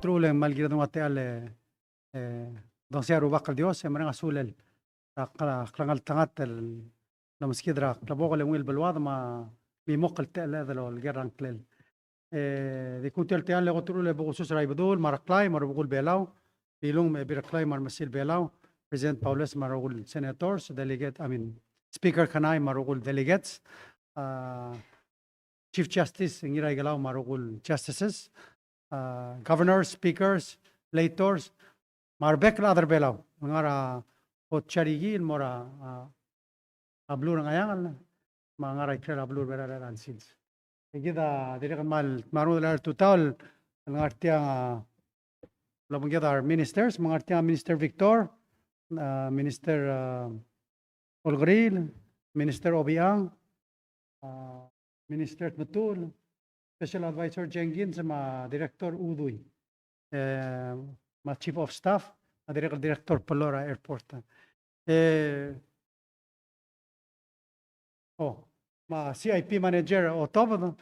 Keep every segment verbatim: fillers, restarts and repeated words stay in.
Truul e ng kmal kired el nguu a techall e, e, dongesiai a Rubak el Dios, e mereng a sulel er a klengeltengat el lomeskid er a klebokel e ungil beluad me a mimokl el techelled el oleker er a ngklel. E, di kung tia el techall e kot el uchul e bo kusus er a Ibedul me a Reklai me a Rubekul Belau, Bilung me a Ebil Reklai me a Remesil Belau, President Paulus me a rokui el senators, delegate, I mean, Speaker Kanai me a rokui el delegates, a, Chief Justice Ngiraikelau me a rokui el justices, a, governors, speakers, legislators, me a rebek el chad er a Belau el ngar er a Otsariki el mo er a, a, a beluu er a Ngcheangel, me a ngar er a ikrel a beluu er a Belau er a chelecha el sils. E kid a dirrek el kmal, kmal meruul er a tutau el ngar tiang, a, el obengked a re ministers, me ngar tiang a Minister Victor, a, Minister, a, Olkeriil, Minister Obichang, a, Minister Tmetuchl, Special Advisor Jenkins, me a Director Udui, e, me a Chief of Staff, me a dirrek el Director Pello er a Airport. E, o, me a C I P Manager Otobed, me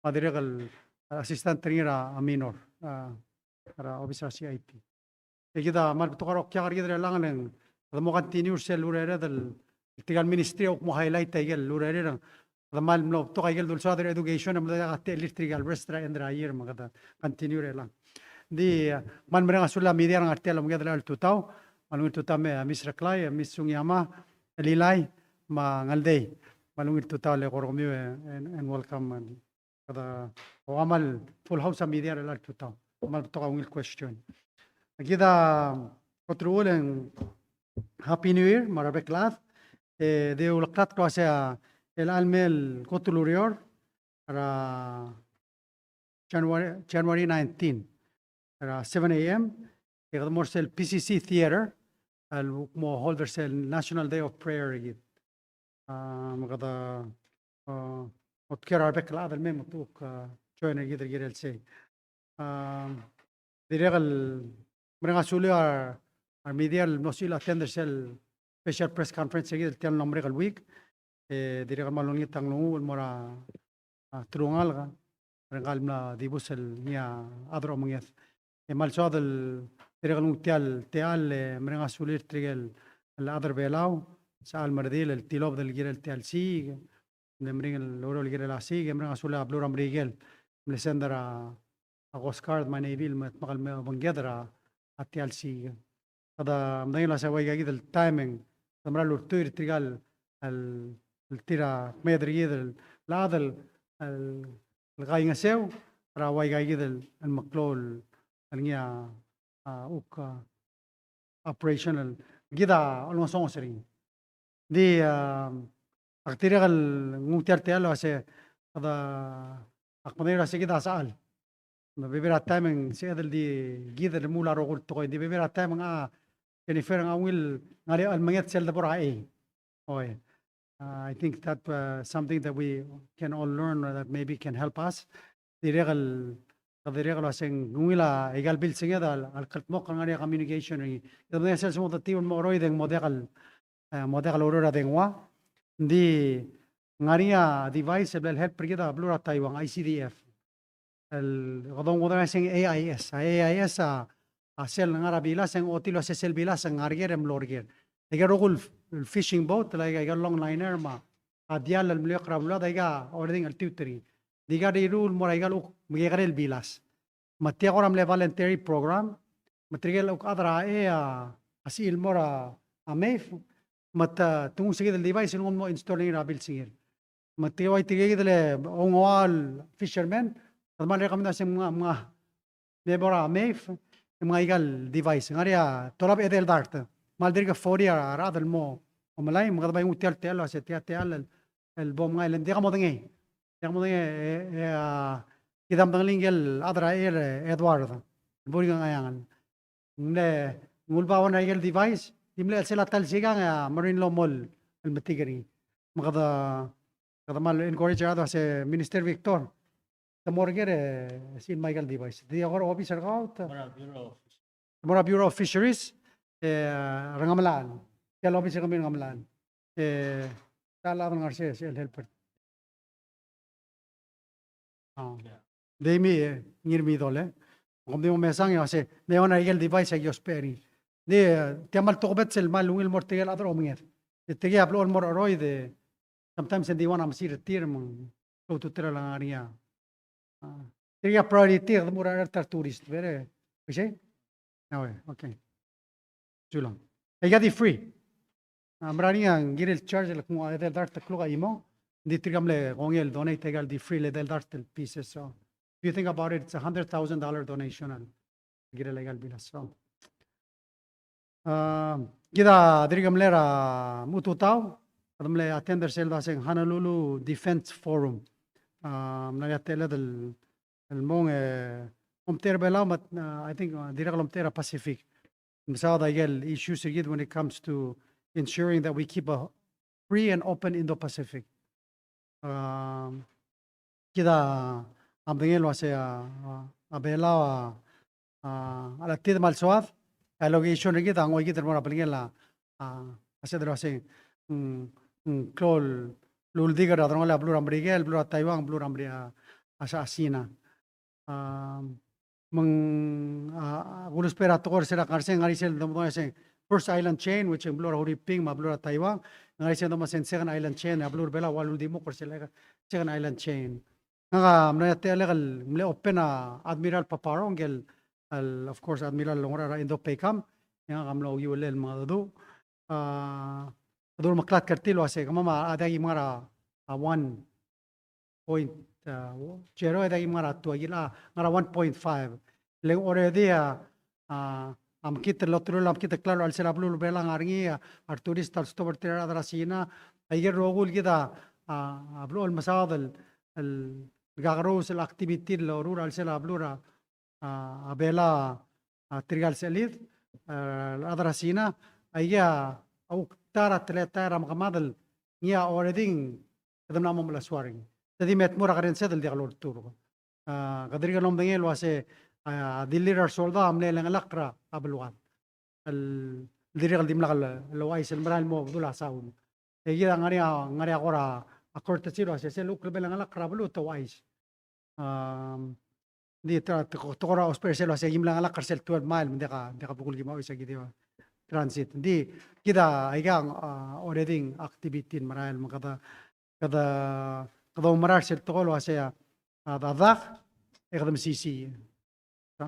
a dirrek el assistant er ngii er a Minor, a, er a obis er a C I P. E kid a kmal betok a rokui er kid er chelechang e ng, kede mo continue er sel urered el, tirka el ministry a kuk mo highlight a ikel urerir, e kede kmal mlo betok a ikel dulsoad er a education, e mlo diak a techellir tirka el rest er a end er a year, me kede continue er chelechang. Ng di, e, kmal mereng a sulel a media er a ngar tia el obengked er chelecha el tutau, me a ungil tutau me, e, Miss Reklai, e, Miss Sugiyama, Lilai, me a Ngeldei, me a ungil tutau el eko er kemiu, e, and, and welcome, e, kede, ua kmal full house a media er chelecha el tutau. Kmal betok a ungil question. Kid a kot el uchul e ng Happy New Year me a rebek el chad. E di uleklatk el uasei a, el chelecha el mei el kot el ureor er a January, January nineteen, er a seven A M, e kede mo er sel P C C Theater el mo hold er sel National Day of Prayer er kid. A, me kede, a, otker a rebek el chad el mei me te kuk, a, join er kid el kirel sei. A, dirrek el mereng a sulel a re, a re media el mlo sebechir el attend er sel special press conference er kid el tia el mlo merek el week. E dirrek el kmal olengit a nglunguuch el mo er a, a, telungalek er ngka el mla dibus el ngii a chad er a omenged. E kmal soad el dirrek el nguu tia el techall e mereng a sulir tirke el chad er a Belau, sechal me a redil el tilobed el kirel tia el siik, mle meringel el oureor el kirel a siik, e mereng a sulel a beluu er a Merikel, mle send er a, a Coast Guard me a Navy el me dmak el me obengked er a, a tia el siik. Kede medengei el uasei ua ika kid el taem e ng kede mera el ultuil er tirka el, el, el tir a kmeed er kid el chad el, el, el kaingeseu er a ua ika kid el, el meklou el, el ngii a, a, uk, a, operational. Kid a olengesonges er ngii. Di, a, ak dirrek el nguu tia el techall el uasei, kede, ak medengei el uasei kid a sechal. Me bebil er a taem e ng sebeched el di kid el remuul a rokui el tekoi. Di bebil er a taem e ng, a, Jennifer, ng ungil ngar er ngii a chelemengetel sel debo er a chei. Oi. Uh, I think that, uh, something that we can all learn or that maybe can help us. Dirrek el, dirrek el uasei ng ungil a ika el bilsenged a, a lekldmokl el ngar er ngii a communication er ngii. Kede medengei sel smoke detector el mo cheroid e ng mo diak el, e, mo diak el oureor a dengua. Ng di ngar er ngii a device el bla lehelp er kid a beluu er a Taiwan, I C D F. El, kede omuchel er a isei ng A I S. A A I S a, a sel ngar er a bilas e ng ochotii el uasei sel bilas a ngar er ker e mlo er ker. Aike el rokui el fishing boat, el aika, aika el longliner me a diall el meliuekl er a beluad, aika a orrenges el tiut er ngii. Di aika el rirruul el mo er aika el uk, mekekerei el bilas. Me tia kora mle voluntary program, me tirke el uk chad er a chei a, a sebechir el mo er a, a MAFE, me te, te nguu se kid el device el nguu el mo install er ngii er a bilsengir. Me tirke, ua tirke kid el ongeua el fishermen, kede kmal recommend el uasei ng mnga, mnga, me bo er a MAFE, me mnga aika el device. Ng ngar er ngii a tolab edei el dart. Kmal dirk forty a rechad el mo omelai, me kede bai nguu tia el techall el uasei tia techall el, el bo mngai, le ng diak modengei. Diak modengei, e, e, a, kid a medengelii ngike el chad er a chei el Edward, el burik er a Ngcheangel. Ng mle, ng uleba one er aike el device, di mle chelsel a ta el sikang e a marine law mo el metik er ngii. Me kede, kede kmal encourage er a chad el uasei Minister Victor, te mo er ker e, e sel mei aike el device. Di kora obis er kau, te mo er a Bureau of Fisheries, e, er a Ngemelachel. Tia el obis er kemiu er a Ngemelachel. E, ta el chad el ngar er sei, sel helper. A. Dei mi, e, Ngirmidol, e. Kom di mo mesang e uase, me one a ikel device a ki ousbech er ngii. Di, e, tia kmal tokubets el kmal ungil el mo er tirke el chad er a omenged. Di tirke a blechoel el mo er a cheroid e, sometimes e ng di one a mesil er tir me ng klou a ultutelel a ngar er ngii a. A, tirke a priority e kede mo er a, er a tourist, bere. Isei? Awe, okay. Sulang. Aika di free. A, mera er ngii a ng kirel charge el kmo a edei el dart el kluk a chimo. Ng di tirka mle kongei el donate aika el di free el edei el dart el pieces. So, if you think about it, it's a hundred thousand dollar donation el kirel aika el bilas. So, a, kid a dirk mle er a mututau, kede mle attend er sel dua se ng Honolulu Defense Forum. A, mla er ngii a techelled el, el mong, e, omtechei er a Belau, but, a, I think, a, dirrek el omtechei er a Pacific. Mesaod aike el issues er kid when it comes to ensuring that we keep a free and open Indo-Pacific. Um, kid a medengei el uase a, a, a Belau a, a, a chelechang me a le soad, a location er kid a ngoi kid el mo er a belngel a, a, a sel dua se, mm, mm, klou el uldik er a delongelel a beluu er a Merikel, beluu er a Taiwan, beluu er a Meri-, a, a, a Sina. A, me ng, a, a, kulusbech er a tekoi er sel ngar er sei, ngar er sel domdong e se first island chain, which ng beluu er a Huriping me a beluu er a Taiwan, ngar er sel domdong e se second island chain, a beluu er a Belau a ua luldimukl er sel second island chain. Ngak a mla er ngii a techellek el mle open a Admiral Paparo, ngike el, el, of course, Admiral el ngar er a Indo-PACOM, e ngak a mlo okiu el mengedecheduch. A, kede ulemeklatk er tir el uase, kemam a diak ki mngar er a, a one point, a, zero, e diak ki mngar er a two, aki, a, ngar er a one point five. Le ng already a, a, a mekngit el loteruul a mekngit el klalo er a chelsel a beluu er a Belau a ngar er ngii, a, a returist a lestop er tir a rechad er a Sina, aike el rokui el kid a, a, a blechoel el mesaod el, el kakerous el activity el loruul er a chelsel a beluu er a, a, a Belau, a, tirka el sechelid, a, a rechad er a Sina, aike a, a kuk ta er a teletael er a mekemad el ngii a already ng kede mla mo melechesuar er ngii. Te di me tmuu er a kerensed el diak lolturk. A, kede dirk el omdengei el uase, a, a dilu er a resoldau a mle chengelakl er a beluad el dirrek el dimlak el, el ouchais el merael el mo bedul a saul. E kid a ngar er ngii a, ngar er ngii a kora, a, courtesy el uase sel kuk lebo el chengelakl er a beluu te ouchais. Am, di te, te, te kora ousbech er sel uase ki mla chengelakl er sel twelve mile, me ng diak a, diak a bukul ki mo ouchais, aki di transit. Di kid a, aika, a, already activity el merael, me kede, kede, kede oumera er sel tekoi el uase a, a, a dak, e kede mesisiich.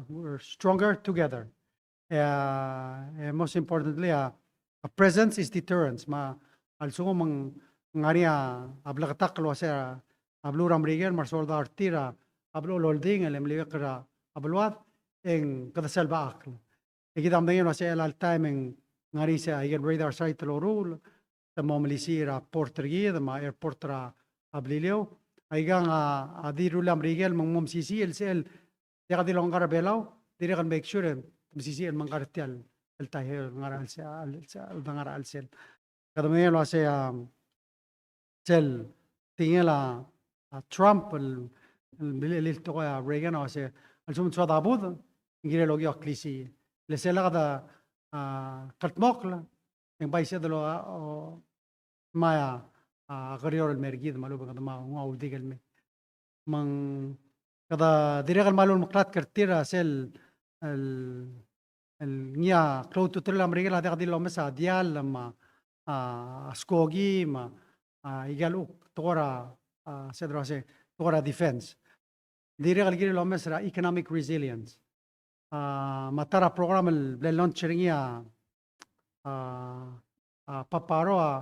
We're stronger together. E, e most importantly, a, a presence is deterrence. Me a lsekum ng ngar er ngii a bleketakl el uase a beluu er a Merikel me a resoldau er tir a blechoel oldingel e meliuekl er a beluad, e ng kede selbechakl. E kid a medengei el uase chelecha el taem e ng ngar er ngii se aike el radar site el loruul, te mo melisiich er a port er kid me a airport er a, a Beliliou. Aikang a, a di rullii a Merikel me ng mo mesisiich el sel diak di longkar er a Belau, dirrek el make sure e te mesisiich el mengkar er tia el, el Taiheio el ngar er a chelsel, el, el, el ngar er a chelsel. Kede medengei el uase, a, sel tekingel a, a Trump el, el, el, el tekoi a Reagan a uase a lsekum ng soad a budech, ng kirel okiu a klisiich. Le sel lak de, a, kldmokl, e ng bai sebeched el, a, o, ngmai a, a, kerior el mer kid me a lechub e kede mo nguu a uldik el mei. Me ng kede dirrek el kmal ulemeklatk er tir a sel, el, el ngii a klou a ultutelel a Merikel a diak di lomes a diall me a, a, skoki me a, a, aika el kuk tekoi er a, a, sel dua se, tekoi er a defense. Dirrek el kirel omes er a economic resilience. A, me a ta er a program el bla launch er ngii a, a, a Paparo a,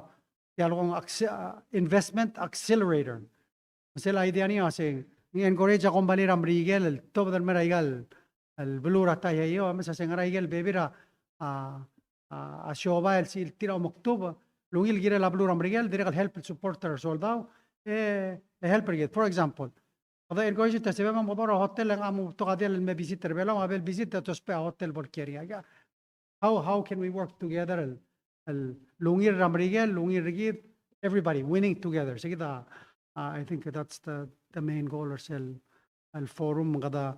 tia el kmo acce-, a, investment accelerator. Me sel idea er ngii a se ng encourage a company er a Merikel el tobed el mer aika el, el beluu er a Taiheio, a mesa se ng ngar er a ikel bebil er a, a, a, a siobai el sel tir a omektub, el ungil kirel a beluu er a Merikel, dirrek el help el support er a resoldau, e, e help er kid. For example, kede encourage er tir a sebechemam kede mo er a hotel e ng mo betok a diall el me visit er a Belau, a bel visit e te ousbech a hotel bo el kiei er ngii. How, how can we work together el, el ungil er a Merikel, ungil er kid, everybody winning together. Se kid a, uh, I think that's the, the main goal er sel, el forum, kede,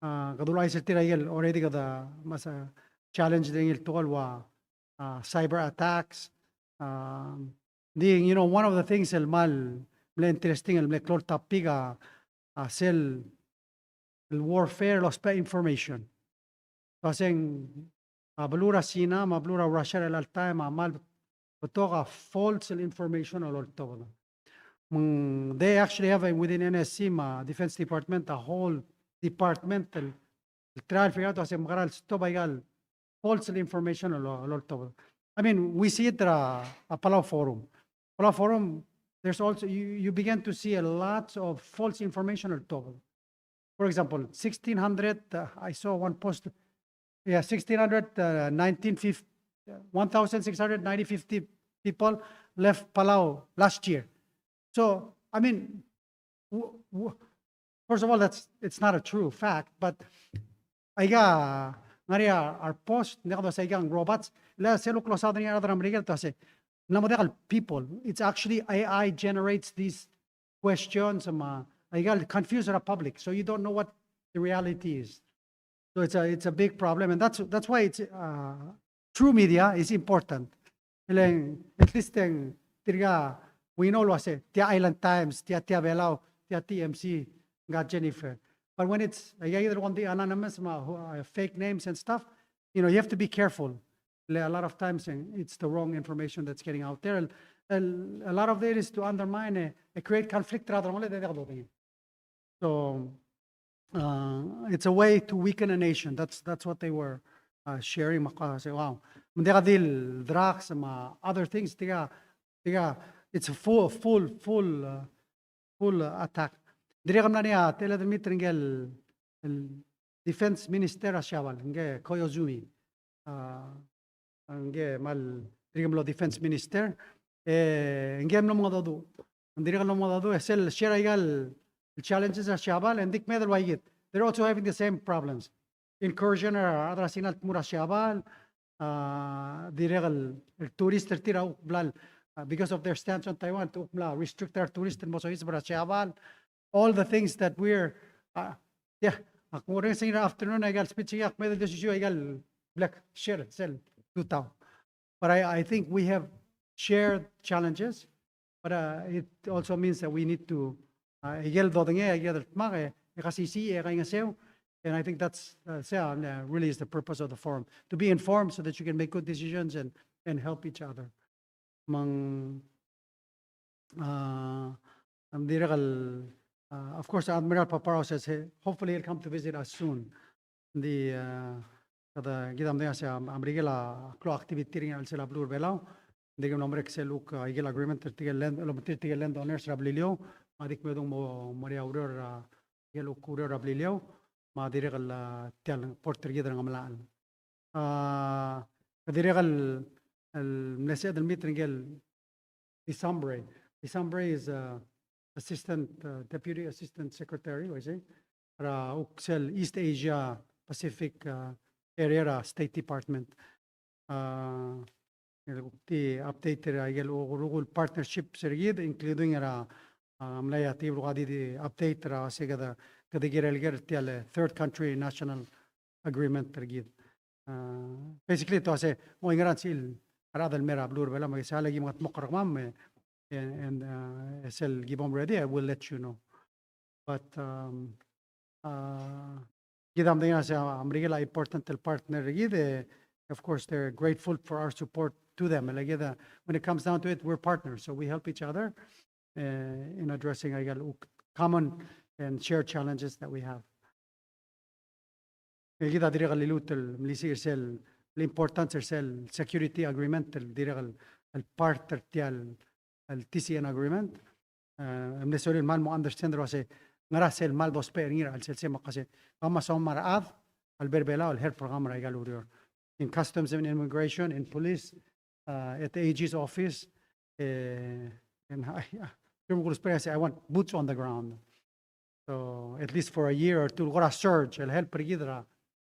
a, kede uluuchais er tir a ikel already kede mesa challenge er ngii el tekoi el ua, a, cyber attacks. A, di, you know, one of the things el kmal mle interesting, el mle klou el topic a, a sel el warfare el ousbech a information. Te uaseng a beluu er a China me a beluu er a Russia er chelecha el taem a kmal betok a false el information el oltobed. Me ng, they actually have a, within N S C me a Defense Department, a whole department el, el try el figure out el uaseng mekera el stop aika el false el information el, el oltobed. I mean, we see it er a, a Palau Forum. Palau Forum, there's also, you, you begin to see a lot of false information el oltobed. For example, sixteen hundred, uh, I saw one post, yeah, sixteen hundred, uh, nineteen fifty, one thousand six hundred ninety fifty people left Palau last year. So, I mean, w- w- first of all, that's, it's not a true fact, but aika, ngar er ngii a, our post, ng diak dosa aika ng robots, le sel kuk losaod er ngii a rechad er a Merikel, te uase, ng mla mo diak el people. It's actually A I generates these questions, me aika el confuse er a public, so you don't know what the reality is. So it's a, it's a big problem, and that's, that's why it's, uh, true media is important. E le ng, at least e ng tirka, we know el uase, tia Island Times, tia, tia Belau, tia T M C, ng got Jennifer. But when it's, aika kid el kmo ng di anonymous, me a, uh, fake names and stuff, you know, you have to be careful. Le, a lot of times, eh, it's the wrong information that's getting out there. El, el, a lot of it is to undermine, eh, e create conflict er a delongeled e diak dodengei. So, uh, it's a way to weaken a nation. That's, that's what they were, uh, sharing. Me ak uase, wow. Me ng diak di el drugs me a other things, tirka, tirka, it's a full, full, full, uh, full, uh, attack. Dirrek el mla er ngii a, teletelmeet er ngii el, el defense minister er a Siabal, ngii Koizumi. A, ngii me a dirrek el mlo defense minister, e ngii a mlo mengedecheduch. Ng dirrek el mlo mengedecheduch, e sel share aika el challenges er a Siabal, e ng di kmeed el ua ikid. They're also having the same problems. Incursion er a rechad er a Sina el tmuu er a Siabal, a, dirrek el, el tourist er tir a kuk mla, a, because of their stance on Taiwan, kuk mla restrict er a retourist el mo soiseb er a Siabal. All the things that we're, uh, yeah, ak mo er ngii er a afternoon, aika el speech, aika el kmeed el di osisiu, aika el bla kshare sel tutau. But I, I think we have shared challenges, but, uh, it also means that we need to, uh, aike el dodengei, aike el dmak, e, e kasisiich, e kaingeseu, and I think that's, uh, so, uh, really is the purpose of the forum, to be informed so that you can make good decisions and, and help each other. Me ng, a, ng dirrek el, a, of course, Admiral Paparo says, hey, hopefully he'll come to visit us soon. Ng di, a, kede, kid a medengei el uase a Merikel a klou a activity er ngii er a chelsel a beluu er a Belau. Ng di kede mlo merek sel kuk, a, aike el agreement er tirke el land, el ometer tirke el land owners er a Beliliou. Me a di kmedung mo, mo er ngii a ureor, a, aike el kuk ureor er a Beliliou. Me a dirrek el, a, tia el port er kid er a Ngemelachel. A, dirrek el, el mle sebeched el meet er ngii el Desambre. Desambre is, uh, assistant, uh, deputy assistant secretary, uaisei, er a kuk sel East Asia Pacific, uh, area er a State Department. A, el kuk di update er aike el rokui el partnerships er kid, including er a, a, mlai a di rokui a di, di update er a se kede, kede kirel ker tia el third country national agreement er kid. A, basically, te uase, mo ingerang sel, a rechad el mei er a beluu er a Belau, me se a leki mengetmokl er kemam, e, and, and, uh, sel ki bom ready, I will let you know. But, um, uh, kid a medengei el uase a Merikel a important el partner er kid, e, of course, they're grateful for our support to them. Like, uh, when it comes down to it, we're partners, so we help each other, uh, in addressing, uh, common and shared challenges that we have. E kid a dirrek el liluut el melisiich er sel, el importance er sel security agreement, el dirrek el, el part er tia el, el T C N agreement. E, e mle sorir el kmal mo understand el uase ngera sel kmal dousbech er ngii er a chelsel sei me ak uase, kemam a soam a rechad el mei er a Belau el help er kemam er aika el ureor. In Customs and Immigration, in police, uh, at the A G's office, e, and I, I, I want boots on the ground. So at least for a year or two, kora surge el help er kid er a,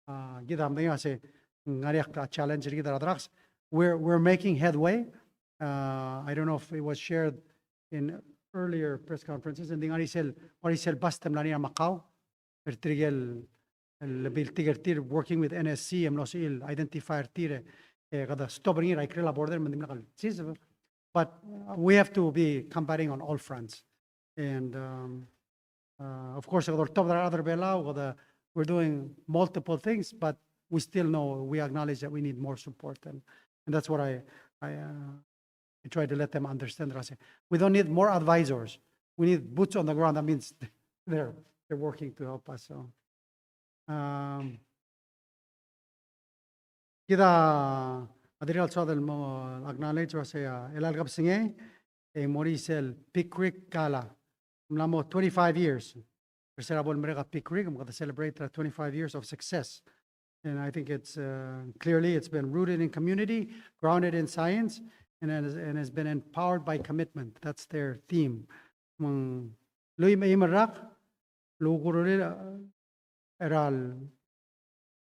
a, kid a medengei el uase ng ngar er ngii a challenge er kid er a drugs. We're, we're making headway. Uh, I don't know if it was shared in earlier press conferences, e ng di ngar er ngii sel, ngar er ngii sel bust el mla er ngii er a Macau er tirke el, el biltik er tir, working with N S C, e mlo sebechir el identify er tir, e kede stop er ngii er a ikrel a border me ng dimlak el seize. But, uh, we have to be combating on all fronts. And, um, uh, of course, kede oltobed er a rechad er a Belau, kede, we're doing multiple things, but we still know, we acknowledge that we need more support. And, and that's what I, I, uh, I try to let them understand. I say, we don't need more advisors. We need boots on the ground. That means they're, they're working to help us. So, um, kid a dirrek el soad el mo acknowledge el uasei, a, el chelecha el kebesengei, e ng mo er sel Pea Creek Gala. Ng mla mo twenty-five years er se er a bo lemerek a Pea Creek, me kede celebrate er a twenty-five years of success. And I think it's, uh, clearly it's been rooted in community, grounded in science, and has, and has been empowered by commitment. That's their theme. Me ng lluich me a eim el rak, el ukerulir, uh, er a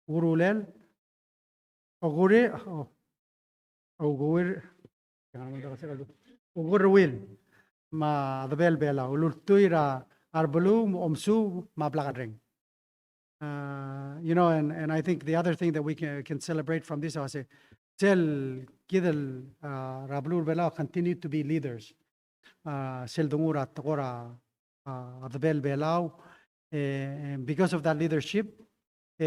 ukerulel, okuri, o, okuri, okeruul me a debel Belau, el ultuil er a rebeluu, omesuub, me a blak el reng. Uh, you know, and, and I think the other thing that we can, can celebrate from this, a sei, sel kid el, uh, er a beluu er a Belau continue to be leaders. Uh, sel donguu er a tekoi er a, uh, debel Belau, e, and because of that leadership, e,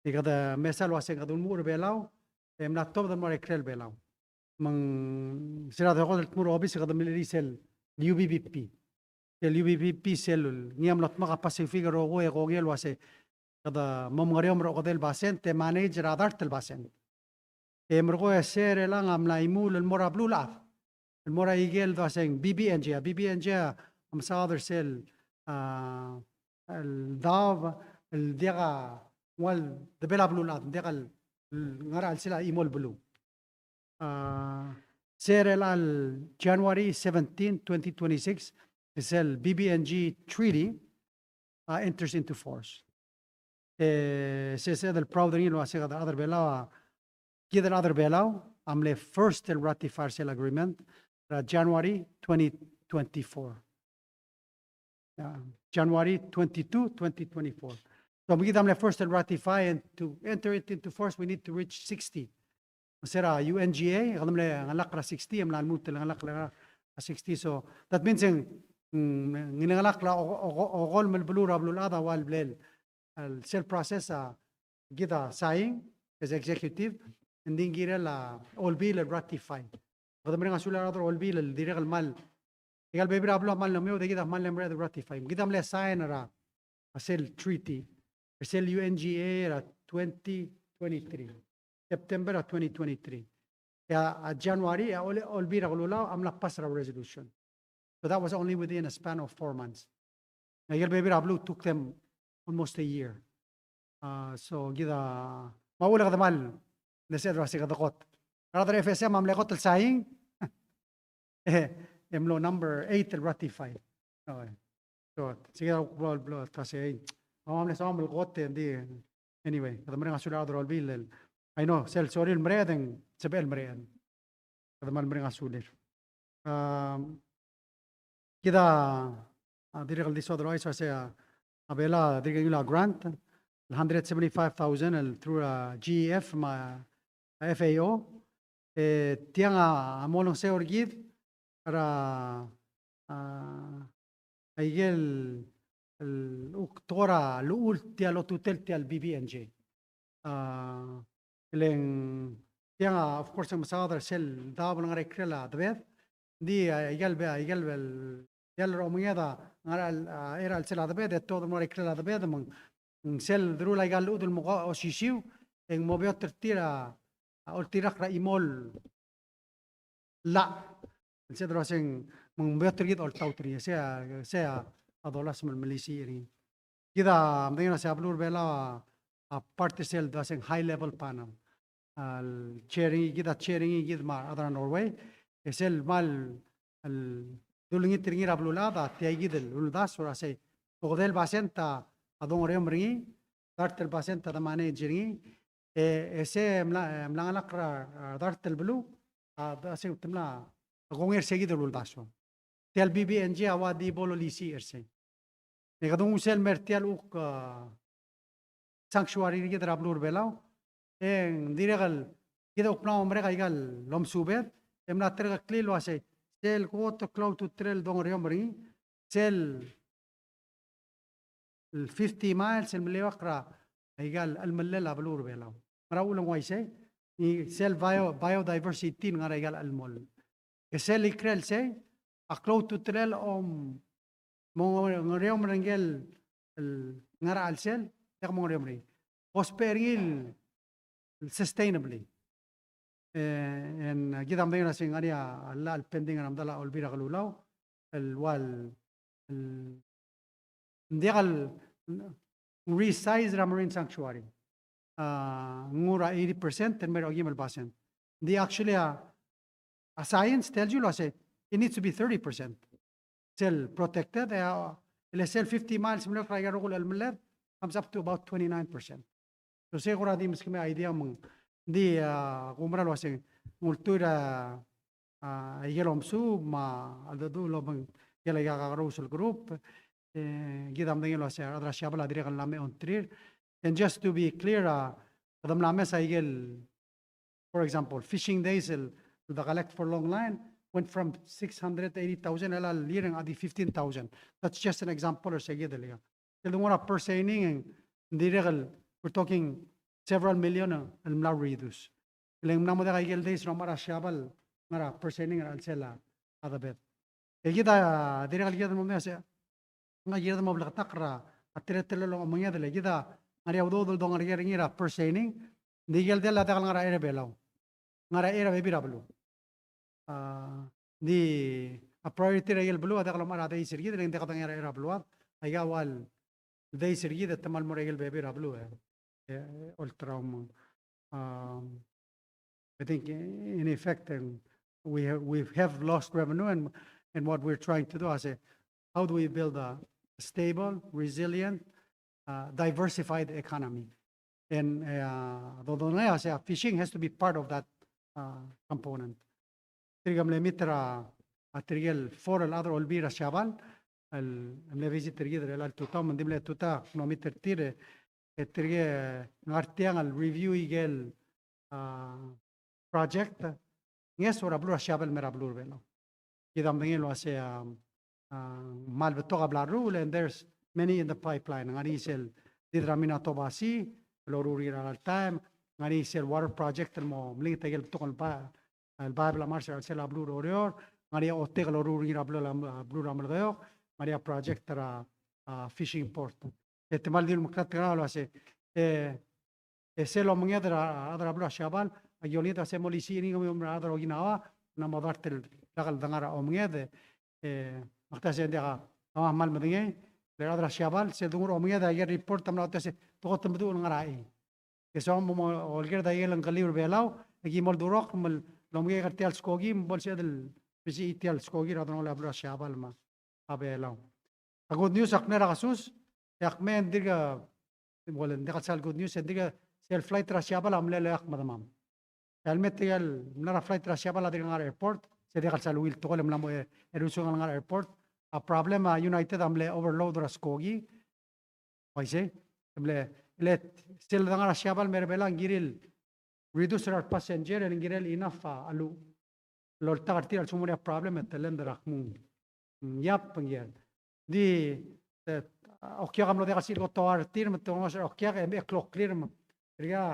e kede mesa el uasei kede ulemuchel er a Belau, e mla tobed el mo er a ikrel Belau. Me ng se er a dekot el tmuu er a obis e kede mla er sel U B P P. Sel U B P P sel ngii a mlo dmak a Pacific el rokui e kongei el uasei kede mo mengereomel er a okedei el basent e manage er a dart el basent. E merekong e se er chelechang a mla imuul el mo er a beluulechad el mo er a ikel dua se ng B B N G, a B B N G a mesaod er sel, a, el daob el diak a ua el debel a beluulechad, diak el ngar er a chelsel a chimo el beluu. A, se er chelecha el January seventeen, twenty twenty-six, e sel B B N G Treaty, a, enters into force. E se, se el proud er ngii el uasei kid el chad er a Belau, a, kid el chad er a Belau a mle first el ratify er sel agreement er a January twenty twenty-four. A, January twenty-two, twenty twenty-four. So, me kid a mle first el ratify and to enter it into force, we need to reach sixty. Se er a U N G A, e kede mle ngelakl er a sixty, e mla lmuut el ngelakl er a sixty. So, that means e ng, mm, ng ngelakl er a o-, o-, o-, okolem el beluu er a beluulechad a ua el blel el sel process a kid a sign as executive, e ng di ng kirel a olbiil el ratify. Kede mereng a sulir a rechad er a olbiil el dirrek el kmal, aika el bebil er a beluu a kmal mlo meoud e kid a kmal mle mereched el ratify. Kid a mle sign er a, a sel treaty, er sel U N G A er a twenty twenty-three, September er a twenty twenty-three. E a, a January, a ol-, olbiil er a kelulau a mla pass er a resolution. So that was only within a span of four months. Aika el bebil er a beluu took them almost a year. A, so kid a, me a uchul e kede kmal, ng sebeched el uasei kede kot. A rechad er a F S M a mle kot el sign, e, e mlo number eight el ratify. O, so, se kid a kuk blo, blo, ta se, e, me a mle soam el kot e ng di, anyway, kede mereng a sulir a rechad er a olbiil el, I know, sel sorir el mereched e ng sebechel el mereched. Kede kmal mereng a sulir. A, kid a, a, dirrek el di soad el ouchais el uasei a, a Belau a dirk ngilai a grant el hundred seventy-five thousand el through a G E F me a F A O. E tiang a, a mo olengeseu er kid er a, a, aike el, el kuk tekoi er a llechul tia el otutel tia el B B N G. A, e le ng tiang a, of course, e ng mesaod er sel daob el ngar er a ikrel a debed. Ng di, a, aika el be, aika el be, el, tia el omenged a ngar er a, a, er a chelsel a debed, e tuobed el mo er a ikrel a debed, me ng, ng sel deruul aika el llechud el mo ko-, osisiu, e ng mo beot er tir a, a oltirakl er a chimo el llach. El se el dua se ng, me ng beot er kid a oltaut er ngii, se a, se a dolasem el melisiich er ngii. Kid a medengei el uasei a beluu er a Belau a, a part er sel dua se ng high level panel. A, el chair er ngii, kid a chair er ngii kid me a rechad er a Norway. E sel kmal, el dulengit er ngii er a beluulechad a tia kid el uldasu er a sei, okedei el basent a dongereomel er ngii, dart el basent a de manage er ngii, e, e se mla, mla ngelakl er a, a, dart el beluu, a, a se te mla, a kongei er se kid el uldasu. Tia el B B N G a ua di bo lolisiich er sei. E kede nguu sel mer tia el kuk, a, sanctuary er kid er a beluu er a Belau. E ng dirrek el kid a kuk mla mo merek aika el omesubed, e mla terkeklii el uasei, sel kot el klou a ultutelel el dongereomel er ngii, sel el fifty miles el meliuekl er a ikal chelemellel a beluu er a Belau. Ngera uchul e ng uaisei? E sel bio, biodiversity el ngar er a ikal chelemoll. E sel ikrel sei, a klou a ultutelel a mo ngereomel er ngike el ngar er a chelsel, e ak mo ngereomel er ngii. Ousbech er ngii el sustainably. E, e ng kid a medengei el uasei ng ngar er ngii a llach el pending er a medal a Olbiil er a Kelulau, el ua el, el, ng diak el resize er a marine sanctuary. A, nguu er a eighty percent, el mei er a okeim el percent. Ng di actually a, a science tells you el uasei, it needs to be thirty percent. Sel protected, e a, le sel fifty miles el meliuekl er a ikal rokui el chelemelled, comes up to about twenty-nine percent. So sei kora di meskemiu a idea me ng di, a, kumerang el uasei ng ultuil er a, a, ikel omesuub me a cheldecheduch el obengkel aika el kakerous el group, e, kid a medengei el uasei a rechad er a Siabal a dirrek el mla me ongtir. And just to be clear, a, kede mla mesa ikel, for example, fishing days el, el de collect for long line went from six hundred eighty thousand el, el year e ng di fifteen thousand. That's just an example er se kid el ia. El de nguu er a purse seining e ng dirrek el, we're talking several million el mla reduce. E le ng mla mo diak a ikel days el omechar a Siabal el ngar er a purse seining er a chelsel a debed. E kid a dirrek el kired el mo mesa, ng kired el mo bleketakl er a teletelel a omenged, e le kid a ngar er ngii a udoud el dongerker er ngii er a purse seining, ng di ikel dell a diak el ngar er a chei er a Belau. Ngar er a chei er a bebil er a beluu. A, ng di a priority er a ikel beluu a diak el omechar a days er kid, e le ng diak dengei er a chei er a beluad. Aika ua el days er kid e te kmal mo er a ikel bebil er a beluu, e. E, olterau me ng. Um, I think in effect, um, we have, we have lost revenue, and, and what we're trying to do as a, how do we build a stable, resilient, uh, diversified economy? And, uh, the, the, I say, fishing has to be part of that, uh, component. Tirke el mle meet er a, a tirke el four el chad er a Olbiil er a Siabal, el, el mle visit er kid er chelecha el tutau, me ng di mle tutau, mlo meet er tir, e, e tirke, e, ngar tiang el review ikel, a, project, ngeso er a beluu er a Siabal el mei er a beluu er a Belau. Kid a medengei el uasei, a, a, kmal betok a bla leruul, and there's many in the pipeline. Ngar er ngii sel did er a Minatoba Sea, el loruul er ngii er a chelecha el taem, ngar er ngii sel water project el mo melengit a ikel betok el ba, el baeb el mars er a chelsel a beluu er a Oreor, ngar er ngii a otek el loruul er ngii er a beluu er a, beluu er a Melekeok, ngar er ngii a project er a, a, fishing port. E te kmal di ulemekrael el uasei, e, e sel omenged er a, a rechad er a beluu er a Siabal, a ki olengit a se mo lisiich er ngii kemiu el chad er a Okinawa, ng mo dart el, lak el dengar er a omenged, e, me ak ta se ng diak a, a kmal medengei, le a rechad er a Siabal, sel dengar er a omenged, a ikel report a mla ot el se, te kot el meduch el ngar er a chei. E soam mo, mo olekerd a ikel ngkeliu er a Belau, e ki mo oldurokl me lomekek er tia el skoki, me bo lsebeched el mesisiich tia el skoki er a delongelel a beluu er a Siabal me a Belau. A good news, ak mle er a kesus, e ak mei e ng dirk, well, ng diak el sal good news, e ng dirk sel flight er a Siabal a mle loia kmedemam. E a leme tirke el mla er a flight er a Siabal a dirk ngar er a airport, se diak el sal ungil tekoi el mla mo e, e, resume el ngar er a airport. A problem a United a mle overload er a skoki. Uaisei, e mle, le sel dengar er a Siabal el mei er a Belau a ng kirir el reduce er a re passenger, e ng kirir el enough a, a lu loltak er tir a lsekum ng mo er ngii a problem e te land er a kmung. Mm, yep, ng kired. Di, e, okiak a mlo diak el sebechir el kotoar er tir, me te ngosech er a okiak, e, e kloklir, me. Tirka,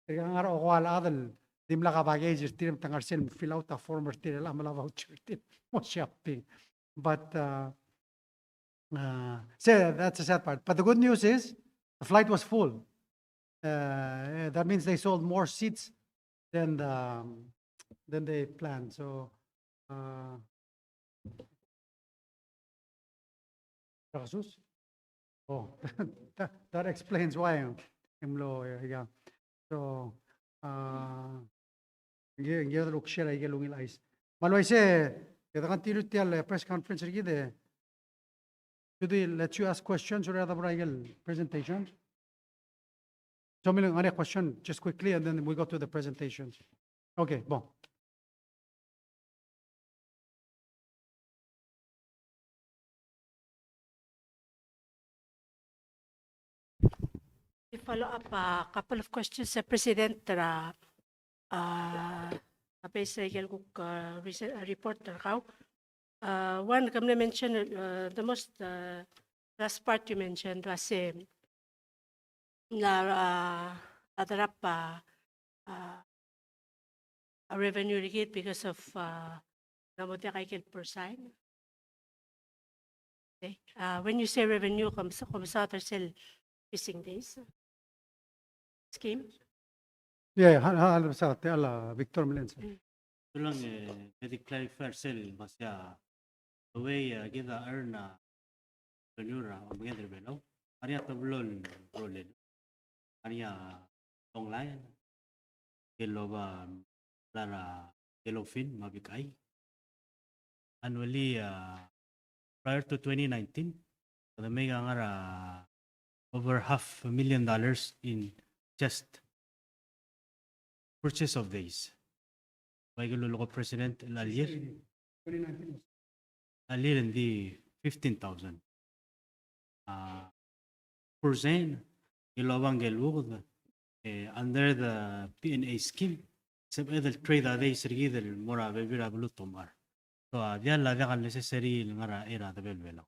tirka ngar er a okoua el chad el dimlak a baggage er tir, me te ngar er sel fill out a form er tir, el mla voucher er tir, mo shopping. But, uh, Uh, so that's the sad part. But the good news is the flight was full. Uh, that means they sold more seats than the, um, than they planned. So, uh, Pegasus? Oh, that, that explains why. Ng mlo, yeah. So, uh, Ng, ng kired el share a ikel ungil chais. Me a le uaisei, e de continue tia el press conference er kid e, should we let you ask questions or other a ikel presentation? So, me ng ngar er ngii a question, just quickly, and then we go to the presentations. Okay, bo. Follow up a couple of questions, uh, President, er a, uh, a base er a ikel kuk, uh, recent, uh, report er kau. Uh, one, ke mle mention, uh, the most, uh, last part you mentioned was, um, la, uh, a drop, uh, uh, a revenue er kid because of, uh, ng mo diak a ikel persign. Okay. Uh, when you say revenue, kom sa, kom sa er sel fishing days scheme? Yeah, ha, ha, ha, sa, te ala Victor Melensa. Mm. Tulang, e, e di clarify er sel, me sei a, the way, e, kid a earn a revenue er a omenged er a Belau. Ngar er ngii a teblo el rolel. Ngar er ngii a long line, el oba mla er a yellowfin me a big eye. Annually, uh, prior to twenty nineteen, kede mei a ngar er a over half a million dollars in just purchase of days. Bai ke luleko President el a year. Twenty nineteen. A year ng di fifteen thousand. A percent, el oba ngike el uked, e, under the P N A scheme, sebeched el trade a days er kid el mo er a bebil er a beluu te omechar. So, a diall a diak el necessary el ngar er a, er a debel Belau.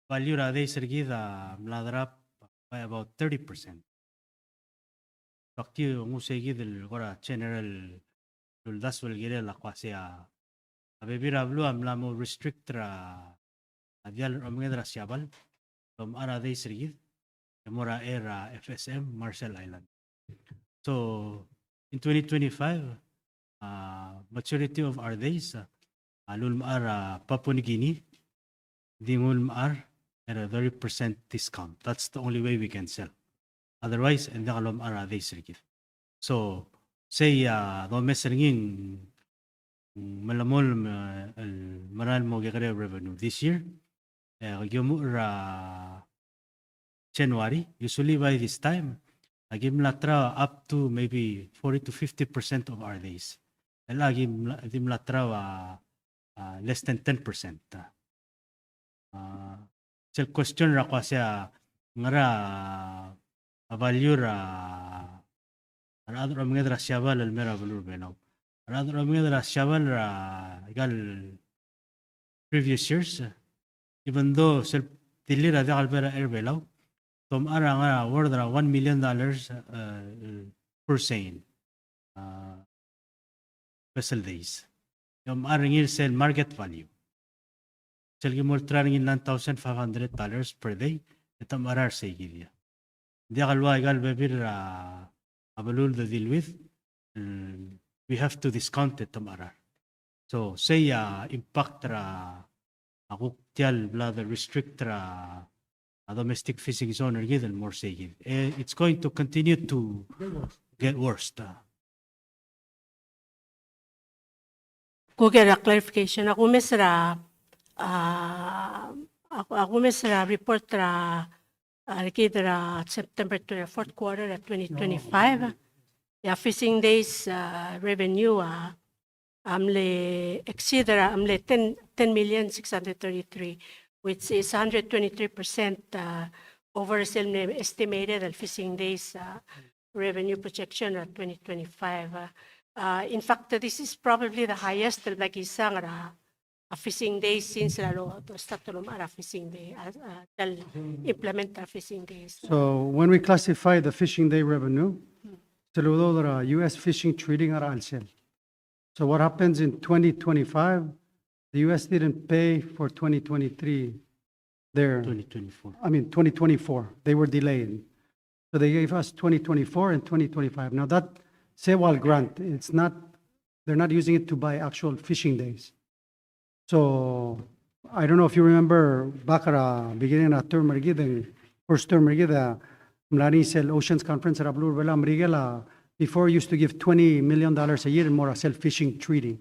Value er a days er kid a mla drop by about thirty percent. Ak di nguu sei kid el kora general el uldasu el kirel a kmo sei a bebil er a beluu a mla mo restrict er a, a diall er a omenged er a Siabal el omechar a days er kid el mo er a, er a F S M, Marshall Island. So, in twenty twenty-five, uh, majority of our days, uh, a lulemechar er a Papua New Guinea, di ng ulemechar at a thirty percent discount. That's the only way we can sell. Otherwise, e ng diak lomechar a days er kid. So, sei a domes er ngii ng melemolem, e, el merael el mo kekerei a revenue this year. E, ke omuchel er a January, usually by this time, aki mla travel up to maybe forty to fifty percent of our days. El aki mla, di mla travel a, a, less than ten percent. A, sel question er a kmo sei a ngera a value er a, a rechad er a omenged er a Siabal el mei er a beluu er a Belau. A rechad er a omenged er a Siabal er a ikal previous years, even though sel dilu er a diak el bo er a Air Belau, te omechar a ngar er a worth er a one million dollars, uh, per seine, uh, vessel days. E omechar er ngii er sel market value. Sel ki mo olterau er ngii el nine thousand five hundred dollars per day, e te omechar er sei kid. Diak el ua ikal bebil er a beluu el de diluid, mm, we have to discount e te omechar. So, sei a impact er a, a kuk tia el bla de restrict er a, a domestic fishing zone er kid el mo er sei kid. E, it's going to continue to get worse. Kuk er a clarification, a kumes er a, a, a, a kumes er a report er a, a, er kid er a September twenty, fourth quarter er a twenty twenty-five. E a fishing days, a, revenue, a, a mle exceed er a, a mle ten, ten million six hundred thirty-three, which is hundred twenty-three percent, a, over sel mle estimated el fishing days, a, revenue projection er a twenty twenty-five. Uh, uh, in fact, this is probably the highest el bla kisang er a, a fishing day since er a lo, to start el omechar a fishing day, uh, uh, el implement a fishing days. So when we classify the fishing day revenue, sel udoud er a U S Fishing Treaty a ngar er a chelsel. So what happens in twenty twenty-five? The U S didn't pay for twenty twenty-three. Their, twenty twenty-four. I mean, twenty twenty-four. They were delayed. So they gave us twenty twenty-four and twenty twenty-five. Now that Sewal grant, it's not, they're not using it to buy actual fishing days. So I don't know if you remember back at the beginning of term er kid, the first term er kid, a mla er ngii sel Oceans Conference er a beluu er a Belau, Merikel a, before used to give twenty million dollars a year el mo er a sel fishing treaty.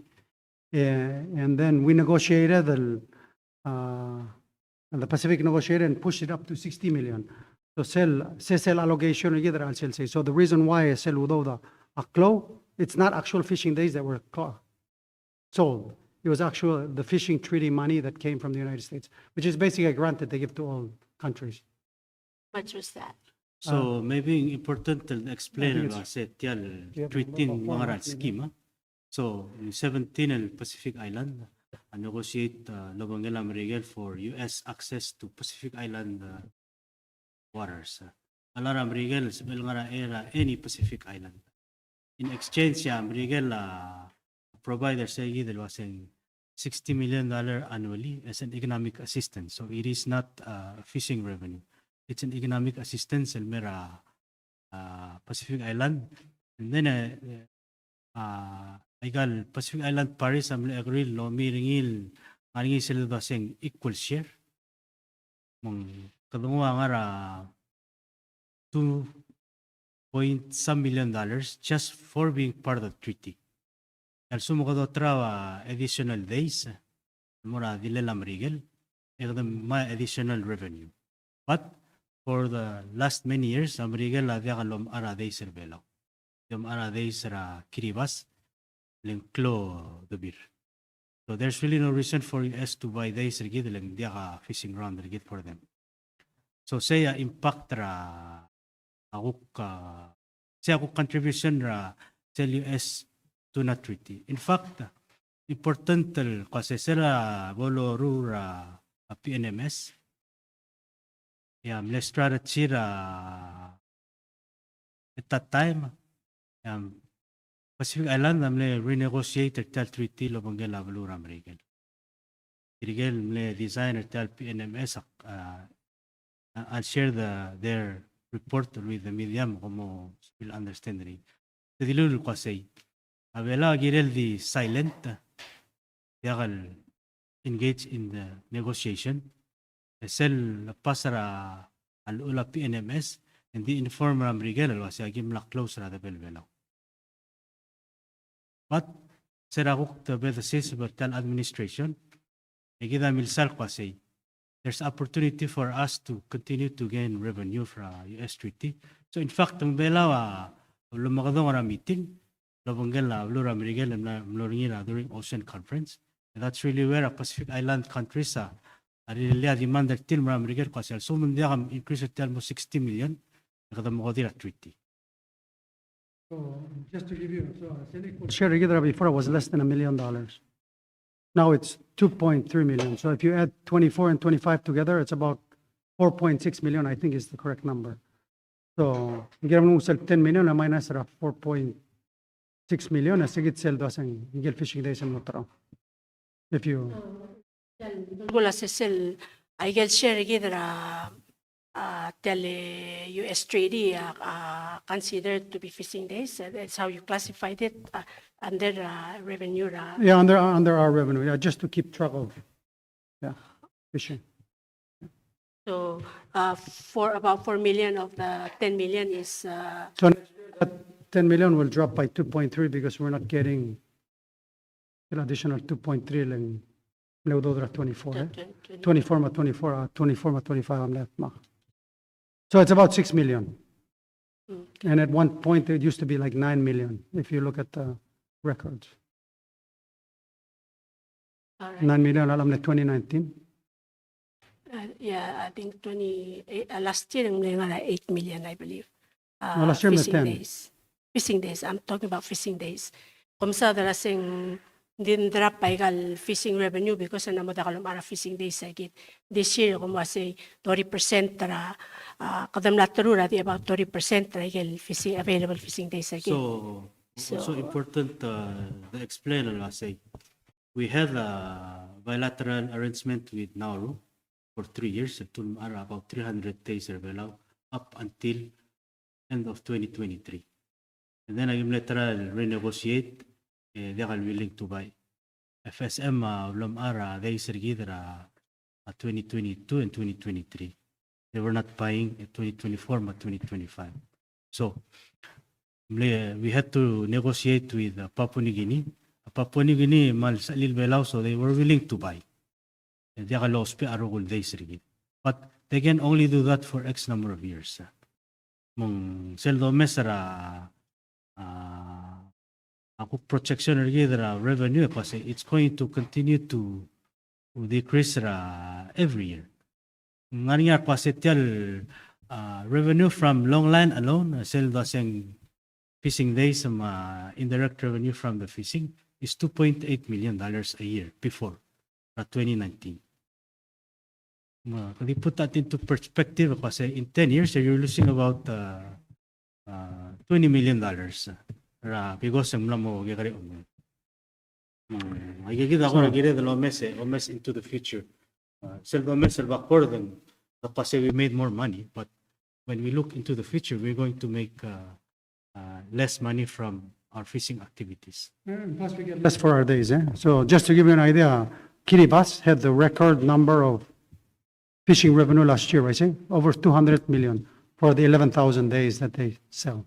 Eh, and then we negotiated el, uh, and the Pacific negotiated and pushed it up to sixty million. So sel, se sel allocation er kid er a chelsel sei. So the reason why sel udoud a klou, it's not actual fishing days that were cla-, sold. It was actual, the fishing treaty money that came from the United States, which is basically a grant that they give to all countries. Much was that? So, uh, maybe important to explain, I think it's, a se tia el treaty ng ngar er a scheme, a. So, seventeen el Pacific Island, a negotiate, uh, el obengkel a Merikel for U S access to Pacific Island, uh, waters. A llach er a Merikel a sebechel ngar er a, er a any Pacific Island. In exchange, a Merikel a provide er sei kid el uaseng sixty million dollar annually as an economic assistance. So it is not, uh, fishing revenue. It's an economic assistance el mer a, uh, Pacific Island. And then, uh, uh, aika el Pacific Island Parish a mle agree el lomi er ngii el ngar er ngii sel uaseng equal share. Me ng kede nguu a ngar er a two point some million dollars just for being part of the treaty. E a lsekum kede oterau a additional days el mo er a delay a Merikel, e kede ngmai a additional revenue. But for the last many years, a Merikel a diak lomechar a days er a Belau. Di omechar a days er a Kiribati, le ng klou a beer. So there's really no reason for U S to buy days er kid, le ng diak a fishing ground er kid for them. So sei a impact er a kuk, uh, sei a kuk contribution er a sel U S tuna treaty. In fact, important el kmo se sel bo loruul er a P N M S. E a mle strategy er a at that time, e a Pacific Island a mle renegotiate er tia el treaty el obengkel a beluu er a Merikel. Tirke el mle design er tia el P N M S, uh, I'll share the, their report with the media, me kom sebechel understand er ngii. Te dilu el kmo sei. A Belau a kirel di silent, diak el engage in the negotiation. E sel pass er a llechul a P N M S, e ng di inform er a Merikel el uasei aki mla close er a debel Belau. But se er a kuk te bo desiseb er tia el administration, e kid a milsa el kmo sei, there's opportunity for us to continue to gain revenue from U S treaty. So in fact, ng Belau a ulemekedong er a meeting el obengkel a beluu er a Merikel el mla, mlo er ngii er a during ocean conference. And that's really where a Pacific Island countries a, a rirellii a demand er tir el mo er a Merikel el kmo sei a lsekum ng diak a increase er tia el mo sixty million, e kede mo oker er a treaty. So, just to give you, so, uh, sel equal share er kid er a before was less than a million dollars. Now it's two point three million. So if you add twenty-four and twenty-five together, it's about four point six million, I think is the correct number. So, ng kirem el nguu sel ten million a minus er a four point six million, a se kid sel doaseng, ikel fishing days el mo terau. If you Kuk a se sel, aike el share er kid er a, uh, tia el U S treaty, uh, uh, considered to be fishing days. Uh, that's how you classified it, uh, under, uh, revenue, uh, Yeah, under, under our revenue, yeah, just to keep track of, yeah, fishing. So, uh, for about four million of the ten million is, uh, So next year, that ten million will drop by two point three because we're not getting an additional two point three el ng mle udoud er a twenty-four, eh? Twenty-four. Twenty-four me a twenty-four, uh, twenty-four me a twenty-five a mle dmak. So it's about six million. Mm. And at one point, it used to be like nine million, if you look at the records. All right. Nine million a mle twenty nineteen. Uh, yeah, I think twenty, eh, uh, last year ng mle ngar er a eight million, I believe. Uh, No, last year ng mle fishing ten. Days. Fishing days. I'm talking about fishing days. Kom saod el uaseng ng di drop aika el fishing revenue because ng mo diak lomechar a fishing days er kid. This year, kom uasei thirty percent er a, uh, kede mla teru er a di about thirty percent er aike el fishing, available fishing days er kid. So, So also important, uh, the explain el uasei. We had a bilateral arrangement with Nauru for three years, el tulemechar er a about three hundred days er a Belau up until end of twenty twenty-three. And then aki mle try el renegotiate, e diak el willing to buy. F S M a ulemechar a days er kid er a, a twenty twenty-two and twenty twenty-three. They were not buying at twenty twenty-four me a twenty twenty-five. So, mle, we had to negotiate with, uh, Papua New Guinea. Papua New Guinea a mle sechelil Belau, so they were willing to buy. E diak lousbech a rokui el days er kid. But they can only do that for X number of years. Me ng sel domes er a, a, a kuk projection er kid er a revenue, e kmo se it's going to continue to decrease er a every year. Ng ngar er ngii a kmo se tia el, a, revenue from long line alone, sel doaseng fishing days me a indirect revenue from the fishing, is two point eight million dollars a year before, er a twenty nineteen. Me kede put that into perspective, kede uasei in ten years, you're losing about, uh, uh, twenty million dollars, uh, er a, because ng mla mo kekerei a omes. Mm, aike kid a kora kired el omes, e, omes into the future. Uh, sel domes el backward, then the cost we made more money, but when we look into the future, we're going to make, uh, uh, less money from our fishing activities. And plus we get less for our days, eh? So just to give you an idea, Kiribati had the record number of fishing revenue last year, I think, over two hundred million for the eleven thousand days that they sell.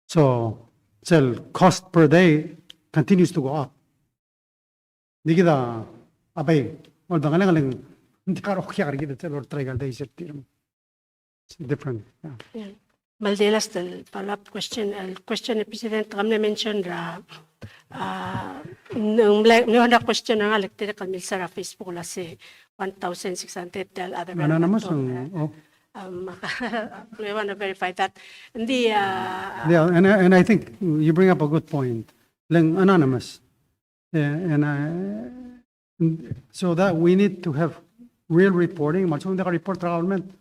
So, sel cost per day continues to go up. Di kid a bai, oldangelengel, ng di kar okiak er kid sel olterau aika el days er tir. It's different, yeah. Yeah. Me a last el follow-up question, el question el President, ke mle mention er a, ah, ng mle, mle ua question er ngak el dirrek el milsa er a Facebook el uasei one thousand six hundred tia el other. Anonymous, uh, oh. Um, we want to verify that. Ng di, uh, yeah, and I, and I think you bring up a good point. Le ng anonymous. Yeah, and I, and so that we need to have real reporting. Me a lsekum ng diak a report er a government,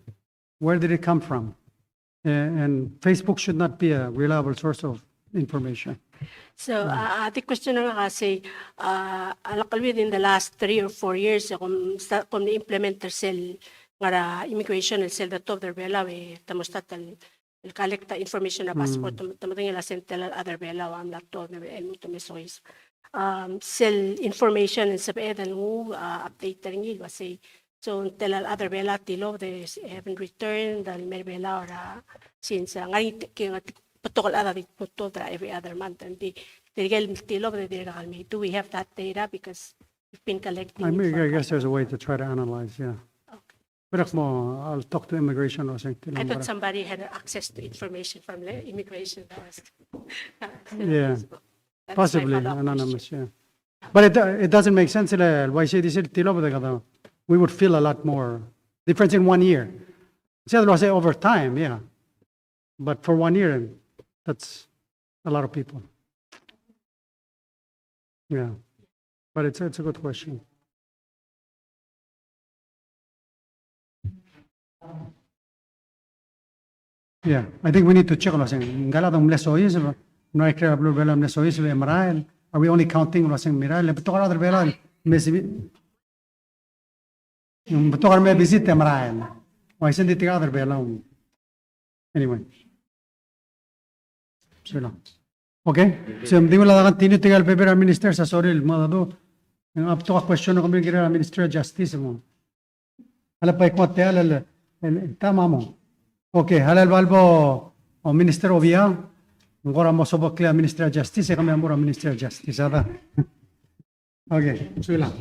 where did it come from? And, and Facebook should not be a reliable source of information. So, uh, a di question er ngak a sei, uh, a lak el within the last three or four years, e kom sta-, kom implement er sel ngar er a immigration el sel de tobed er a Belau e te mo start el, el collect a information er a passport, te, te medengei el uasei ng tela el chad er a Belau a mla tobed el lmuut el me soiseb. Um, sel information el sebeched el nguu, uh, update er ngii el uasei So, ng tela el chad er a Belau a tilobed e haven't returned el mei er a Belau er a, since, uh, ngar er ngii, ke, ng betok el chad a di tobed er a every other month, and di, tirke el tilobed e dirkak el mei. Do we have that data? Because we've been collecting it for a couple of months. I mean, I guess there's a way to try to analyze, yeah. Okay. But mo, I'll talk to immigration or something. I thought somebody had access to information from the immigration. That was, yeah. That's my follow-up question. Possibly anonymous, yeah. But it, it doesn't make sense, el uaisei di sel tilobed e kede, we would feel a lot more difference in one year. Sel uaisei over time, yeah. But for one year, that's a lot of people. Yeah. But it's, it's a good question. Yeah, I think we need to check el uaseng, ngka el chad a mle soiseb, ng mla er a beluu er a Belau a mle soiseb e merael, are we only counting el uaseng merael? Le betok a rechad er a Belau el mle soiseb, ng betok a re mle visit e merael. Uaisei ng di tirka el chad er a Belau. Anyway. Sulang. Okay. So, ng di ua le continue tirka el bebil er a minister, sa sorry el mo dadu. Ng betok a question er kemiu el kirel a Minister of Justice mo. A le bai kmo tia el, el, el, ta mamo. Okay, a le bal bo, o Minister Obichang, ng kora mo sobeklii a Minister of Justice, e kemiu a mo er a Minister of Justice, a da. Okay, sulang.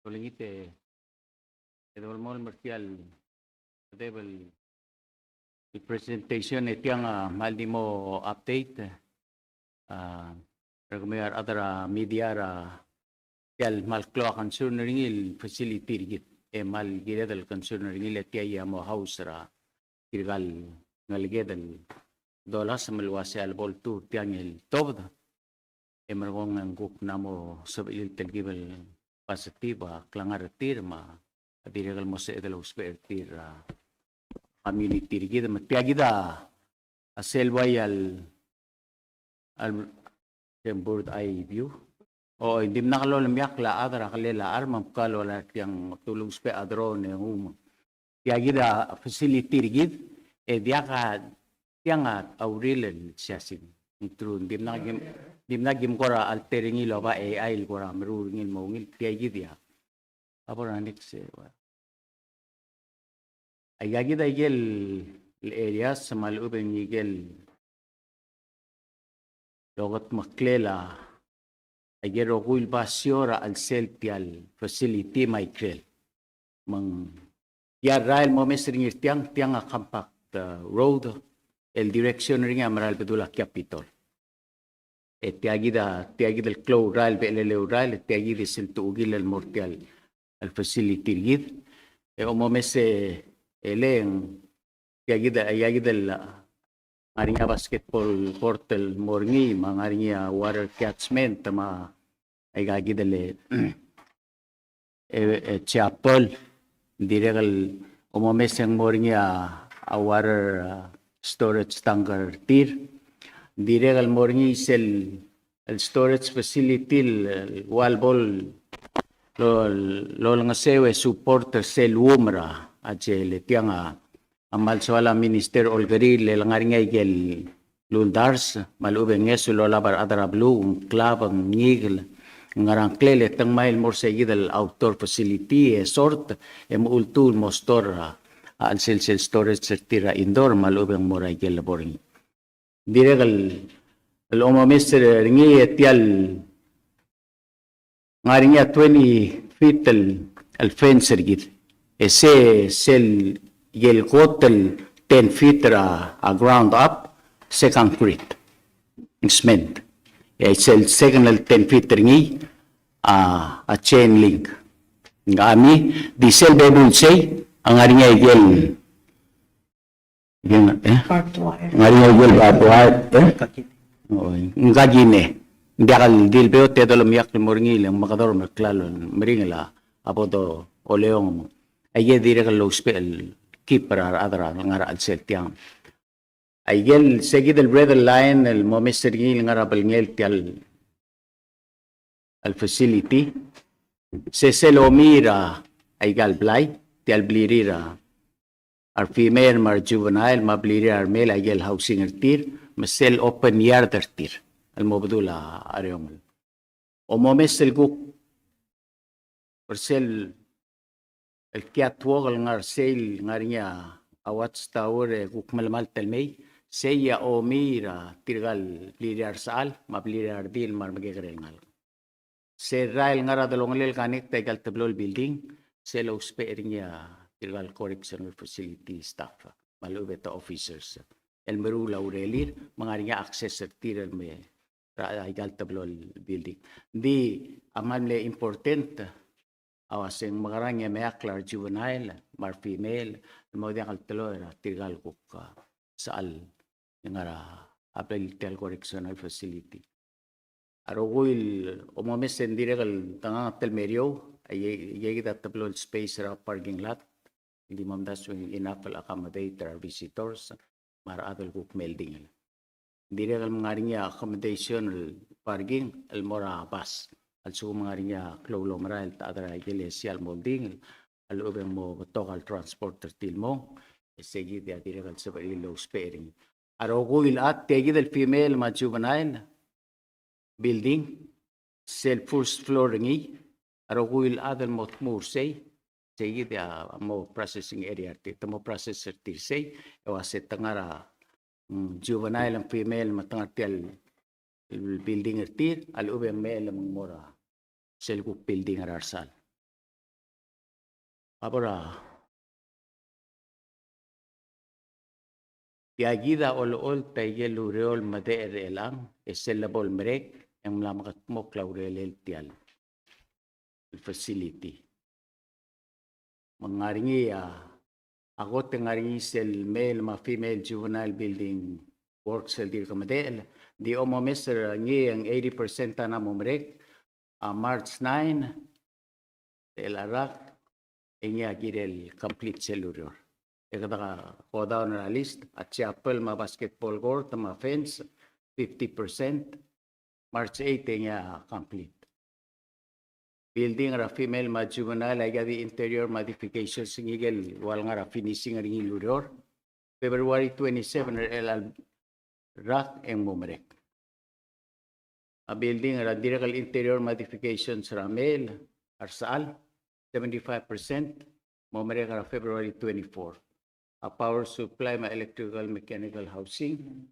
Olengit e, e dolemolem er tia el, el presentation e tiang a kmal di mo update. A, er kemiu a rechad er a media er a tia el kmal klou a concern er ngii el facility er kid, e kmal kired el concern er ngii le tia a mo house er a tirka el ngeleked el dolasem el uasei a lebo el tur tiang el tobed. E merekong e ng kuk mla mo sebechir el telkib el positive a klengar er tir me a dirrek el mo sebeched el ousbech er tir a community er kid me tia kid a sel bai al, al, sel bird eye view. O, ng dimlak lolemiakl a chad er a kelel a charm me ng kmal ua tiang te lousbech a drone e ng ua. Tia kid a facility er kid, e diak a, tiang a uriul el siasing. Ng true, ng dimlak kim, dimlak kim kora alter er ngii el oba A I el kora meruul er ngii el mo ungil, tia kid a. A bo er a next, e, ua. Aika kid a ikel areas me a lechub e ng ikel lokedmeklel a ikel rokui el basio er a chelsel tia el facility me a ikrel. Me ng tia el rael el mo omes er ngii er tiang, tiang a compact, uh, road, el direction er ngii a mera el bedul a Capitol. E tia kid a, tia kid el klou el rael, bechelel a rael, e tia kid a sel tuchukil el mo er tia el el facility er kid. E omomes e le ng tia kid, tia kid el ngar er ngii a basketball court el mo er ngii, me a ngar er ngii a water catchment, me a aika kid el e, e, chapel, dirrek el omomes e ng mo er ngii a, a water, a, storage tank er tir. Dirrek el mo er ngii sel, el storage facility el, el ua bo lo, lolengeseu e support er sel uum er a, a chel e tiang a, a kmal soal a Minister Olkeriil el ngar er ngii a ikel uldars, me a lechub e ng ngeso el olab a rechad er a beluu, ng klab, ng ngikel, ng ngerang klel e te ngmai el mo er se kid el outdoor facility, e sort, e mo ultuil el mo store a, a chelsel sel storage er tir a indoor, me a lechub e ng mo er a ikel bo er ngii. Dirrek el, el omomes er ngii e tia el ngar er ngii a twenty feet el, el fence er kid. E se, sel, ikel kot el ten feet er a, a ground up, se concrete, cement. E sel second el ten feet er ngii a, a chain link. Ng kemiu, di sel bebul sei a ngar er ngii a ikel Ng, eh? Barbed wire. Ng ngar er ngii a ikel barbed wire, eh? Kakine. O, ng kakine. Ng diak el di le beot e dolemolem el mo er ngii le ng mekedorm el klalo el meringel a bo doleong. Aike dirrek el lousbech el keep er a rechad el ngar er a chelsel tiang. Aikel se kid el red line el momes er ngii el ngar er a belngel tia el el facility, se sel omiir a aika el blai, tia el blirir a re female me a re juvenile, me a blirir a re male, aike el housing er tir, me sel open yard er tir, el mo bedul a Oreor. Omomes el kuk er sel el catwalk el ngar sei el ngar er ngii a watchtower e kuk melemalt el mei, sei a omiir a tirka el blirir a resechal me a blirir a redil me a remekekerei el ngalek. Se el rael el ngar er a delongelel el connect aika el teblo el building, sel ousbech er ngii a tirka el correctional facility staff me a lechub e te officers el meruul a urerir me ng ngar er ngii a access er tir el me er aika el teblo el building. Ng di a kmal mle important a uaseng mekerang e meakl a re juvenile me a re female el mo diak el teloi er tirka el kuk, a, sechal el ngar er a blil tia el correctional facility. A rokui el omomes e ng dirrek el tengang el meriou, e, e, e kid a teblo el space er a parking lot, el di momdasu e ng enough el accommodate er a re visitors me a rechad el kuk meldingel. Ng dirrek el ngar er ngii a accommodation el parking el mo er a bus. A lsekum ng ngar er ngii a klou el omerael el ta er a ikel sia el mo oldingel, a lechub e ng mo betok a le transport er tir el mong, e se kid a dirrek el sebechir el ousbech er ngii. A rokui el chad, tia kid el female me a juvenile building, sel first floor er ngii, a rokui el chad el mo tmuu er sei, sei kid a mo processing area er tir, te mo process er tir sei, e ua se te ngar er a, mm, juvenile me a female me te ngar er tia el, el building er tir, a lechub e ng male me ng mo er a sel kuk building er a resechal. A bo er a Tia kid a olecholt a ikel ureor el medechel er chelechang, e sel lebo el merek, e ng mla mekedmokl a urerel tia el facility. Me ng ngar er ngii a, a kot e ng ngar er ngii sel male me a female juvenile building works el dirk medechel, di omomes er ngii e ng eighty percent a mla mo merek, a March nine, el rak, e ngii a kirel complete sel ureor. E kede go down er a list, a chapel me a basketball court me a fence, fifty percent, March eight e ngii a complete. Building er a female me a juvenile, aika di interior modifications, ngikel ua el ngar er a finishing er ngii el ureor. February twenty-seven er chelecha el rak e ng mo merek. A building er a dirrek el interior modifications er a male, a resechal, seventy-five percent, mo merek er a February twenty-four. A power supply me a electrical mechanical housing,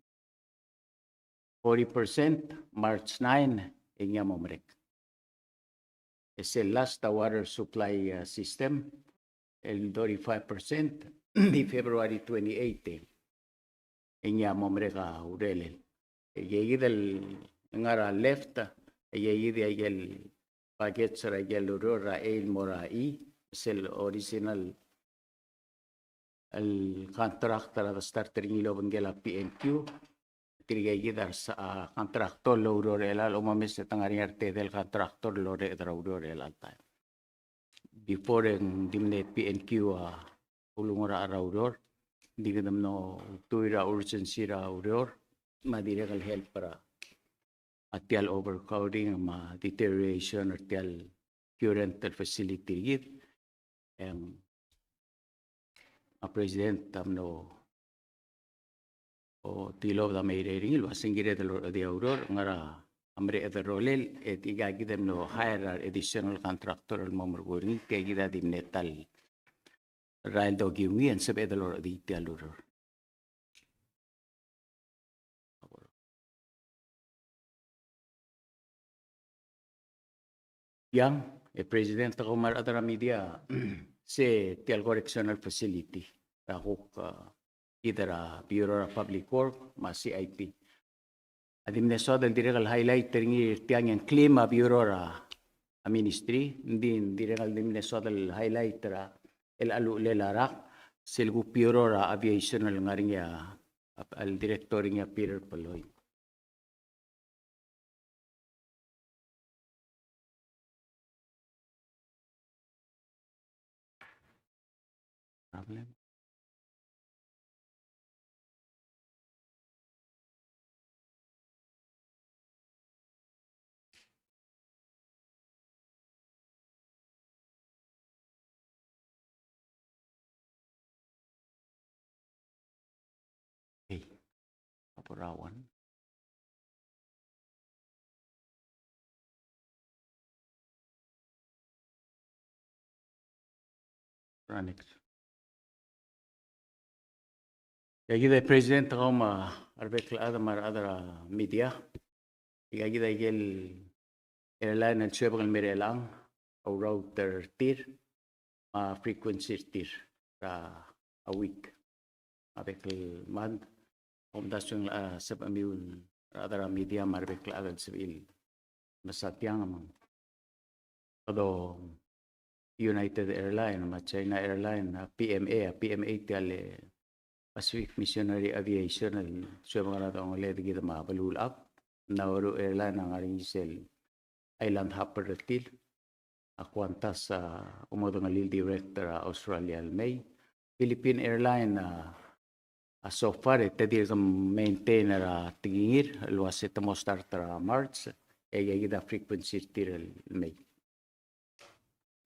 forty percent, March nine, e ngii a mo merek. E sel last a water supply, uh, system, el thirty-five percent, di February twenty-eight, e ngii a mo merek a urerel. E kid el ngar er a left, e kid a ikel package er a ikel ureor er a A el mo er a E, sel original el contract er a de start er ngii el obengkel a P and Q. Tirke kid a, a contractor el oureor er chelechang, omomes e te ngar er ngii a retedei el contractor el orreched er a ureor er chelechang. Before e ng di mle P and Q a ulungerachel er a ureor, di kede mlo ultuil er a urgency er a ureor, me a dirrek el help er a tia el overcrowding me a deterioration er tia el current el facility er kid. E ng a President a mlo tilobed a mei er ngii el uase ng kired el orechedii a ureor, ngar er a mereched el rolel, e tirka kid a mlo hire a additional contractor el mo merkur er ngii, tirka kid a di mle ta el rael dokiu ngii e ng sebeched el orechedii tia el ureor. Tiang, e President, kau me a rechad er a media, se tia el correctional facility er a kuk, a, either a Bureau er a Public Work me a C I P. A di mle soad el dirrek el highlight er ngii er tiang e ng claim a Bureau er a, a Ministry, ng di, ng dirrek el di mle soad el highlight er a, el a uchelel a rak, sel kuk Bureau er a Aviation el ngar er ngii a, a, el Director er ngii a Peter Polloi. Problem. Okay. Apa rawan? Next. Aikakid a President, kau me a rebek el chad me a rechad er a media. Aikakid a ikel airline el suebek el mei er chelechang, a route er tir, me a frequency er tir er a week. A bek el month, omdasu el, a, sebechemiu el rechad er a media me a rebek el chad el sebechir el mesa tiang me ng kede United Airline me a China Airline, a P M A, a P M A tia el Pacific Missionary Aviation el suebek er a dongeled kid me a beluulechad. Nauru Airline a ngar er ngii sel island hopper er tir. A Qantas a omodengelii el direct er a Australia el mei. Philippine Airline a, a so far e te dirk maintain er a tekingir el uase te mo start er a March, e aikakid a frequency er tir el mei.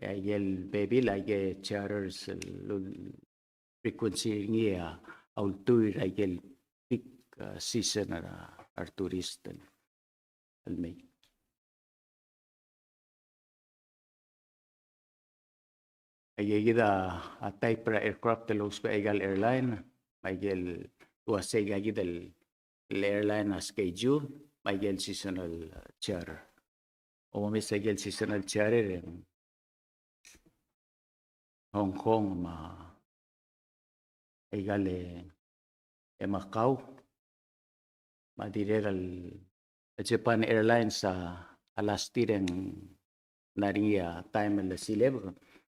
E aikel bebil, aike charters el frequency er ngii a ultuil er aikel peak, a, season er a, er a tourist el, el mei. Aikakid a, a type er a aircraft el ousbech aika el airline, me aikel uase aikakid el, el airline a schedule, me aikel seasonal, a, charter. Omes aikel seasonal charter e ng Hong Kong me a aika el, e Macau, me a dirrek el Japan Airlines a, a last year e ng ngar er ngii a taem el silebek, ng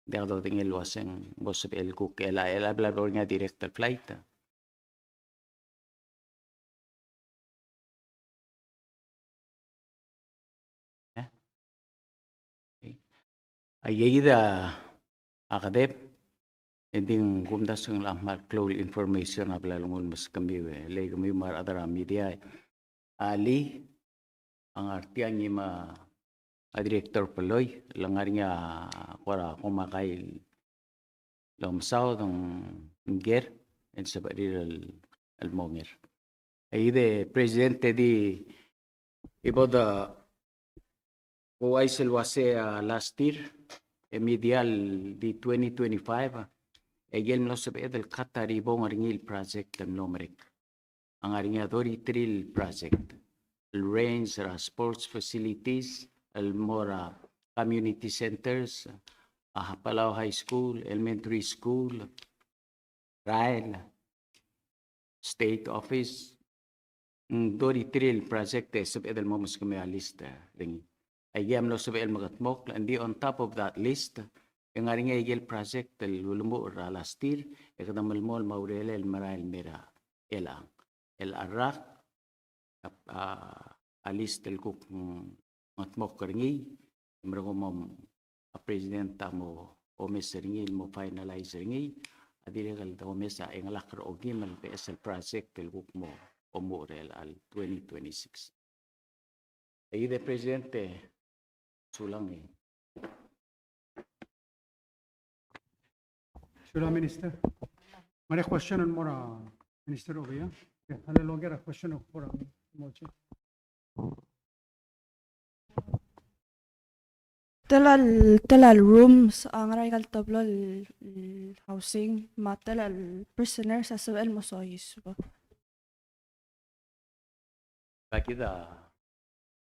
diak dodengei el uase ng bo sebechel el kuk, el a, el a bla bo er ngii a direct el flight. E? Aikakid a kedeb, e ng di kumdasu el kmal klou el information a bla lenguu el meskemiu, e le kemiu me a rechad er a media, e alii, a ngar tiang ngii me a Director Polloi, le ngar er ngii a kora komakai el omesaod, ng ker, e ng sebechir el, el mo nger. Aikakid e President, e di, e bo de, ouchais el uase a last year, e media el di twenty twenty-five, e aikel mlo sebeched el cut a ribong er ngii el project el mlo merek. A ngar er ngii a thirty-three el project el range er a sports facilities, el mo er a community centers, a Palau High School, elementary school, rael, state office, ng thirty-three el project e sebeched el mo meskemiu a list er ngii. Aike a mlo sebechel el mekedmokl, and the on top of that list, e ng ngar er ngii aike el project el ulemuchel er a last year, e kede melemolem a urerel el merael el mei er a chelechang. El rak, a, a list el kuk, mm, ngedmokl er ngii, e merekong me a president a mo omes er ngii, el mo finalize er ngii, a dirrek el domes a chengelakl er a okeim el beches el project el kuk mo omuchel er a twenty twenty-six. Aide, President, sulang e. Sulang, Minister. Ngar er ngii a question el mo er a Minister Obichang? Okay, a lolekoi er a question el mo er a Moche. Tela el, tela el rooms a ngar er aika el teblo el, el housing, me a tela el prisoners a sebechel el mo soiseb. Ba kid a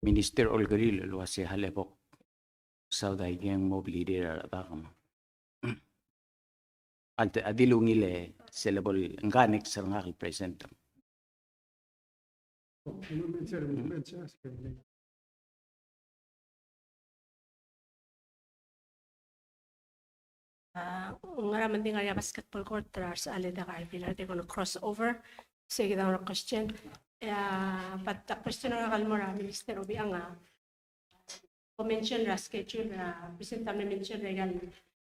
Minister Olkeriil el uase a lebo ksaod a ikang mo blirir a rechad me a, a di ungil e sel lebo el ngka next er ngak el present. A, ng ngar er a mending er a basketball court er a resechal e diak a refill, are they gonna cross over? Se kid a question. A, but a question er a kall mo er a Minister Obichang a, ko mention er a schedule, a, President a mention er a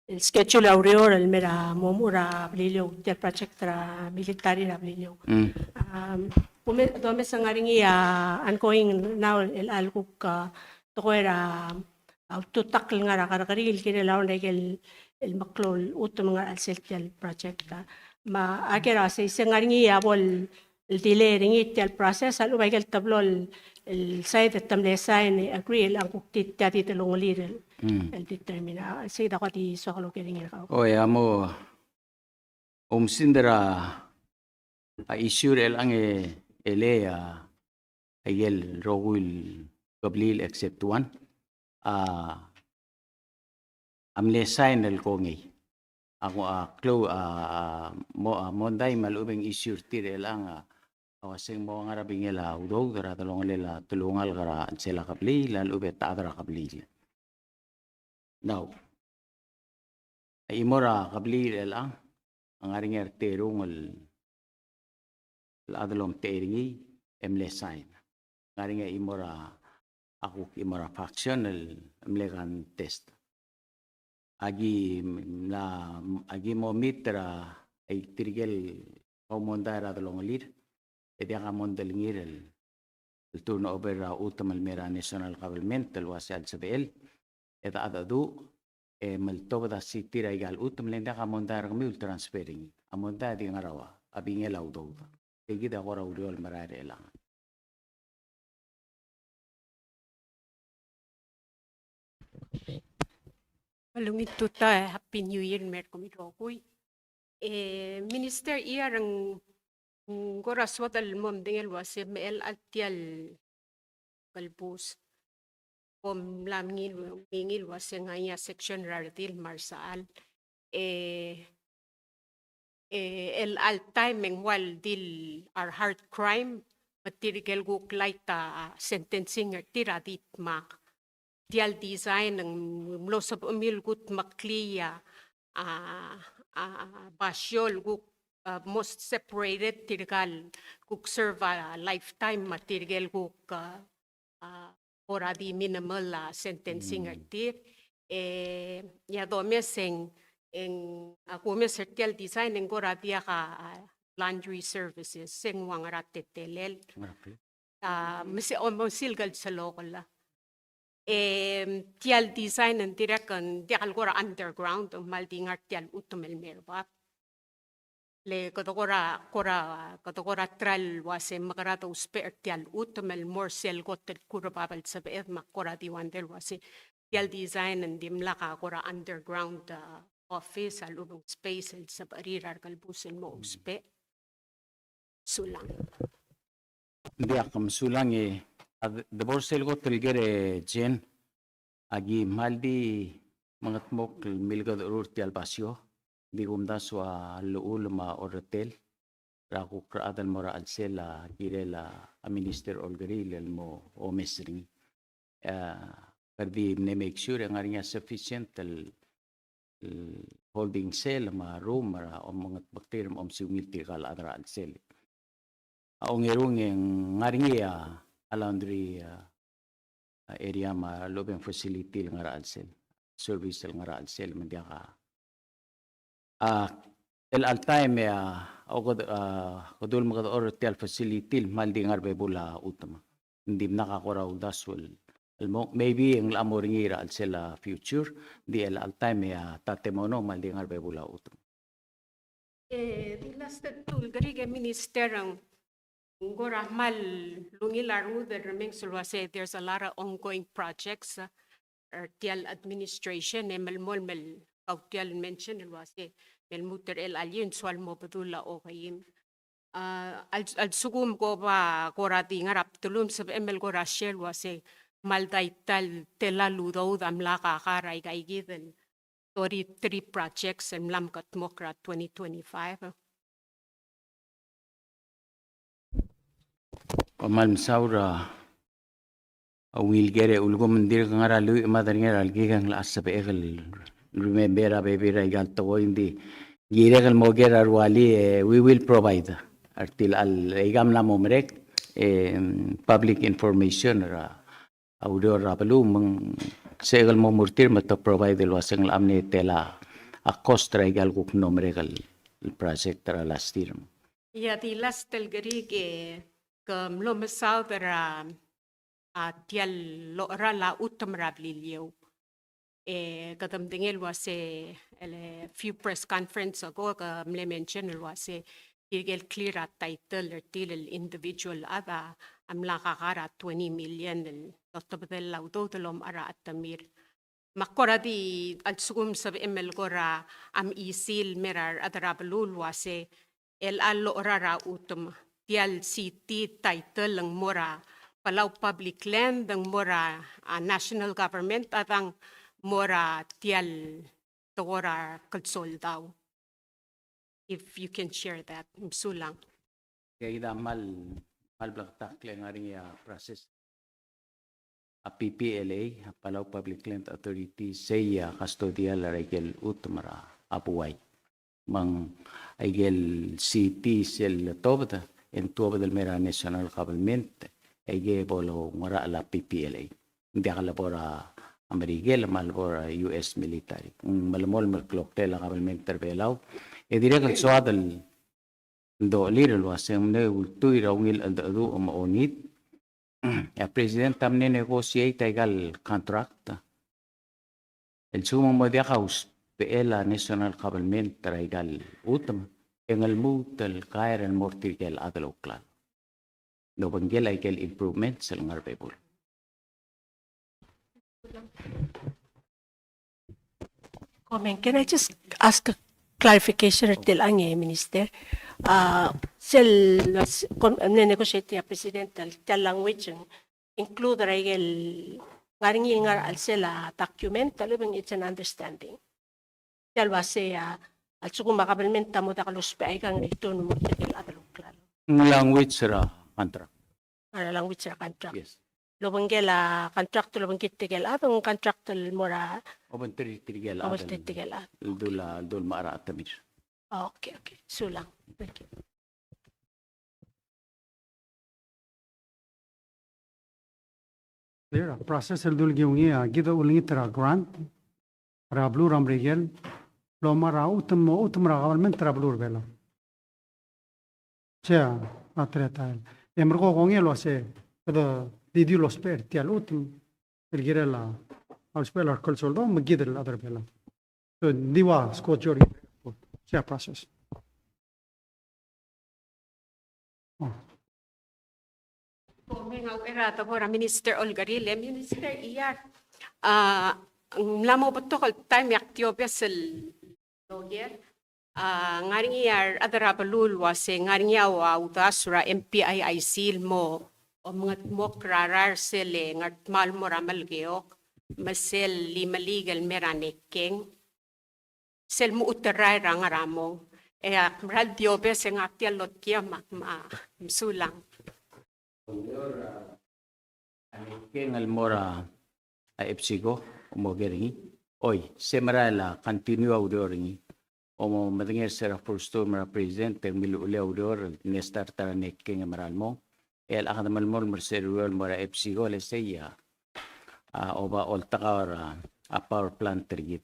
el schedule a ureor el mei er a mo omuchel er a Beliliou, tia el project er a military er a Beliliou. Mm. Um, kmo domes a ngar er ngii a ongoing now el, el kuk, a, tekoi er a, a, ultutakl el ngar er a kerrekeriil el kirel a ua ngike el, el meklou el chutem el ngar er a chelsel tia el project, a. Me a ker a sei se ng ngar er ngii a bo el el delay er ngii tia el process, a lechub aike el teblo el, el side e te mle sign e agree el ng kuk di tia di delongelir el, mm, el determine. A, sei kid a ko di soak el oker er ngii er kau. Oi, a mo, oumesingd er a, a issue er chelechang e, e le a, aike el rokui el kebliil except one a, a mle sign el kongei. A, a klou a, a mo, a mondai me a lechub e ng issue er tir er chelechang a, a uase ng mo ngar er a bingel a udoud er a delongelel a telungalek er a chelsel a kebliil a lechub e te chad er a kebliil. Now, a chimo er a kebliil er chelechang a ngar er ngii a reterung el el chad el omtechei er ngii e mle sign. Ngar er ngii a chimo er a, a kuk chimo er a faction el mle contest. Aki mla, aki mo meet er a, e tirke el kau mondai er a delongelir, e diak a mondai er ngii el, el turn over er a chutem el mei er a national government el uase a lsebechel, e de chedecheduch, e meltobed a city er aika el chutem, le ng diak a mondai er kemiu el transfer er ngii. A mondai a di ngar er a ua, a bingel a udoud. Sei kid a kora ureor el merael er chelechang. Ungil tutau e Happy New Year el mei er kemiu el rokui. E, Minister, ia er ng, ng kora soad el mo medengei el uase me chelecha el tia el kelebus bo mla mengiil, mengiil el uase ng ngar er ngii a section er a redil me a resechal. E, e chelecha el taem e ng ua el di el hard crime, me tirke el kuk light a sentencing er tir a di dmak. Tia el design ng mlo sebechemiu el kudmeklii a, a, a, basio el kuk, a, mo separated, tirka el kuk serve a lifetime me tirke el kuk, a, a, kora di minimal a sentencing er tir. E, ia domes e ng, e ng, a kumes er tia el design e ng kora diak a, a, laundry services, se ng ua ngera a teletelel. A, me se, o, me sel kuk sel local a. E, tia el design ng dirrek ng diak el kora underground, ng kmal di ngar tia el chutem el mei er bab. Le kede kora, kora, kede kora try el uase mekera dousbech er tia el chutem el mo er sel kot el kurebab el sebeched me ak kora di wonder el uase tia el design ng dimlak a kora underground, a, office a lechub e ng space el sebechir a rekelebus el mo ousbech. Sulang. Ng diak, mesulang e, a de, de bo er sel kot el ker e Jen, aki kmal di mengedmokl el milkedecherur tia el basio, di kumdasu a llechul me a orretel er a kuk rechad el mo er a chelsel a kirel a Minister Olkeriil el mo omes er ngii. A, Kede di mle make sure e ng ngar er ngii a sufficient el, el holding cell me a room er a omengetmokl er tir me a omesiungel tirka el chad er a chelsel. A ongerung e ng ngar er ngii a, a laundry, a, a area me a lobeng facility el ngar er a chelsel, service el ngar er a chelsel, me ng diak a, a, el all time e a, o kede, a, kede ulemekedechor er tia el facility el kmal di ngar er a bebul a chutem. Ng dimlak a kora uldasu el, el mo, maybe e ng locha mo er ngii er a chelsel a future, ng di el all time e a tatemono kmal di ngar er a bebul a chutem. E di last, te ulterekokl e Minister, ng kora kmal ungil a rengud el remenges el uase there's a lot of ongoing projects, uh, er tia el administration, e melemolem el kau tia el mention el uase me lmuut er chelecha el year e ng soal mo bedul a okeim. A, a, a lsekum ko ba kora di ngar er a bdelum, sebechem el kora share el uase kmal dai ta el tela el udoud a mla kakar er aika ikid el thirty-three projects el mla mekedmokl er a twenty twenty-five. Kom kmal mesaul er a ungil ker e ulekum, ng dirk ngar er a lluich me a tang er a lekikang el sebechek el remember a bebil er aika el tekoi, ng di kirek el mo ker a rualii e we will provide er tia el, aika mla mo merek, e, public information er a a ureor er a beluu me ng sebechek el mo murtir me te provide el uase ng locha mle tela a cost er aika el kuk mlo merek el project er a last year. Ia di last el kerik e ke mlo mesaod er a, a tia el locheral a chutem er a Beliliou. E kede medengei el uase el few press conference ago ke mle mention el uase tirke el clear a title er tir el individual chad a mla kakar er a twenty million el lotebedel a udoud el omechar a chetemir. Me ak kora di a lsekum sebechem el kora mechisi el mei er a rechad er a beluu el uase el a locherar a chutem, tia el city title ng mo er a Palau Public Land, ng mo er a, a, national government, a dang mo er a tia el tekoi er a klsoldau. If you can share that, mesulang. Kede kmal, kmal bleketakl e ng ngar er ngii a process a P P L A, a Palau Public Land Authority, sei a custodial er a ikel chutem er a buai. Me ng aikel city sel tuobed, e ng tuobed el mei er a national government, aike bo loungerachel a P P L A. Ng diak lebo er a Merikel me a lebo er a U S military. Ng melemolem el kloktel a government er a Belau. E dirrek el soad el dolir el uasei ng mle ultuil er a ungil cheldecheduch me a ongit. E a president a mle negotiate aika el contract. El lsekum ng mo diak a usbechel a national government er aika el chutem, e ng lmuut el kaer el mo er tirke el chad el ouklalo. Lobengkel aike el improvements el ngar er a bebul. Comment. Can I just ask a clarification er tia el, Minister? Uh, sel, kom, mle negotiate a president el, tia el language, include er a ikel ngar er ngii el ngar er a chelsel a document, a lobeng it's an understanding. Tia el uasei a, a lsekum a government a mo diak lousbech aikang e ng return el mo er tirke el chad el ouklalo. Ng language er a contract. A language er a contract. Yes. Lobengkel a contract, lobengkel tirke el chad, ng contract el mo er a. Obengterir tirke el chad. Obengterir tirke el chad. El dul, el dul mechar a chetemir. Okay, okay. Sulang. Thank you. Clear a process el dul kiungii a kid a ulengit er a grant er a beluu er a Merikel el omechar a chutem, mo chutem er a government er a beluu er a Belau. Sei a teletael. E merekong e kongei el uasei kede di di lousbech er tia el chutem el kirel a usbechel a reklsoldau me kid el chad er a Belau. So, ng di ua skojo er sei a process. Oh. Komeng a uchei er a debo er a Minister Olkeriil, e Minister Iyar, a, ng mla mo betok el taem e ak di obes el oker. A, ng ngar er ngii a rechad er a beluu el uasei ng ngar er ngii a ua uldasu er a M P I I C el mo omengedmokl er a rael sel Ngardmau el mo er a Melekeok, me sel Imeliik el mei er a Nekeng. Sel mo ulterael er a ngar er a mong. E ak mera el di obes e ngak tia el lotkii me ak, me, mesulang. A Nekeng el mo er a, EPSI ko, mo oker er ngii. Oi, se merael a continue a ureor er ngii. O mo medengei er se er a first term er a president, e ng milechulei a ureor, el ngar er a ta er a nekkeng e merael mong. E a kede melemolem er se er a ureor el mo er a EPSI ko, el sei a, a, oba oltak a, a power plant er kid.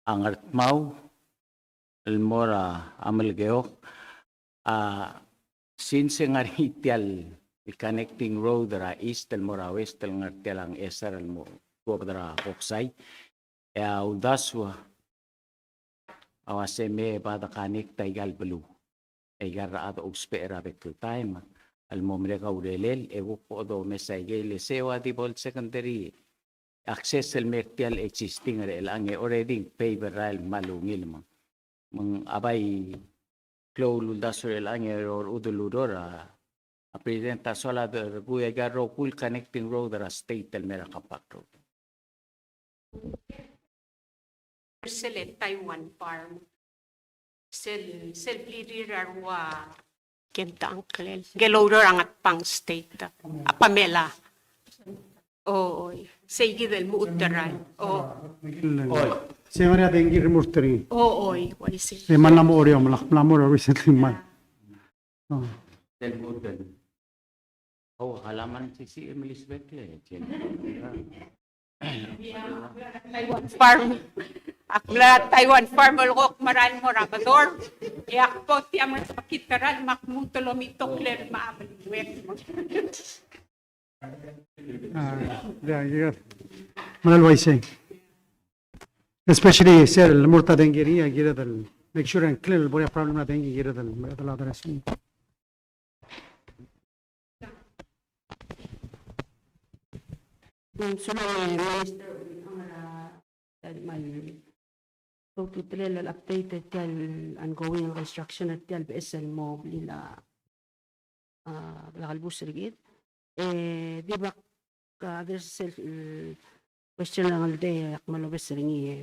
A Ngardmau, el mo er a Melekeok, a, since ng ngar er ngii tia el connecting road er a east el mo er a west el ngar er tia el Ngchesar el mo tuobed er a Koksai, e a uldasu a uase me bo de connect aika el beluu. Aika el rechad a ousbech er a bek el taem el mo merek a urerel, e kuk bo domes aike el sei a di bo el secondary access el mer tia el existing er chelechang e already paved er a rael me a ungil me ng. Me ng a bai klou el uldasu er chelechang e a rechad el ureor a, a president a soal a de rokui aika el rokui el connecting road er a state el mer a compact road. Sel Taiwan Farm. Sel, sel blirir a rua. Kenta ngklel. Ng ureor er a Ngatpang State. A Pamela. O, oi. Sei kid el mo ulteral. O. Oi. Se ngar er ngii a dengki el remurt er ngii. O, oi. Uaisei. E mla mo er eou, mla, mla mo er eou recently, mla. O. Sel mo ulteral. O, kalaman sisi e melisbek le. Taiwan Farm. Ak mla er a Taiwan Farm el kuk merael el mo er a Bedor. E ak bo tia mla er a Kitteral me ak lmuut el omitokl el mo er a Beluek. A, ia, ia. Mera el uaisei. Especially sel remurt a dengki er ngii, a kired el make sure e ng clear el bo er a problem er a dengki, kired el, el address. Mm, sulang e Minister, a, a, mal, ultutelel el update er tia el ongoing construction er tia el beches el mo blil a, a, bla kelebus er kid. E, di bak, a, address el, mm, question el ngar er ngii e ak mo lobes er ngii, e,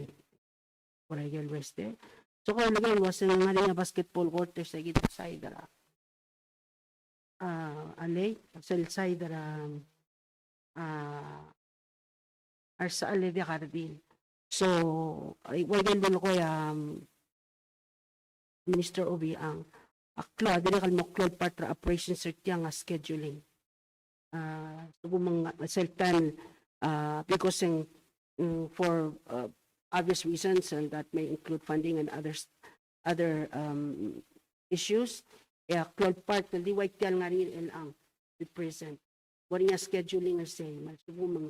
por aike el rest, e. So, ko el ngar er ngii a uase ng ngar er ngii a basketball court er se kid el side er a, a, a lake, sel side er a, a, a resechal e diak a redil. So, a, ua ikel lulekoi a, um, Minister Obichang, a klou a dirrek el mo klou el part er a operations er tiang a scheduling. A, sebechel me ng sel time, a, because ng, mm, for, a, obvious reasons, and that may include funding and others, other, um, issues. E a klou el part el di ua tia el ngar er ngii er chelechang, the present. Ng ngar er ngii a scheduling er sei, me a lsekum ng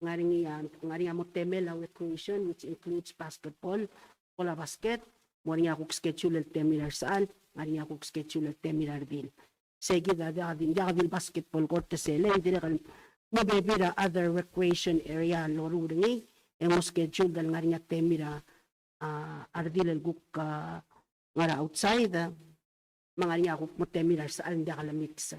ngar er ngii a, ngar er ngii a mo temel a recreation, which includes basketball, bola basket, ng ngar er ngii a kuk schedule el temir a resechal, ng ngar er ngii a kuk schedule el temir a redil. Sei kid a diak di, diak di el basketball court er sei, le dirrek el mo bebil er a other recreation area el loruul er ngii, e ng mo schedule el ngar er ngii a temir a, a, a redil el kuk, a, ngar er a outside, me ng ngar er ngii a kuk mo temir a resechal, ng diak le mix.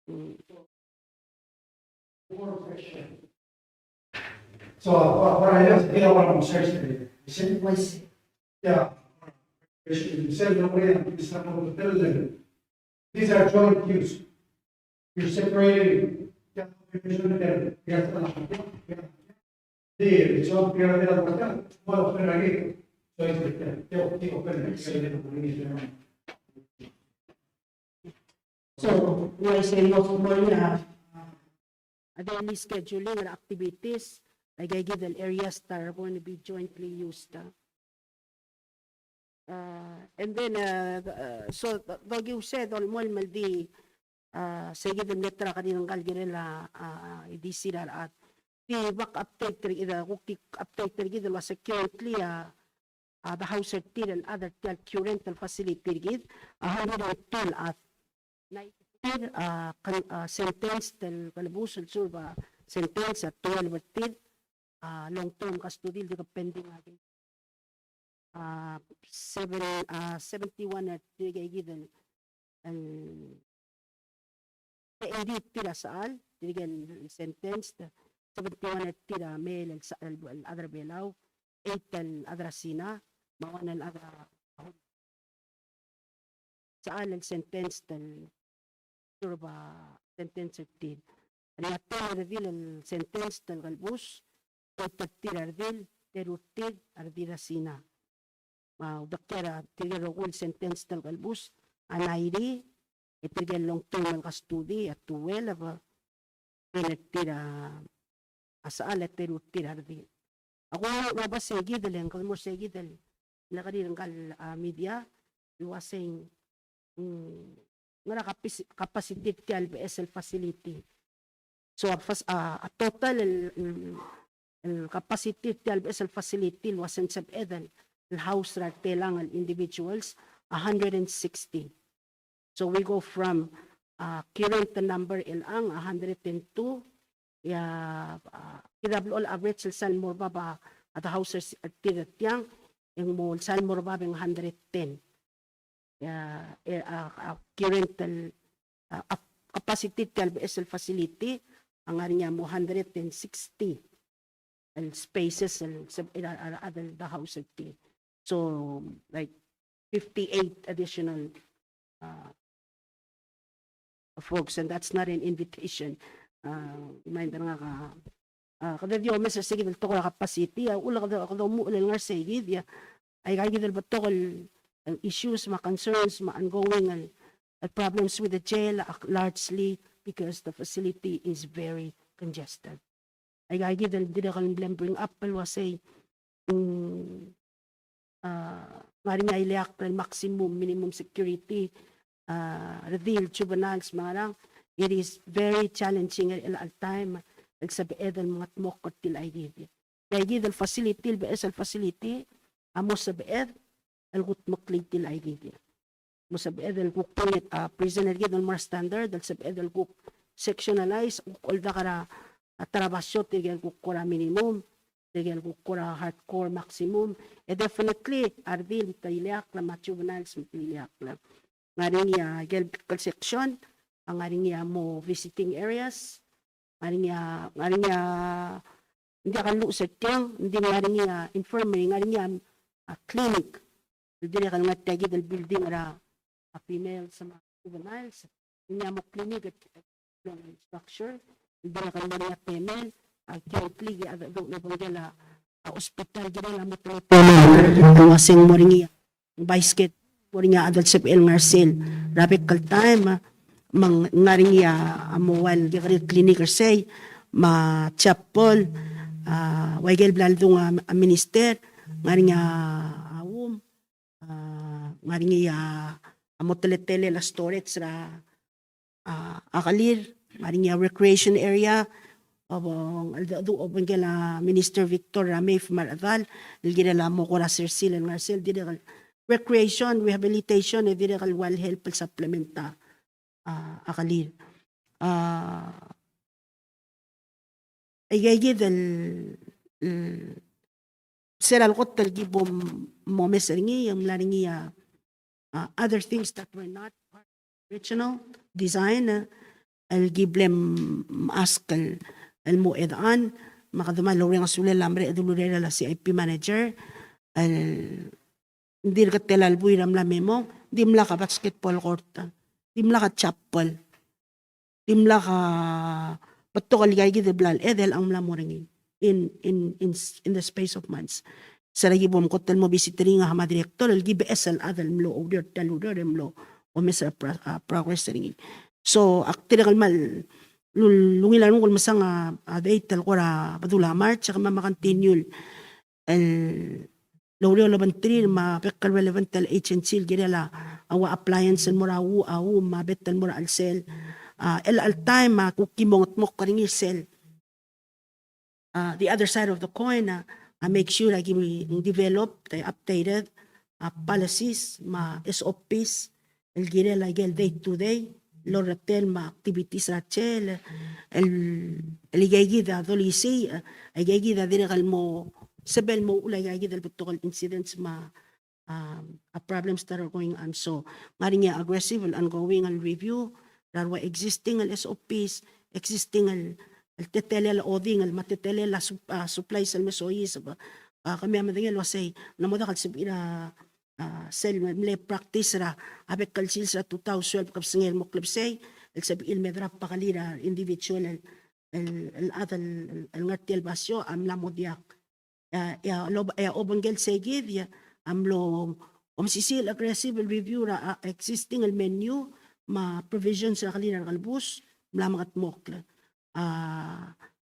Mm. So, what, what I just did, I want to search it. You see? I see. Yeah. It's, it's, it's, it's, These are joint use. You're separating. So, uaisei el mo, mo er ngii a, a daily scheduling er a activities, like, aike el areas that are going to be jointly used, a. Uh, and then, uh, the, uh, so, the, the, you said, dolemolem el di, uh, se kid el mle ta er a kerir ngka el kirel a, uh, idisir a rechad. Di bak update er kid, kuk di update er kid el uase currently, uh, uh, the house er tir el chad er tia el current el facility er kid, a hundred and two el chad. Nine er tir, a, ken-, a, sentenced el kelebus el serve a sentence, a twelve er tir, a, long term custody el di ke pending a case. A, seven, a, seventy-one er tir, aike kid el, el, eighty er tir a sechal, tirke el sentenced, seventy-one er tir a male el sa-, el, el chad er a Belau, eight el chad er a Sina, me a one el chad er a sechal el sentence el, serve a sentence er tir. Ng ngar er ngii a redil el sentence el kelebus, kot er tir a redil, teru er tir a redil a sina. Me a udekiar er tirke el rokui el sentence el kelebus a ninety, e tirke el long term el custody a twelve, ten er tir a sechal e teru er tir a redil. Ak ua, ua ba sei kid el, ng kede mo sei kid el, le kerir ngka el, a, media, el ua sei, mm, ngera capacity, capacity er tia el beches el facility. So, a fas-, a, a total el, el, el capacity er tia el beches el facility el ua sei ng sebeched el, el house er a telang el individuals, a hundred and sixty. So we go from, uh, current number el ang, a hundred and two, e a, uh, kid a blechoel average el sal mo er bab a, a the house er tir er tiang, e ng mo el sal mo er bab e ng hundred ten. E a, e a, a current el, a, a capacity er tia el beches el facility, a ngar er ngii a mo hundred and sixty el spaces el, se-, er a, er a, er a, the house er tir. So, like, fifty-eight additional, uh, folks, and that's not an invitation. Uh, reminder ngak a, uh, kede di omes er sei kid el tekoi er a capacity, a uchul e kede, kede omuchel el ngar er sei kid, ia, aika kid el betok el, el issues me a concerns me a ongoing el, el problems with the jail, uh, largely because the facility is very congested. Aika kid el dirrek el mle bring up el ua sei, mm, a, ngar er ngii a ileakl el maximum minimum security, a, redil juveniles me a ngerang, it is very challenging er chelecha el taem el sebeched el mengetmokl er tia el idea. Tia kid el facility, el beches el facility, a mo sebeched el kutmeklii tia el idea. Mo sebeched el kuk, a, prison er kid el mo er a standard, el sebeched el kuk sectionalize, kuk oldak er a, a, ta er a basio, tirke el kuk kora minimum, tirke el kuk kora hardcore maximum. E definitely a redil me te ileakl, me a juveniles me te ileakl. Ngar er ngii a ikel, ikel section a ngar er ngii a mo visiting areas, ngar er ngii a, ngar er ngii a, ng diak a lluches er tiang, ng di ngar er ngii a infirmary, ngar er ngii a, a clinic el dirrek el ngar er tia kid el building er a, a females me a juveniles. Ng mo clinic el, el structure el dirrek el ngar er ngii a female, a clinic, a, a, a hospital, kirel a mo teletelel el uaseng mo er ngii a basket, mo er ngii a chad el sebechel ngar er sel er a bek el taem, me ng ngar er ngii a mo ua el kekerei el clinic er sei, me a chapel, a, ua ikel bla ledung a, a minister, ngar er ngii a, a womb, a, ngar er ngii a, a mo teletelel a storage er a, a, a kelir, ngar er ngii a recreation area, obeng, obengkel a Minister Victor er a Mei me a rechedal, el kirel a mo kora sersil el ngar er sel, dirrek el recreation, rehabilitation, e dirrek el ua el help el supplement a, a, a kelir. A, aika kid el, el, se er a lekot el ki bo momes er ngii, e ng mla er ngii a, a, other things that were not part of the original design, a, el ki bla mechas el, el mo add on, me kede mal oureor a sulel a mereched el urerel a C I P manager, el, ng dirk tela el buil er a mla me mong, dimlak a basketball court, dimlak a chapel, dimlak a betok el ika kid el bla el edei el ng mla mo er ngii in, in, in, in the space of months. Se er a ki bo mkot el mo visit er ngii a kemam a director, el ki beches el chad el mlo oureor, ta el ureor el mlo omes er a pro-, a, progress er ngii. So, ak dirrek el mal, lu-, lungil a renguk el mesang a, a date el kora bedul a March, e kemam a continue el, el oureor el obengterir me a bek el relevant el agency el kirel a ua appliance el mo er a u-, a u-, me a bet el mo er a chelsel. A, el, el taem a kuk ki mo ngetmokl er ngii er sel. A, the other side of the coin, a, a make sure a ki develop, the updated, a, policies, me a S O Ps, el kirel a ikel day to day el orretel me a activities er a chelsel, el, el ika kid a dolisiich, a, ika kid a dirrek el mo sebechel el mo uchul a ika kid el betok el incidents me a, um, a problems that are going on. So, ng ngar er ngii a aggressive el ongoing el review er a ua existing el S O Ps, existing el, el teletelel a oding, el me a teletelel a sup-, a, supplies el me soiseb. A, kemiu a medengei el uasei, ng mo diak el sebechir a a, sel mle practice er a bek el sils er a two thousand twelve, kebesengei el mo klebesei el sebechir el me drop a kelir a individual el, el, el chad el, el ngar tia el basio a mla mo diak. E a, e a, lo, e a obengkel se kid a mlo omsisiich el aggressive el review er a, a, existing el menu me a provisions er a kelir a rekelebus, mla mekedmokl a,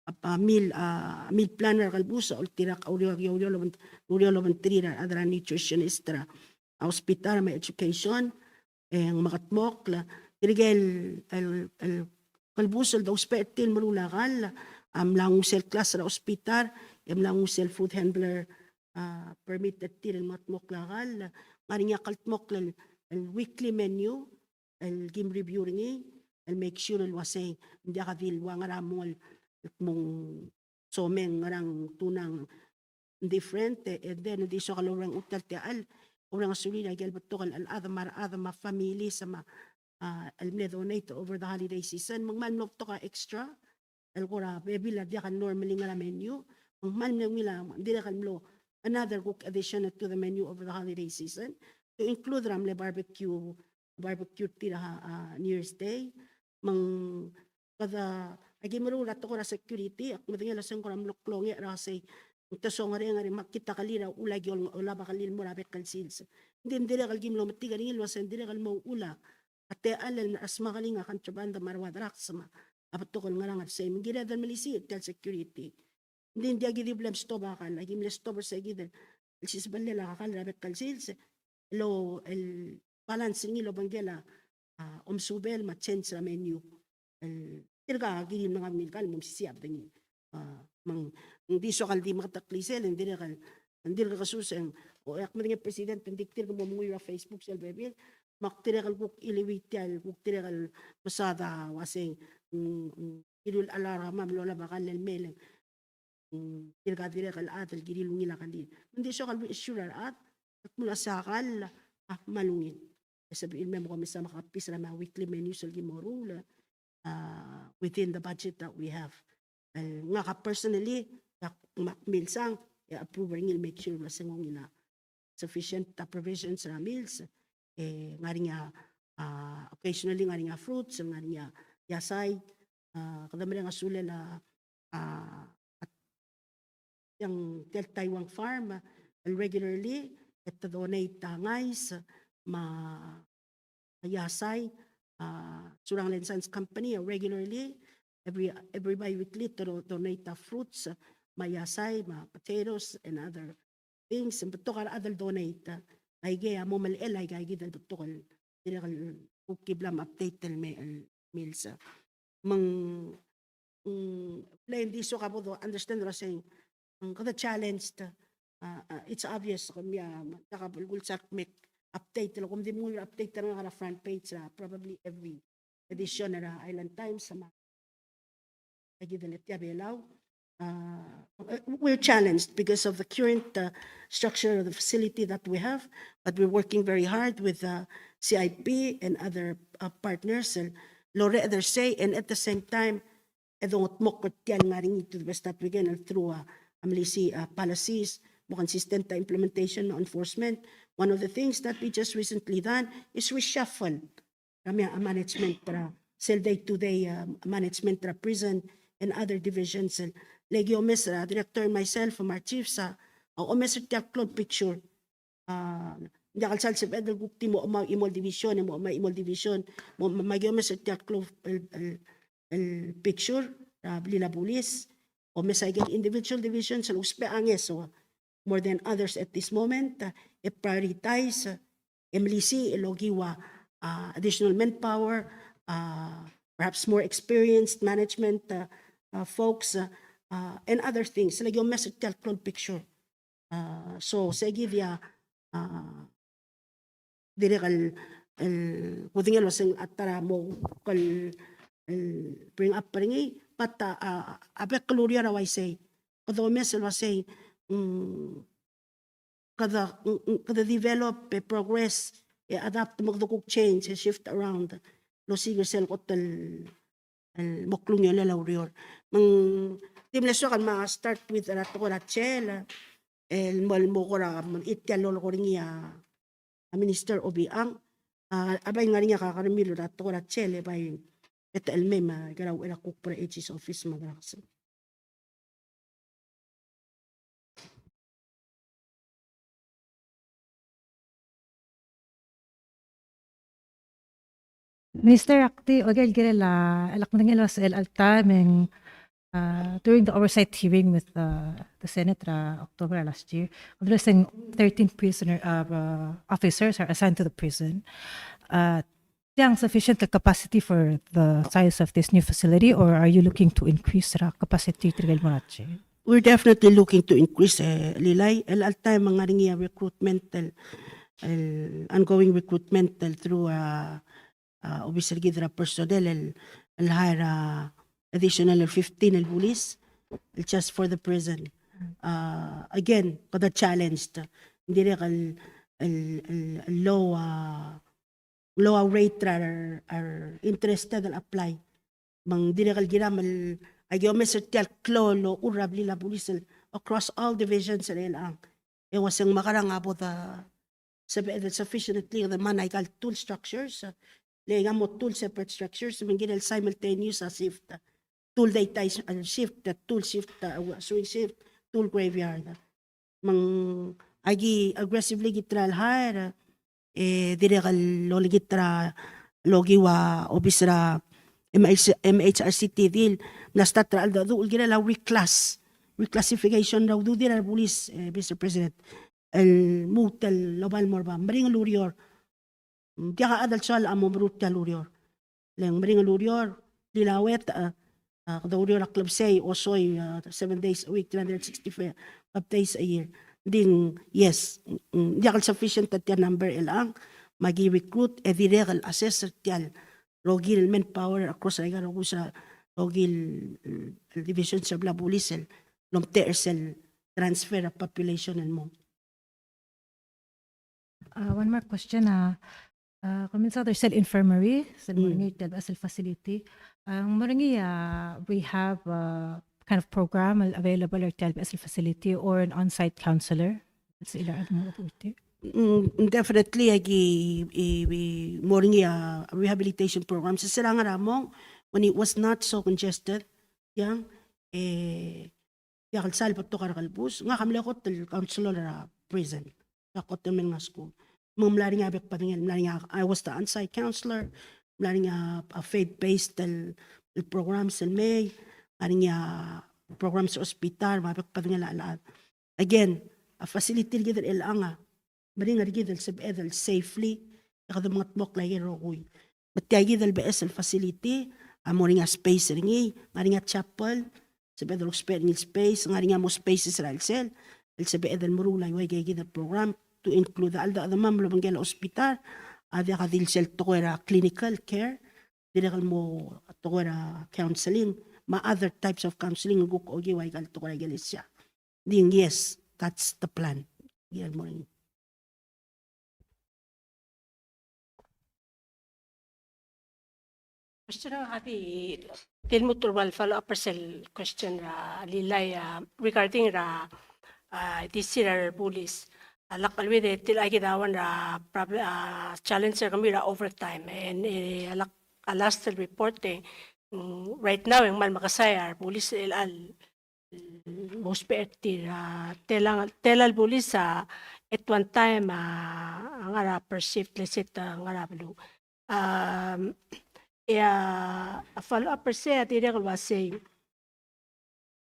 a, a meal, a, meal plan er a rekelebus a oltirakl a ureor, ureor, ureor el obengterir a rechad er a nutritionist er a hospital me a education, e ng mekedmokl. Tirke el, el, el kelebus el dousbech er tir el meruul a kall a mla nguu sel class er a hospital, e mla nguu sel food handler, a, permit er tir el mekedmokl a kall. Ng ngar er ngii a kldmokl el, el weekly menu el kim review er ngii el make sure el uasei ng diak di el ua ngera mong el, el kmung someng, ngerang, tuna, ng different, e, and then ng di soak el oureng a techall, oureng a sulir a ikel betok el chad me a rechad me a families me a, a, el mle donate over the holiday season. Me ng kmal mlo betok a extra el kora bebil a diak el normally ngar er a menu. Me ng kmal mle ungil a, ng dirrek el mlo another kuk addition to the menu over the holiday season, to include er a mle barbecue, barbecue er tir er a, a, New Year's Day. Me ng kede, aki meruul er a tekoi er a security, ak medengei el uasei ng kora mlo klongech er a sei, ng te songerenger e me kid a kelir a uchul a ki olab a kelir el mo er a bek el sils. Ng di ng dirrek el kim lometik er ngii el uasei ng dirrek el mo uchul a techall el mla smuggling a contraband me a rua drugs me a betok el ngerang er sei. Me ng kired el melisiich er tia el security. Ng di ng diak ki di bla mstop a kall, aki mle stop er se kid el sisebellel a kall er a bek el sils, el, el balance er ngii el obengkel a, a, omesubel me a change er a menu. El, tirka kirir el menga ungil kall el mo mesisiich a bedengir. A, me ng, ng di soak el di meketeklii sel, ng dirrek el, ng dirk kesus e ng, o, e ak medengei President, ng di tirke el mo menguiu er a Facebook sel bebil, me ak dirrek el kuk iliuii tia el, kuk dirrek el mesaod a uasei, mm, mm, kirir el chelecha el kemam el olab a kall el mei, mm, tirka dirrek el chad el kirir el ungil a kelir. Me ng di soak el reassure a rechad el kmo a sei a kall a kmal ungil. E sebechir el mei me kom mesa me kapiis er a mei a weekly menus el ki meruul, uh, within the budget that we have. El ngak a personally, ak, me ak milsang, e approve er ngii el make sure el uasei ng ungil a sufficient, uh, provisions er a meals, e ngar er ngii a, uh, occasionally ngar er ngii a fruits, ngar er ngii a iasai, uh, kede mereng a sulel a, a, a, tiang, tia el Taiwan farm, el regularly, e te donate a ngais, me a iasai, a, Surangel and Sons Company, regularly, every, every bi-weekly, te do-, donate a fruits, me a iasai, me a potatoes, and other things, e ng betok a rechad el donate, aikei a mo melechel, aikei kid el betok el, dirrek el kuk ki bla me update el me-, el meals. Me ng, mm, plain di soak a bo do understand er a sei, mm, kede challenged, uh, uh, it's obvious, kemiu a, diak a belkul shark make update, el kom di menguiu er a update er ngak er a front page er a probably every edition er a Island Times, me a kid el tia Belau. Uh, we're challenged because of the current, uh, structure of the facility that we have, but we're working very hard with, uh, C I P and other, uh, partners, el orreched er sei, and at the same time, e dongedmokl er tia el ngar er ngii to the best that we can, el through, uh, a melisiich, uh, policies, mo consistent, uh, implementation, enforcement. One of the things that we just recently done is reshuffle er a mei a management er a sel day-to-day, uh, management er a prison and other divisions. Le ki omes er a director and myself, me a chiefs, a, a omes er tia el klou el picture. A, ng diak el sal sebeched el kuk di mo, mo, chimo el division, mo, mo, chimo el division, mo, mo, me aki omes er tia el klou el, el, el picture er a blil a bulis. Omes a ikel individual divisions el ousbech a ngeso more than others at this moment, e prioritize, e melisiich el okiu a, uh, additional manpower, uh, perhaps more experienced management, uh, uh, folks, uh, uh, and other things. Le ki omes er tia el klou el picture. Uh, so, se kid a, uh, dirrek el, el kudengei el uaseng a ta er a mo kuk el, el bring up er ngii, but a, a, a bek el ureor a uaisei. Kede omes el uasei, mm, kede, mm, mm, kede develop, e progress, e adapt, me kede kuk change, e shift around el osiik er sel kot el, el mo klungiolel a ureor. Me ng di mle soak el me start with er a tekoi er a chel, el mo, el mo kora, me ng tia el lolekoi er ngii a Minister Obichang, a, a bai ngar er ngii a kakermiu er a tekoi er a jail e bai e techelmei me a kera uchei er a kuk bo er a AG's office me a kera kesai. Minister, ak di, oke, el kirel a, el ak medengei el uasei el all time, uh, during the oversight hearing with, uh, the Senate, uh, October last year, addressing thirteen prisoner, uh, uh, officers are assigned to the prison. Uh, tiang sufficient capacity for the size of this new facility, or are you looking to increase the capacity er tirke el mo er a jail? We're definitely looking to increase, eh, Lilai, el all time a ngar er ngii a recruitment, el, el ongoing recruitment, el through, uh, uh, obis er kid er a personnel, el, el hire, uh, additional fifteen el bulis, el just for the prison. Uh, again, kede challenged. Dirrek el, el, el, el low, uh, low rate er a re interested el apply. Me ng dirrek el kiram el, aki omes er tia el klou el ochur er a blil a bulis el across all divisions er chelechang. E uaseng mekerang a bo de sebeched el sufficiently kede manage aika el two structures, le aika mo two separate structures, me ng kirel simultaneous a shift. Two daytime, uh, shift, two shift, uh, swing shift, two graveyard. Me ng aki aggressively ki try el hire, e dirrek el olengit er a lokiu a obis er a MH, MHRCTD el mla start er a cheldecheduch el kirel a reclass, reclassification er a ududir a rebulis, e, Mister President. El lmuut el oba el mo er a meringel ureor. Ng diak a chad el soal a mo meruul tia el ureor. Le ng meringel ureor, di el uet, a, a, kede oureor a klebesei, osoi, a, seven days a week, three hundred sixty-five days a year. Ng di, yes, ng, ng diak el sufficient a tia number er chelechang, me aki recruit, e dirrek el assess er tia el rokir el manpower across er aika el rokui, rokir el, el division er a blil a bulis el lomtechei er sel transfer a population el mong. Uh, one more question. Uh, uh, kemiu a sel infirmary, sel mo er ngii tia el beches el facility. Uh, mo er ngii a rehab, uh, kind of program available er tia el beches el facility or an on-site counselor? Sel a mo er ngii. Mm, definitely, aki, i, i, mo er ngii a rehabilitation program. Se sel a ngar er a mong, when it was not so congested, tiang, e, diak el sal betok a rekelebus, ngak a mle kot el counselor er a prison. Ngak a kot el mle ngasku. Me ng mla er ngii a bek el bedengel, mla er ngii a, I was the on-site counselor, mla er ngii a, a faith-based el, el programs el mei, mla er ngii a programs er a hospital, me a bek el bedengel a chad. Again, a facility er kid er chelechang a meringel er kid el sebeched el safely, e kede mengedmokl aike el rokui. Me tia kid el beches el facility, a mo er ngii a space er ngii, ngar er ngii a chapel, sebeched el ousbech er ngii el space, ngar er ngii a mo spaces er a chelsel, el sebeched el meruul a ua ike kid el program, to include a cheldecheduch me a mlo obengkel a hospital, a diak a di el sel tekoi er a clinical care, dirrek el mo tekoi er a counseling, me a other types of counseling, el kuk okiu aika el tekoi er a ikelesia. Ng di, yes, that's the plan. Ikel mo er ngii. Question a di, di lmuut el ua el follow up er sel question er a Lilai, uh, regarding er a, uh, di sel er a bulis. A lak el ua di tia kid a one er a problem, uh, challenge er kemiu er a overtime. And, eh, a lak a last el report, e, mm, right now e ng kmal mekesai a rebulis el, el mo ousbech er tir, a, tela, tela el bulis a, at one time, a, a ngar er a per shift, let's say, a ngar er a beluu. Um, e a, a follow up er sei a dirrek el uasei,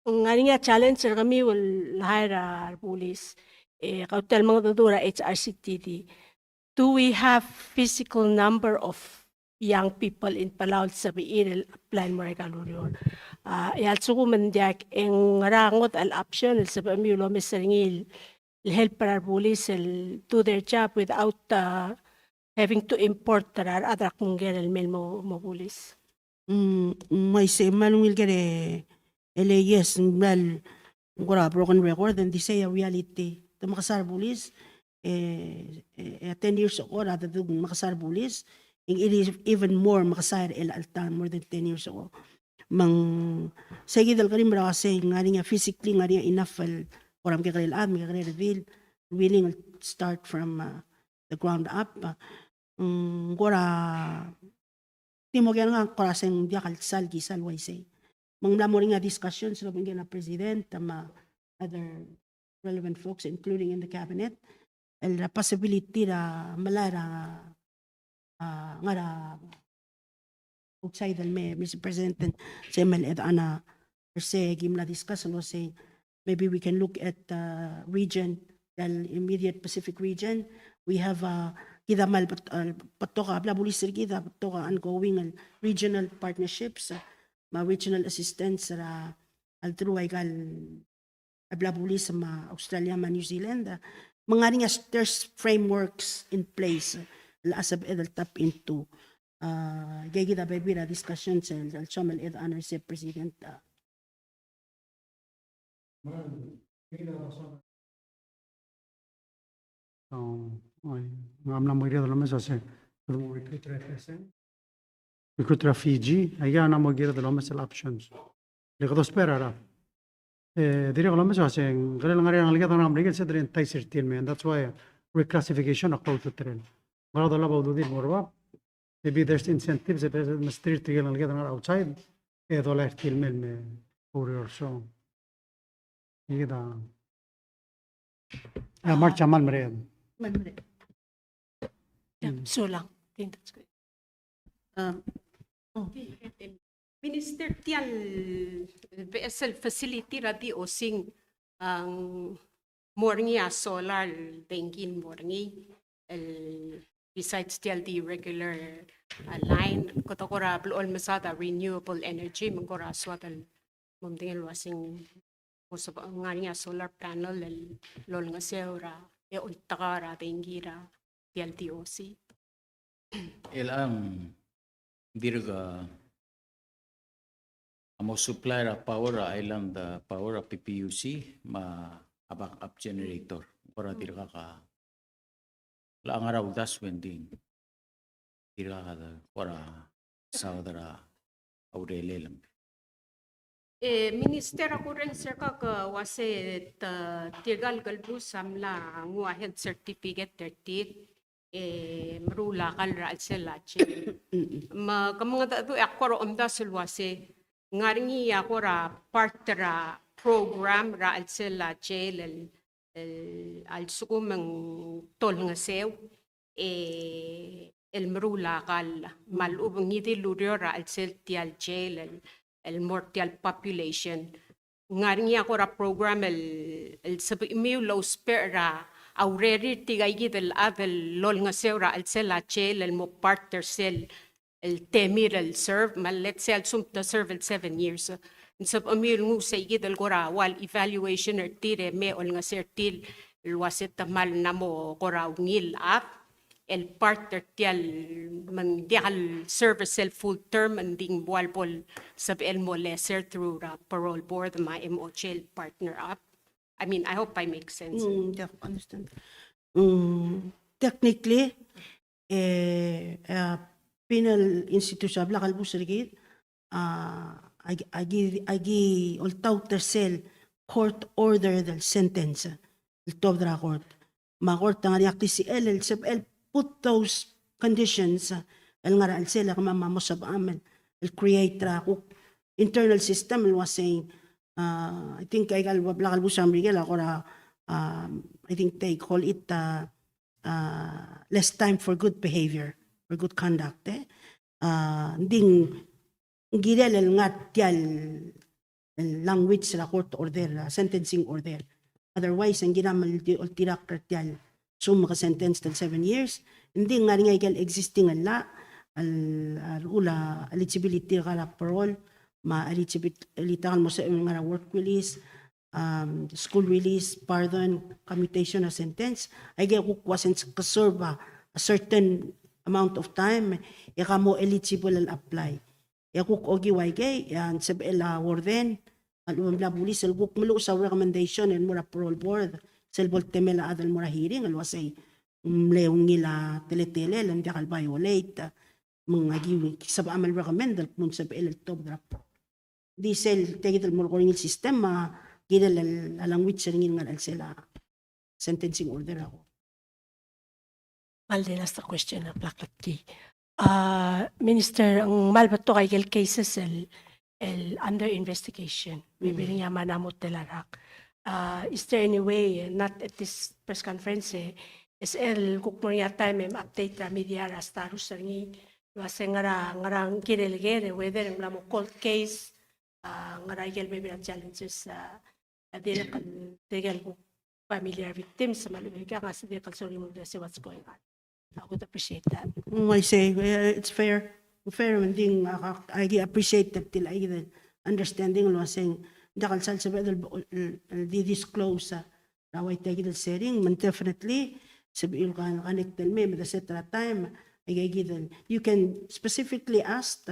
ng ngar er ngii a challenge er kemiu el hire a rebulis. E, kau tia el mengedecheduch er a HRCTD. Do we have physical number of young people in Palau el sebechir el apply el mo er aika el ureor? A, e a lsekum ng diak, e ng ngera ngodech el option el sebechemiu el omes er ngii el help er a rebulis el do their job without, uh, having to import er a rechad er a kmungker el mei el mo, mo bulis? Mm, me isei me a ungil ker e, el yes, ng mla el, ng kora broken record, and this is a reality. Te mekesai a rebulis, e, e, e, ten years ago, er a te mekesai a rebulis, e ng, it is even more mekesai er chelecha el taem, more than ten years ago. Me ng, sei kid el kerim er a uasei, ng ngar er ngii a physically, ng ngar er ngii a enough el, kora mekekerei el chad, mekekerei el redil, willing to start from, uh, ground up. Mm, kora, di mo ker ngak kora se ng diak el sal kisal uaisei. Me ng mla mo er ngii a discussions el obengkel a president me a other relevant folks, including in the cabinet, el possibility er a melai er a, a, ngar er a outside el me, Mister President, se me el ed ana er se ki mla discuss el uasei, maybe we can look at the region, the immediate Pacific region. We have, uh, kid a mal bet-, uh, betok a bla bulis er kid a betok a ongoing el regional partnerships, uh, me a regional assistance er a, el through aika el a bla bulis me a Australia me a New Zealand, a, me ng ngar er ngii a, there's frameworks in place, a, el sebeched el tap into. A, ikei kid a bebil er a discussions el, el soam el ed ana er se president, a. So, oi, ng mla mo kired el omes a se, recruit er a F S M. Recruit er a Fiji, aika a mla mo kired el omes el options. Le kede ousbech er a. E, dirrek el omes a se ng kirel ngar er ngii a rengeleked el ngar er a Merikel se te entice er tir el mei, and that's why reclassification a klou a ultutelel. Ngera a dolab a ududir el mo er bab. Maybe there's incentives, e mesterir tirke el ngeleked el ngar er a outside, e dolai er tir el mei el me oureor, so. Ikid a, a, March a kmal merek. Kmal merek. Yeah, mm. So long. I think that's good. Um, oh. Minister, tia el, el beches el facility er a D O C, ng mo er ngii a solar el dengki el mo er ngii el besides tia el di regular, uh, line, kede kora blechoel el mesaod a renewable energy, me ng kora soad el mo medengei el uaseng, mo sebechek el ngar er ngii a solar panel el olengeseu er a, e oltak er a dengki er a tia el D O C. Chelechang dirk a mo supply er a power er a island, uh, power er a P P U C me a backup generator. Kora dirkak a, chelechang a uldasu e ng di dirkak a kora saod er a urerel. E, Minister, a kurrenges er kau el uase, e, tirka el kelebus a mla nguu a health certificate er tir, e, meruul a kall er a chelsel a jail. Me ke mengedecheduch e ak kora omdasu el uase ng ngar er ngii a kora part er a program er a chelsel a jail el, el a lsekum e ng tolengeseu, e, el meruul a kall, me a lechub e ng ngii di el ureor er a chelsel tia el jail el, el mo er tia el population. Ng ngar er ngii a kora program el, el sebechemiu el ousbech er a urerir tirkaikid el chad el olengeseu er a chelsel a jail el mo part er sel, el temir el serve, me let's say a lsekum te serve el seven years. Ng sebechemiu el nguu seikid el kora ua el evaluation er tir e me olengeseu er tir el uase te kmal mla mo kora ungil chad el part er tia el, me ng diak el serve er sel full term, ng di ng ua el bo el sebechel el mo lesser through er a parole board me a M O J el partner up. I mean, I hope I make sense. Mm, yeah, understand. Mm, technically, e, a penal institution, a bla kelebus er kid, a, a ki, a ki, a ki oltaut er sel court order el sentence el tuobed er a court. Me a court a ngar er ngii a klisichel el sebechel el put those conditions el ngar er a chelsel e kemam a mo sebecham el, el create er a kuk internal system el uasei, a, I think aika el bla kelebus er a Merikel a kora, a, I think they call it, a, a, less time for good behavior, for good conduct, e. A, ng di ng kirel el ngar tia el, el language er a court order, a, sentencing order. Otherwise, e ng kiram el di oltirakl er tia el lsekum ke sentence el seven years, ng di ng ngar er ngii aike el existing el llach, el, a, uchul a eligibility er kau er a parole, me a eligibility er kau el mo sebechem el ngar er a work release, um, school release, pardon, commutation er a sentence, aike el kuk ua se ng ke serve a certain amount of time, e ke mo eligible el apply. E kuk okiu aikei, e a ng sebechel a warden, a lechub e ng bla bulis el kuk meluches a recommendation el mo er a parole board, sel bo el temel a chad el mo er a hearing, el uasei, ng mle ungil a teletelel, e ng diak el violate, me ng aki sebecham el recommend el kmo ng sebechel el tuobed er a parole. Di sel tia kid el mo er a kora ngii el system, me a kirel a language er ngii el ngar er a chelsel a sentencing order er a court. I'll ask the question a blak kid. Uh, Minister, ng kmal betok a ikel cases el, el under investigation. Mm. Maybe ng mla mo tela el rak. Uh, is there any way, not at this press conference, eh, e sel kuk mo er ngii a time e update er a media er a status er ngii, el uase ngera, ngera ng kirel, whether ng mla mo cold case, uh, ngera ikel maybe a challenges, uh, a dirrek el, tirke el kuk familiar victims, me a lechub e ng kuk a se dirrek el sorir el mo uldurese what's going on. I would appreciate that. Mm, I say, eh, it's fair. Fair, me ng di, a, a, I appreciate that, tia kid el understanding el uase ng diak el sal sebeched el, el, el di disclose, a, er a ua tia kid el sharing, me ng definitely, sebechir el connect el mei, me de set er a time, aika kid el, you can specifically ask,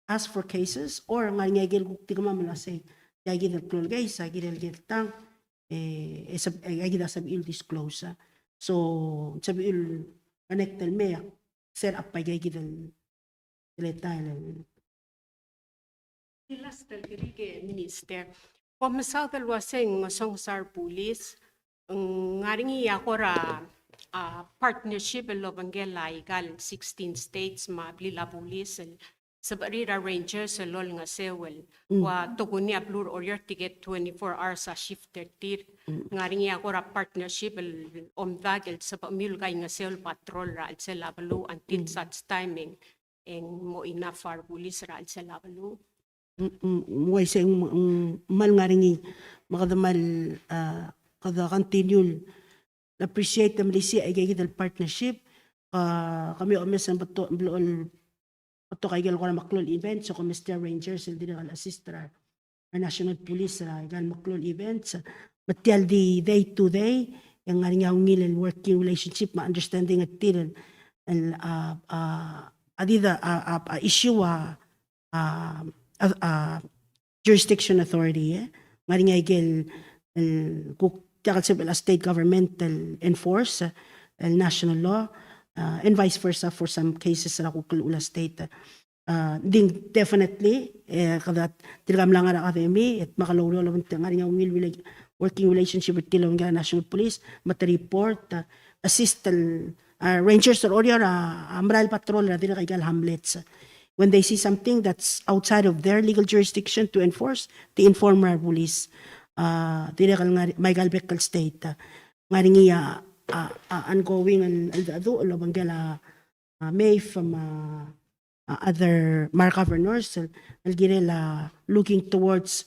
ask for cases, or ngar er ngii a ikel kuk di kemam el uase, tia kid el klou el case, a kirel kid el tang, e, e seb-, e, aika kid a sebechir el disclose, a. So, sebechir el connect el mei, set up aika kid el, el detail el. Di last el kirel, Minister. Kom mesaod el uase ng ngesonges a rebulis, ng ngar er ngii a kora, a, partnership el obengkel aika el sixteen states me a blil a bulis el sebechir a rangers el olengeseu el, mm, ua tokuni a beluu er Oreor tirke twenty-four hours a shift er tir. Mm. Ng ngar er ngii a kora partnership el omdak el sebechemiu el kaingeseu el patrol er a chelsel a beluu until, mm, such time e ng, e ng mo enough a rebulis er a chelsel a beluu. Mm, mm, uaisei ng, mm, kmal ngar er ngii, me kede kmal, a, kede continue el appreciate e melisiich aika kid el partnership, a, kemiu a omes e ng betok, betok el, betok aike el kora meklou el events, e kom mesterir a rangers el dirrek el assist er a, er a national police er aika el meklou el events. Me tia el di day to day, e ng ngar er ngii a ungil el working relationship me a understanding er tir el, el, a, a, a di de, a, a, a issue a, a, a, a jurisdiction authority, e. Ng ngar er ngii a ikel, el kuk diak el sebechel a state government el enforce, el national law, a, and vice versa for some cases er a kuk llechul a state. A, ng di definitely, e, kede tirka mla ngar er a academy, e te mla oureor el obengterir, ng ngar er ngii a ungil rela-, working relationship er tir el obengkel a national police, me te report, a, assist el, a, rangers er Oreor a, a merael el patrol er a dirrek aika el hamlets. When they see something that's outside of their legal jurisdiction to enforce, te inform er a rebulis. A, dirrek el ngar er ngii, me aika el bek el state, a, ng ngar er ngii a, a, a ongoing el, el cheldecheduch el obengkel a, a, MEIF me a, a, other, me a re governors el, el kirel a looking towards,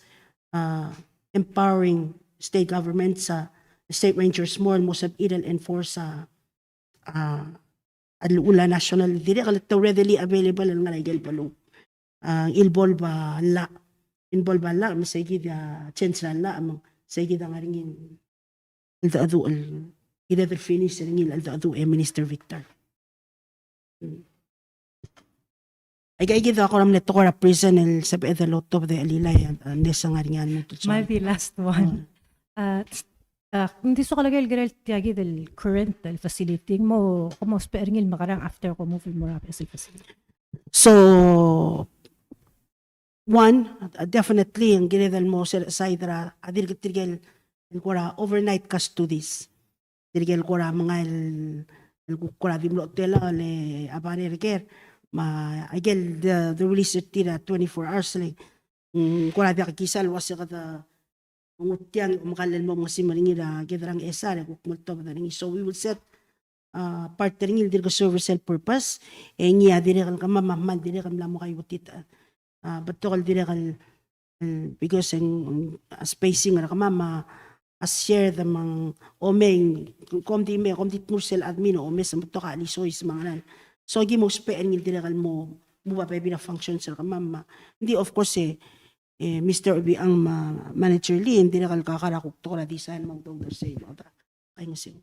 a, empowering state governments, a, state rangers more el mo sebechir el enforce, a, a, a llechul a national, dirrek el te readily available el ngar er a ikel beluu. A, involve a llach, involve a llach, me seikid a change er a llach, me seikid a ngar er ngii el cheldecheduch el, kired el finish er ngii el cheldecheduch, e Minister Victor. Mm. Aika kid a kora mle tekoi er a prison el sebeched el otobed e chelilai, a, nes a ngar er ngii a lmuut el soal. Maybe last one. Mm. A, a, ng di soak el kirel tia kid el current el facility, ng mo, kom mo ousbech er ngii el mekerang after kom move el mo er a beches el facility. So, one, uh, definitely, ng kired el mo set aside er a, a dirk tirke el, el kora overnight custodies. Tirke el kora mengai el, el kuk kora di mlo tela el, e, a barrel er ker. Me aike el de, de release er tir a twenty-four hours le. Mm, kora diak kisa el uase kede nguu tiang, omekall el mo mengesimer er ngii er a kid er a Ngchesar e kuk mo oltobed er ngii. So we will set, a, part er ngii el dirk serve er sel purpose, e ngii a dirrek el kemam a kmal dirrek el mla mo kaiuetitech. A, betok el dirrek el, el, because ng, a, spacing er kemam a, a shared me ng, omei, kom di mei, kom di tmuu er sel admin, omes e ng betok a chelisois me a ngerang. So aki mo ousbech er ngii el dirrek el mo, mo ba bebil a functions er kemam. Ng di, of course, e, e, Mister Obichang me a Manager Lee, ng dirrek el kakar a kuk tekoi er a design me a udoud er sei el oda. Kaingeseu.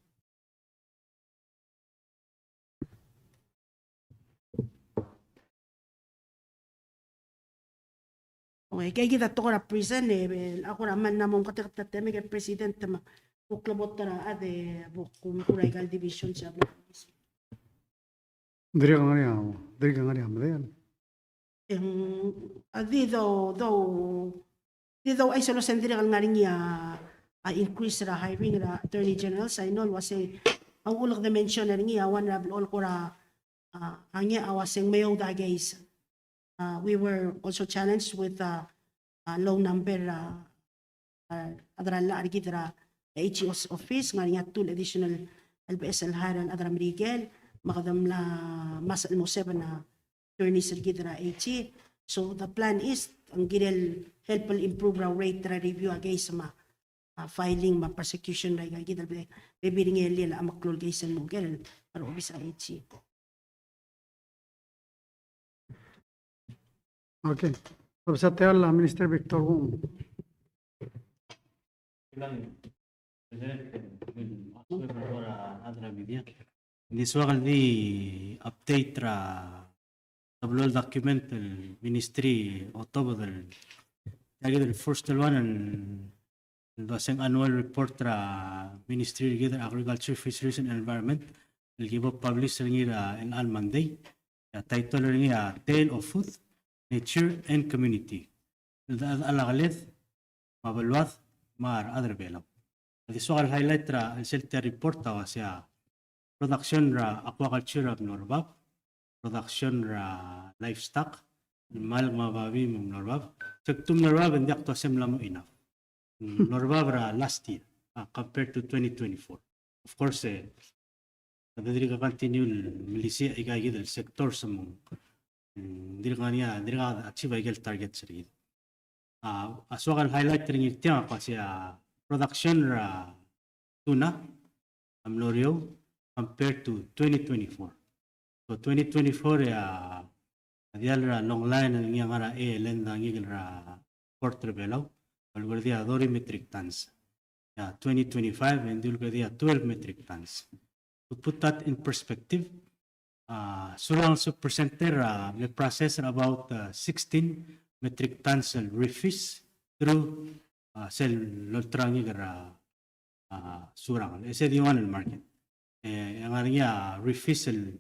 Okay, aika kid a tekoi er a prison, e, e, a kora mla mo meketeket a temel e President me a kuk klebokel er a chad e bo kumekuu er aika el division se a bo. Dirrek el ngar er ngii a, dirrek el ngar er ngii a medal. Em, a di dou, dou, di dou, a isei el uase ng dirrek el ngar er ngii a, a increase er a hiring er a Attorney General, sa I know el uase a uchul e kede mention er ngii a one er a blechoel kora, a, a ngii a uaseng meoud a case. Uh, we were also challenged with, uh, a low number, uh, uh, a chad er a llach er kid er a AG's office, ng ngar er ngii a two additional L P S el hire el chad er a Merikel, me kede mla masech el mo seven, uh, attorneys er kid er a AG. So the plan is, ng kirel help el improve er a rate er a review a case me a, uh, filing me a prosecution er aika kid el be, bebil er ngii el liel a meklou el case el mo oker er a obis er a AG. Okay. Obis a tia el Minister Victor Wong. Ng di soak el di update er a teblo el document el ministry a otobed el, tia kid el first el one el el uaseng annual report er a Ministry er kid er a Agriculture, Fisheries and Environment el ki bo publish er ngii er a, el chelecha el Monday. A title er ngii a Tale of Food, Nature and Community. El de, el a keled me a beluad me a rechad er a Belau. A di soak el highlight er a, el sel tia el report a uasei a production er a aquaculture a mlo er bab, production er a livestock, el malk me a babii me ng mlo er bab. Se kuk mlo er bab e ng diak tuasei ng mla mo enough. Ng mlo er bab er a last year, uh, compared to twenty twenty-four. Of course, eh, a dirk continue el melisiich aika kid el sectors me ng, mm, dirk ngar er ngii a, dirk achieve aike el targets er kid. A, a soak el highlight er ngii er tiang a kmo uasei a production er a tuna a mlo er eou compared to twenty twenty-four. So twenty twenty-four e a, a diall er a long line el ngii a ngar er a, e, length er a ngikel er a port er a Belau a uleker er a thirty metric tons. E a twenty twenty-five e ng di uleker er a twelve metric tons. To put that in perspective, a, Surangel Soup Center a mle process er a about, a, sixteen metric tons el reef fish through, a, sel lolterau er a, a, Surangel. E se di one el market. E, e ng ngar er ngii a reef fish el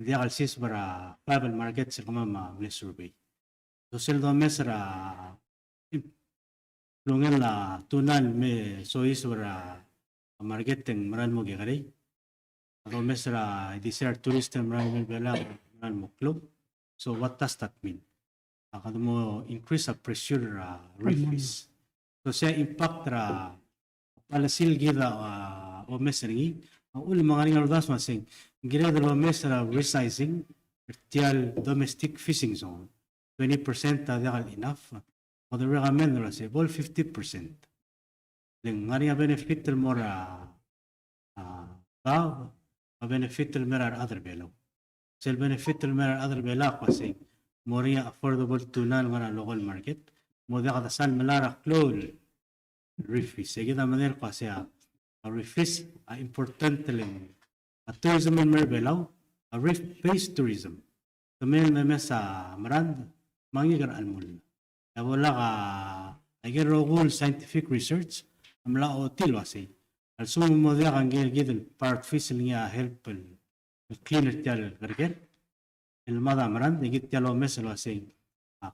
diak el siseb er a five el market el kemam a mle survey. So sel domes er a klungel a tuna el me soiseb er a market e ng meral mo kekerei. A domes er a di sel tourist el meral mo er a Belau, meral mo klou. So what does that mean? A kede mo increase a pressure er a reef fish. So se a impact er a policy el kid a, a, omes er ngii, a uchul me ng ngar er ngii a uldasu el uaseng, ng kired el omes er a resizing er tia el domestic fishing zone. Twenty percent a diak el enough. Me kede recommend el uasei bo el fifty percent. Le ng ngar er ngii a benefit el mo er a, a, daob, a benefit el mo er a rechad er a Belau. Sel benefit el mo er a rechad er a Belau a kmo uasei, mo er ngii a affordable tuna el ngar er a local market, mo diak de sal melai er a klou el reef fish. E kid a medengei el kmo uasei a reef fish a important el, a tourism el mo er a Belau, a reef based tourism. Kemiu el memes a merand me a ngikel er a chelmull. E a bo lak a, aike el rokui el scientific research a mla ochotii el uasei, a lsekum e mo diak a ngike kid el parrot fish el ngii a help el, el clean er tia el kerker, el mad a merand, e kid tia el omes el uasei, a,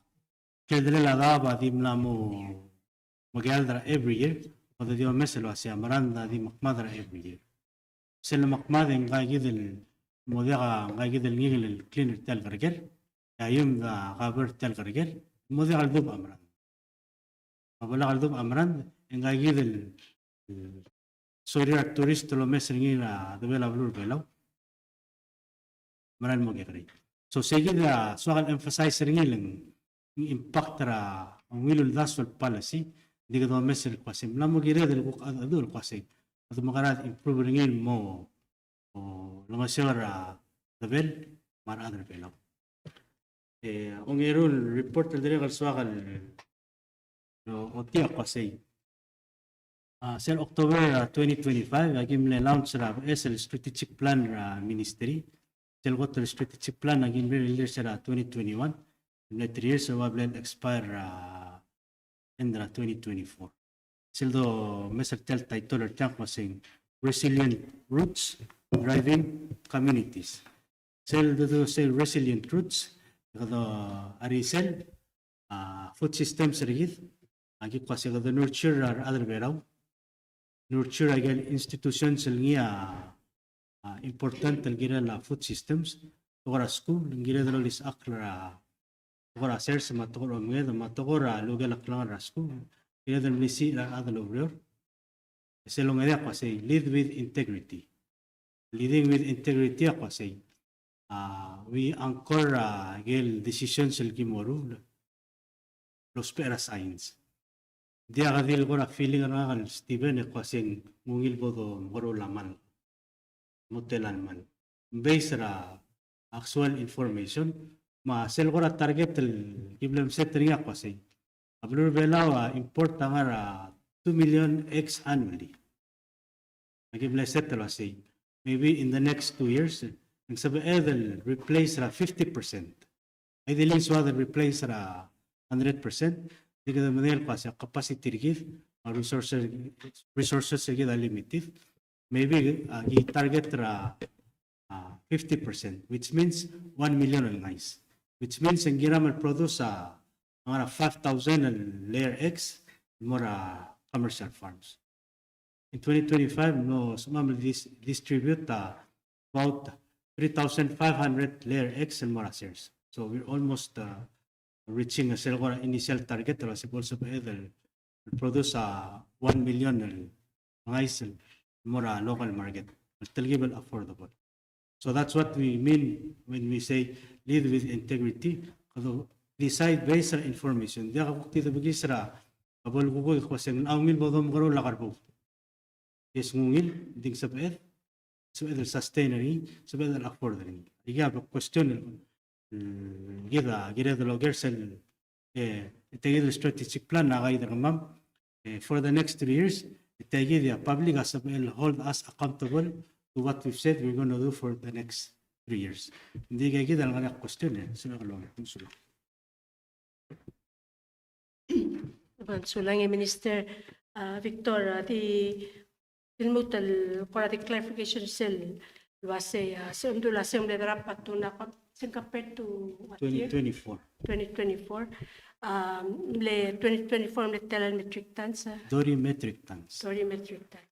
kid el daob a di mla mo mekeald er a every year, kede di omes el uasei a merand a di mekmad er a every year. Sel lemekmad e ngika kid el mo diak a, ngika kid el ngikel el clean er tia el kerker, e a iumd a cover er tia el kerker, mo diak el dubech a merand. Me a bo lak el dubech a merand, e ngika kid el, el sorir a tourist el omes er ngii er a debel a beluu er a Belau, meral mo kekerei. So se kid a soak el emphasize er ngii el ng impact er a ungil uldasu el policy, di kede omes el kmo uasei, mla mo kired el kuk a, a, el kmo uasei, a di mekerang e improve er ngii el mo, o, olengeseu er a debel me a rechad er a Belau. E, ongeru el report el dirrek el soak el, o, ochotii a kmo uasei. A, sel October, a, twenty twenty-five, a ki mle launch er a beches el strategic plan er a ministry. Sel kot el strategic plan a ki mle release er a twenty twenty-one. Mle three years el ua bla el expire er a end er a twenty twenty-four. Sel domes er tia el title er tiang a kmo uasei Resilient Roots, Thriving Communities. Sel dodu sel Resilient Roots, kede, a, er sel, a, food systems er kid, a ki kmo uasei kede nurture er a rechad er a Belau, nurture aike el institutions el ngii a a, important el kirel a food systems, tekoi er a skuul, ng kired el olisechakl er a, tekoi er a sers, me a tekoi er a omenged, me a tekoi er a lukel a klengar er a skuul, kired el melisiich er a rechad el oureor. E sel ongedei a kmo sei, lead with integrity. Leading with integrity a kmo sei, a, we anchor, a, ikel decisions el ki mo ruul el ousbech er a science. Ng diak di el kora feeling er ngak el Steven e kmo sei ng ungil bo domekeroul a malk. Mo tela el malk. Based er a actual information, me sel kora target el ki mle set er ngii a kmo sei, a beluu er a Belau a import a ngar er a two million eggs annually. Aki mle set el uasei, maybe in the next two years, ng sebeched el replace er a fifty percent. Ideally ng soad el replace er a hundred percent, di kede medengei el kmo sei a capacity er kid, a resources, resources er kid a limited. Maybe, a, ki target er a, a, fifty percent, which means one million el ngais. Which means ng kiram el produce a, a ngar er a five thousand el layer eggs el mo er a commercial farms. In twenty twenty-five, ng sebechemam el dis-, distribute a about three thousand five hundred layer eggs el mo er a sers. So we're almost, uh, reaching a sel kora initial target el uasei bo lsebeched el produce a one million el ngais el mo er a local market el telkib el affordable. So that's what we mean when we say lead with integrity. Kede decide based on information. Diak kuk di debekiis er a bo el kuk kmo sei ng ungil bo domekeroul a karbou. Yes, ng ungil, di ng sebeched, sebeched el sustain er ngii, sebeched el afford er ngii. Aika a question el, mm, kid a kired el oker sel, e, tia kid el strategic plan a guide er kemam, e, for the next three years, e tia kid a public a sebechel hold us accountable to what we've said we're gonna do for the next three years. Ng di aika kid a lengar er ngii a question, e, sebechek el oker, sulang. Sulang e Minister, a, Victor, a, di, di lmuut el kora di clarification sel uasei, a, se ng dilu el uasei ng mle drop a tuna, se ng compared to what year? Twenty twenty-four. Twenty twenty-four. A, mle twenty twenty-four mle tela el metric tons, a? Thirty metric tons. Thirty metric tons.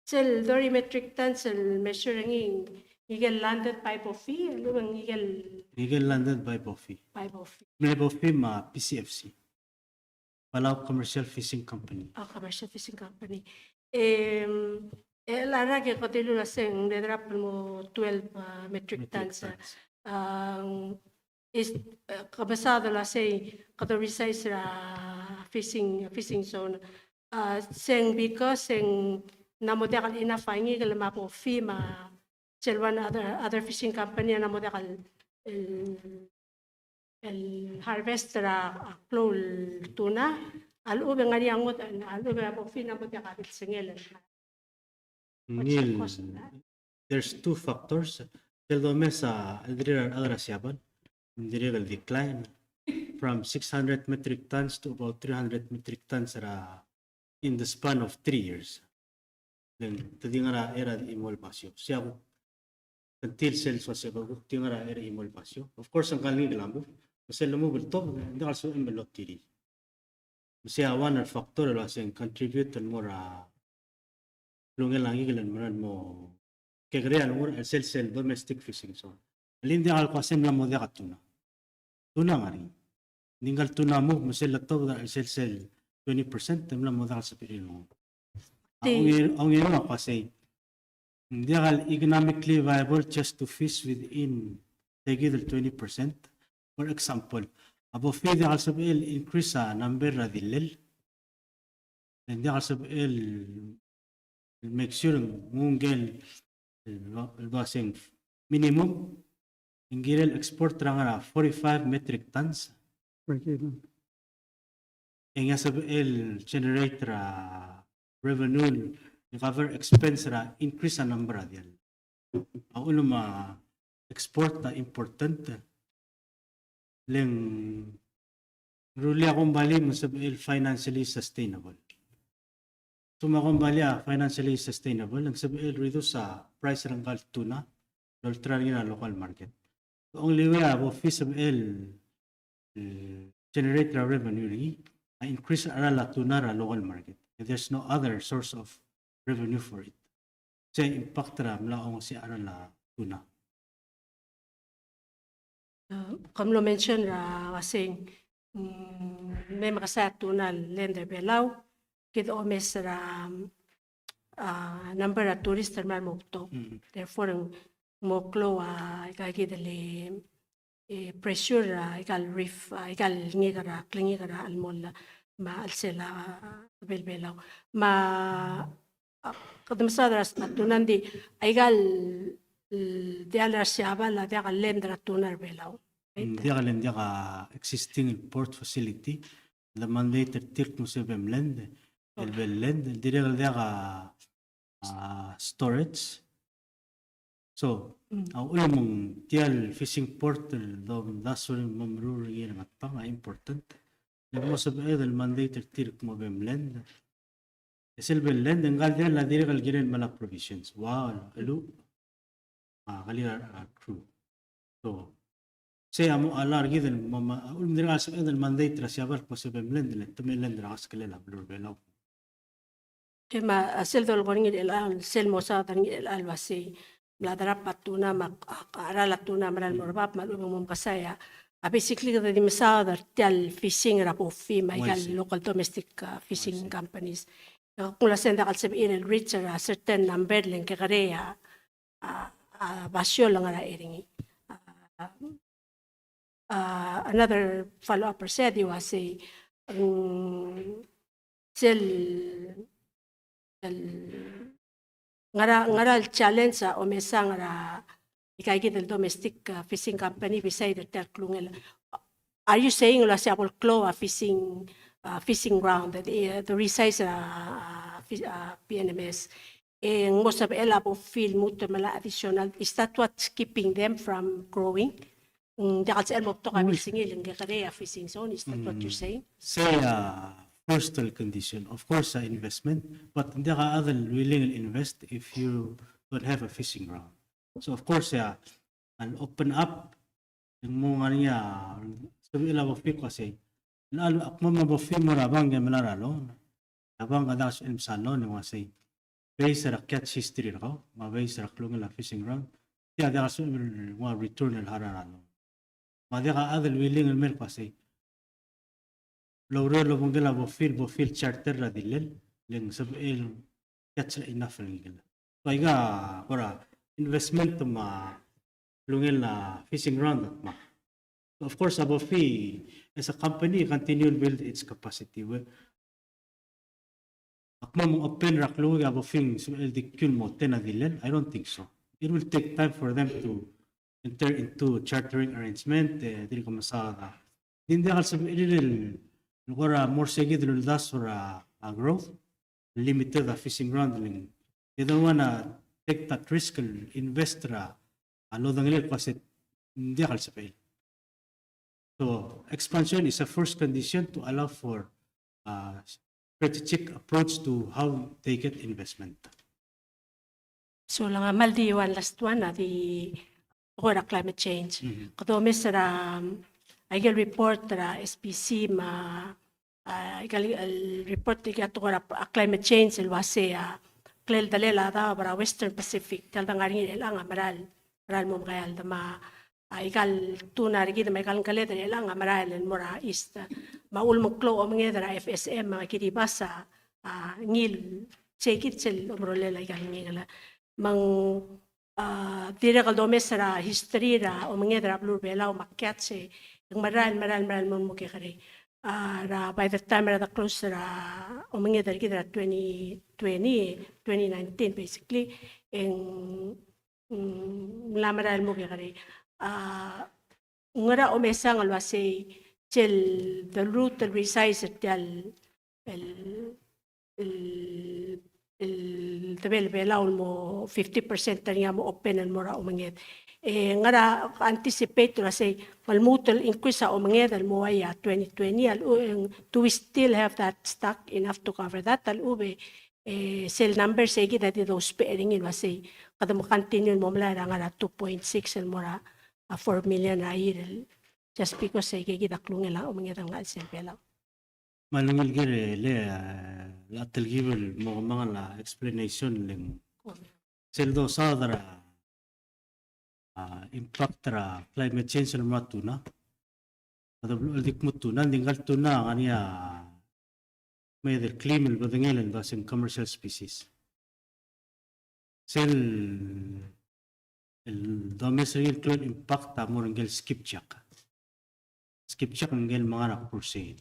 Sel thirty metric tons el measure er ngii, ngike el landed by BOFI, el lechub e ngike el... Ngike el landed by BOFI. By BOFI. Mle BOFI me a P C F C. Palau Commercial Fishing Company. A, Commercial Fishing Company. Em, e a rak e kede dilu el uasei ng mle drop el mo twelve, a, metric tons, a. Metric tons. A, is, e, ke mesaod el uasei kede resize er a fishing, fishing zone. A, se ng because se ng mla mo diak el enough a ngikel me a BOFI me a sel one other, other fishing company a mla mo diak el, el, el harvest er a klou el tuna, a lechub e ng ngar er ngii a ngodech, a lechub e a BOFI a mla mo diak a bilsengel. Ngii el, there's two factors. Sel domes a chelderir a rechad er a Siabal, ng dirrek el decline from six hundred metric tons to about three hundred metric tons er a, in the span of three years. Then te di ngar er a, er a di chimo el basio. Sei a kuk, until sel uasei kuk di ngar er a, er a chimo el basio. Of course, ng kmal ngii a move. Me sel lemove el tobed, ng diak el sebechem el otirir. Me sei a one el factor el uasei ng contribute el mo er a klungel a ngikel el mo, mo kekerei a lenguu er a chelsel sel domestic fishing zone. Alii, ng diak el kmo sei ng mla mo diak a tuna. Tuna ng ngar er ngii. Ng di ngka el tuna a move, me sel letobed er a chelsel sel twenty percent, e mla mo diak el sebechir el lenguu. A ongei, a ongei er ngii a kmo sei ng diak el economically viable just to fish within, take it, el twenty percent. For example, a BOFI a diak el sebechel el increase a number er a dillel. E ng diak el sebechel el make sure ng ngike el, el, el uasei ng minimum, ng kirel export er a ngar er a forty-five metric tons. Break even. E ng sebechel el generate er a revenue el cover expense er a increase a number er a dillel. A uchul me a export a important, le ng rullii a kombalii me ng sebechel el financially sustainable. Te me a kombalii a financially sustainable, le ng sebechel el reduce a price er ngka el tuna el olterau er ngii er a local market. The only way a BOFI a sebechel el, eh, generate er a revenue er ngii a increase a cheral a tuna er a local market. There's no other source of revenue for it. sei a impact er a mla ongesechii a tuna. Uh, ke mlo mention er a uasei, mm, me mekesai a tuna el land er a Belau, kid omes er a, a, number er a tourist el mla mo betok. Mm. Therefore, ng mo klou a ika kid el, e, pressure er a ika el reef, a, ika el ngikel er a, klengik er a chelemoll me a chelsel a, a, Belau. Me a, a, kede mesaod er a tuna ng di, a ika el, el diall er a Siabal a diak el land er a tuna er a Belau. Mm, diak el land, diak a existing port facility. The mandate er tir el kmo se bem land, el bem land, el dirrek el diak a, a, storage. So, mm, a uchul me ng tia el fishing port el domdasu el mo meruul er ngii er a Ngatpang a important. Le mo sebeched el mandate er tir el kmo bem land. E sel bem land, e ngka el diall a dirrek el kirel el mla provisions. Ua, el, el, a, kali a, a, crew. So, sei a mo a lar kid el mo, ma, a, uchul me ng dirrek el sebeched el mandate er a Siabal el kmo se bem land, le te mei land er a ngeskelel a beluu er a Belau. E me a sel dolekoi er ngii er chelechang, sel mo saod er ngii er chelechang el uasei, mla drop a tuna me a, a, a cheral a tuna a mera el mo er bab me a lechub e ng mo mekesai a, a, basically kede di mesaod er tia el fishing er a BOFI me a ika el local domestic, a, fishing companies. E kuk ng uasei ng diak el sebechir el reach er a certain number le ng kekerei a, a, a, basio el ngar er ngii. A, a, another follow up er sei a di uasei, mm, sel, el, ngera, ngera el challenge a omesang er a ika kid el domestic, a, fishing company beside er tia el klungel. Are you saying el uasei a bo el klou a fishing, a, fishing ground, the, the resize er a, a, fi-, a, P N M S? E ng mo sebechel a BOFI el lmuut el melai a additional, is that what's keeping them from growing? Ng diak el sebechel el mo betok a milsengil e ng kekerei a fishing zone, is that what you're saying? Sei a first el condition. Of course, a investment, but ng diak a chad el willing el invest if you don't have a fishing ground. So of course, a, a open up, e ng mo ngar er ngii a sebechel a BOFI el kmo sei, a kmo me a BOFI a mo er a bank e melai er a loan. A bank a diak el sebechel el mesa loan e ng uasei, based er a catch history er kau me a based er a klungel a fishing ground, tia a diak el sebechel el nguu a return el harau er a loan. Me a diak a chad el willing el mei el kmo sei, el oureor el obengkel a BOFI, BOFI el charter er a dillel, le ng sebechel el catch er a enough el ngikel. So aika kora investment me a klungel a fishing ground me a. So of course, a BOFI as a company continue to build its capacity. We, a kmo me ng open er a klungel a BOFI e ng sebechel di kiu el mo ten a dillel? I don't think so. It will take time for them to enter into chartering arrangement, e dirk mesaod a. Ng di diak el sebechir el kora mo er sei kid el uldasu er a, a growth, limited a fishing ground, le ng, they don't wanna take that risk el invest er a, a lodengelel el kmo sei ng diak el sebechel. So expansion is a first condition to allow for, uh, strategic approach to how they get investment. So le ng kmal di one last one a di tekoi er a climate change. Kede omes er a, um, aike el report er a S P C me a, a, aike el report er a tekoi er a climate change el uasei a kleldelel a daob er a Western Pacific, tia el dengar er ngii er chelechang a merael, merael mo mekeald me a, a, aika el tuna er kid me aika el ngeled er chelechang a merael el mo er a east. Me a uchul me ng klou a omenged er a F S M me a Kiribati a, a, ngii el sei kid sel omerolel aika el ngikel. Me ng, a, dirrek el domes er a history er a omenged er a beluu er a Belau me a catch e ng merael, merael, merael mo, mo kekerei. A, er a by the time er a de close er a omenged er kid er a twenty twenty, twenty nineteen basically, e ng, mm, mla merael mo kekerei. A, ngera omesang el uasei sel the route el resize er tia el, el, el, el debel Belau el mo fifty percent er ngii a mo open el mo er a omenged. E ngera anticipate el uasei ng lmuut el increase a omenged el mo ua ia twenty twenty, a lechub, do we still have that stock enough to cover that? A lechub e, e sel number sei kid a di dousbech er ngii el uasei kede mo continue el mo melai er a ngar er a two point six el mo er a, a, four million er a year el, just because sei kid a klungel a omenged el ngar er sel Belau. Me a lungil ker e le, a, le telkib el mo kemanget a explanation le ng Sel dosaod er a, a, impact er a climate change el mo er a tuna. A de blo el di kmo tuna, ng di ngka el tuna a ngar er ngii a mei e di klim el bedengel el dua se ng commercial species. Sel el domes er ngii el klou el impact a mo er ngii el skipjack. Skipjack ngii el mengar er a pursein.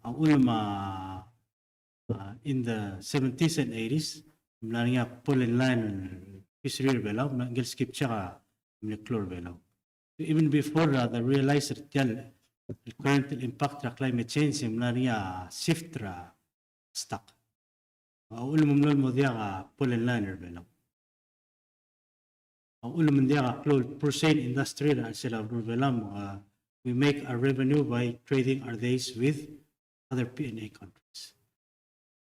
A uchul me a, a, in the seventies and eighties, mla er ngii a pollen lion el fishery er a Belau, mla ngii el skipjack a mle klou er a Belau. Even before, uh, the realize er tia el current impact er a climate change, mla er ngii a shift er a stock. A uchul me ng mlo el mo diak a pollen lion er a Belau. A uchul me ng diak a klou el pursein industry er a chelsel a beluu er a Belau, uh, we make our revenue by trading our days with other P N A countries.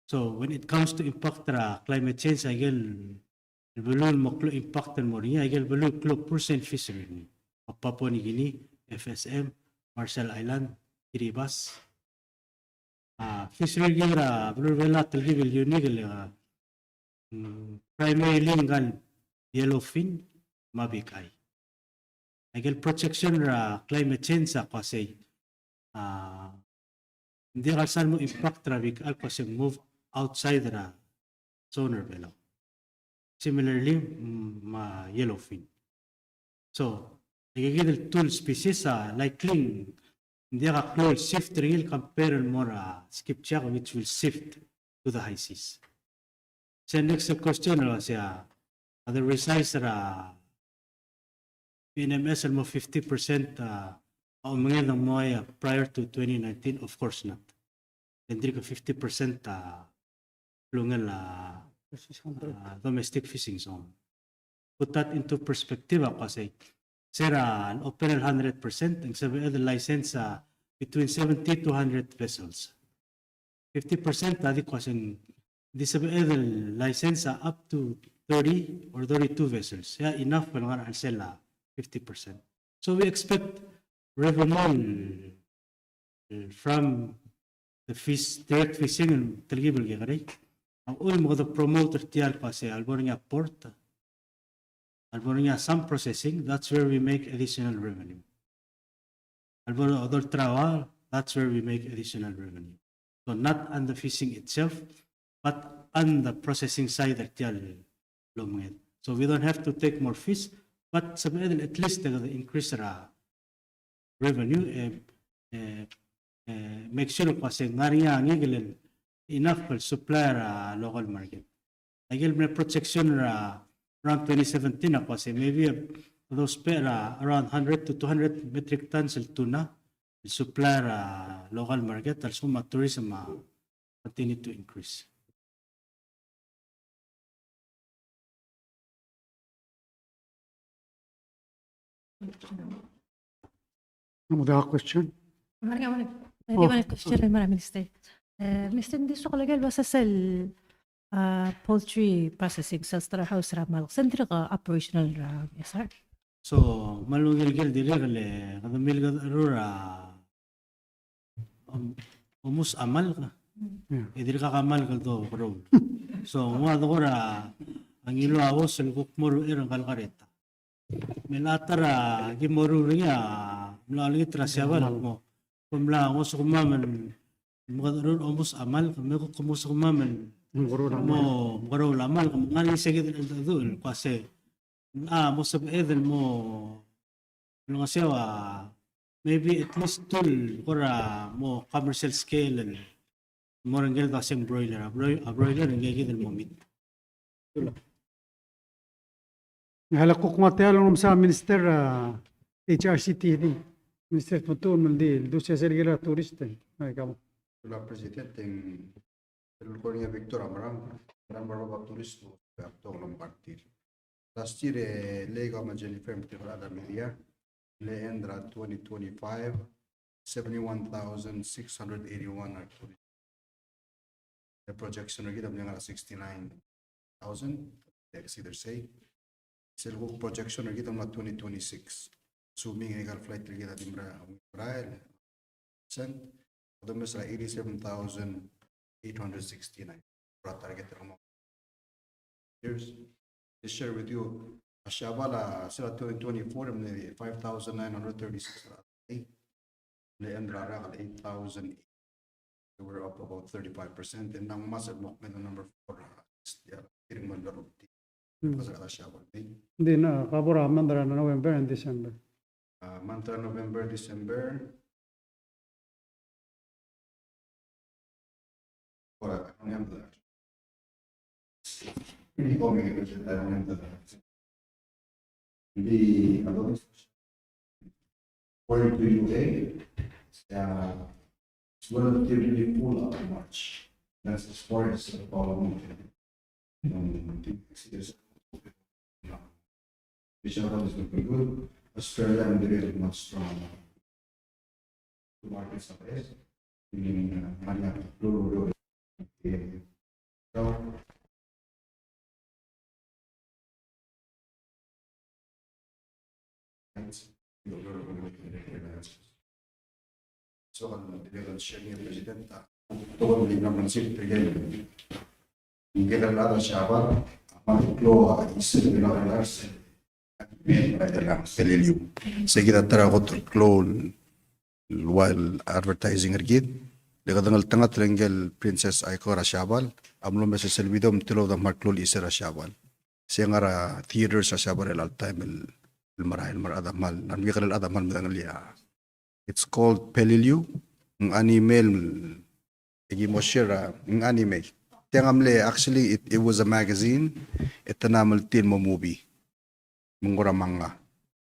So when it comes to impact er a climate change, a ikel beluu el mo klou impact el mo er ngii, a ikel beluu el klou pursein fishery er ngii. Papua New Guinea, F S M, Marshall Island, Kiribati. A, fishery er kid er a beluu er a Belau a telkib el unique el, a, mm, primarily ngka el yellowfin me a big eye. A ikel projection er a climate change a ko uasei, a, ng diak el sal mo impact er a big eye el ko uasei ng move outside er a zone er a Belau. Similarly, mm, me a yellowfin. So, aika kid el two species a likely ng diak a klou el shift er ngii el compare el mo er a skipjack, which will shift to the high seas. Se next question el uasei, a de resize er a P N M S el mo fifty percent, a, a omenged el mo er ngii, a, prior to twenty nineteen? Of course not. Ng dirk fifty percent a klungel a, a, domestic fishing zone. Put that into perspective, a ko uasei, se er a open el hundred percent, ng sebeched el license a between seventy to hundred vessels. Fifty percent a di ko uasei ng di sebeched el license a up to thirty or thirty-two vessels. Ia enough el ngar er a chelsel a fifty percent. So we expect revenue, eh, from the fish, direct fishing, el telkib el kekerei. A uchul me kede promote er tia el ko uasei a lebo er ngii a port, a lebo er ngii a some processing, that's where we make additional revenue. A lebo er a odolterau a, that's where we make additional revenue. So not on the fishing itself, but on the processing side er tia el omenged. So we don't have to take more fish, but sebeched el at least e kede increase er a revenue, e, e, e, make sure el ko uasei ng ngar er ngii a ngikel el enough el supply er a local market. Aike el mle projection er a around twenty seventeen a ko uasei maybe, e, those pe er a around hundred to two hundred metric tons el tuna el supply er a local market, a lsekum a tourism a continue to increase. Another question? Marga, marga. Oh. Marga, question, marga, Minister. Eh, Minister, ng di soak el oker el uasei sel, ah, poultry processing, sel slaughterhouse er a malk, se ng dirk operational er a, yes, sir? So, me a ungil kel dirrek el, kede milkedecherur a om-, omus a malk. Mm. E dirkak a malk el dokeroul. So, ng ua dekor a ngiluu a uos el kuk mo er a uchei er ngka el kareta. Me a ta er a ki mo ruul er ngii a mla olengit er a Siabal el kmo, kom mla ngosukemam el mekedecherur omus a malk, me kuk ngosukemam el mo mekeroul a malk, me ng ngar er ngii se kid el cheldecheduch el ko uasei a mo sebeched el mo, el ngeseu a, maybe at least two el kora mo commercial scale el mo er ngii el dua se ng broiler, a broi-, a broiler ngii kid el mo meat. Ng kuk nguu a tia el omes a Minister, a, H R C T, Minister Tmetuchl, me ng di, el dua se sel kirel a tourist, e. Ai, kamo. Sulang President, e ng el kora ngii a Victor Amram, Amram Barba Baptist, Victor Lombardi. Last year, e, Lake of Jennifer, Victor Adam Media, le end er a twenty twenty-five, seventy-one thousand six hundred eighty-one are tourists. The projection er kid a mle ngar er a sixty-nine thousand, exceed er sei. Sel kuk projection er kid a mla twenty twenty-six. Assuming e aika el flight er kid a di merael, merael, percent, a domes er a eighty-seven thousand eight hundred sixty-nine. Kora target er kemam. years. Just share with you, a Siabal, a, sel twenty twenty-four, e ng five thousand nine hundred thirty-six. Ng end er a rak el eight thousand. We're up about thirty-five percent. And ng ngmasech el mo kmeed el number four, a, yeah, kiring me a loruk. Hmm. Ng di, a, ka bo er a month er a November and December. Uh, month er a November, December. Well, I don't have the, I don't have the, the, according to U A, uh, it's relatively full up in March. That's as far as the problem. Um, it's, it's, you know, which are always looking good. Australia and the rest not strong. Market surprise. In, uh, Manila, Lulu, Lulu. Okay. So, thanks. So, ang direct share ni President, a, tokubets el naman sel President. Ngike el chad er a Siabal a mla klou a isel el bill er a Peleliu. Se kid a ta er a kot el klou el ua el advertising er kid. Le kede ngeltengat er ngike el Princess Aiko er a Siabal a mlo mesa sel video me te lo de kmal klou el isel er a Siabal. Se ngar er a theaters er a Siabal er chelecha el taem el, el merael, el merael a chad a kmal, a mle chad a kmal medengelii a It's called Peleliu. Ng animal, e ki mo share a, ng animal. Tiang a mle, actually, it, it was a magazine. E te mla meltii el mo movie. Me ng kora manga.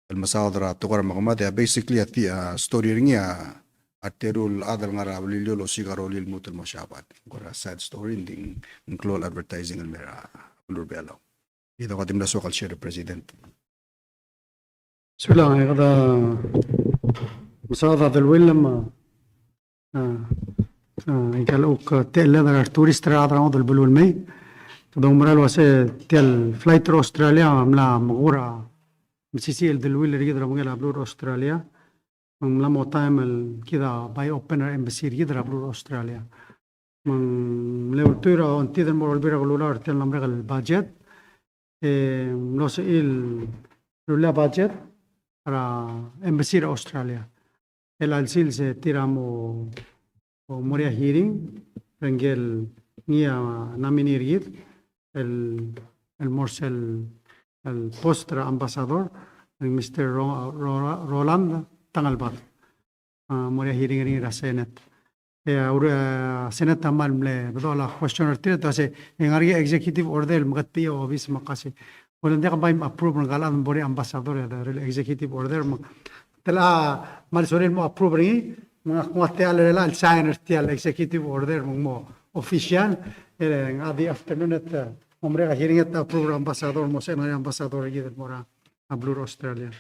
El mesaod er a tekoi er a mekemad, e a basically a ti-, a story er ngii a, a teru el chad el ngar er a Beliliou el osiik a rolel el lmuut el mo Siabal. Ng kora sad story, ng di ng klou el advertising el mei er a beluu er a Belau. E doka di mla soak el share, President. Sulang, e kede mesaod a deleuill me a, a, a, aika el kuk techelled er a retourist er a rechad er a ngodech el beluu el mei. Kede oumera el uase tia el flight er a Australia a mla mekura, mesisiich el deleuill er kid er a obengkel a beluu er a Australia. Me ng mla mo taem el kid a bai open er a embassy er kid er a beluu er a Australia. Me ng mle ultuil er a ongtid el mo er a Olbiil er a Kelulau er tia el mla merek el budget. E mlo sebechir el rullii a budget er a embassy er a Australia. El chelecha el sils e tir a mo, mo er a hearing er ngike el ngii a nominee er kid el, el mo er sel, el post er a ambassador, el Mister Ro-, Ro-, Roland Tangelbad. A, mo er a hearing er ngii er a Senate. E a ure-, a, Senate a kmal mle bedoel a question er tir, e te uase, e ng ngar er ngii a executive order el meketbechii a obis me a kasi. Well, ng diak bai approve er ngka el chad me bo er ngii a ambassador, e a executive order me te locha kmal sorir el mo approve er ngii, me ngak a kuk nguu a techall er chelechang el sign er tia el executive order me ng mo official, e ng a di afternoon e te mo merek a hearing e te approve er a ambassador, mo sebechir el ngar er ngii a ambassador er kid el mo er a beluu er a Australia.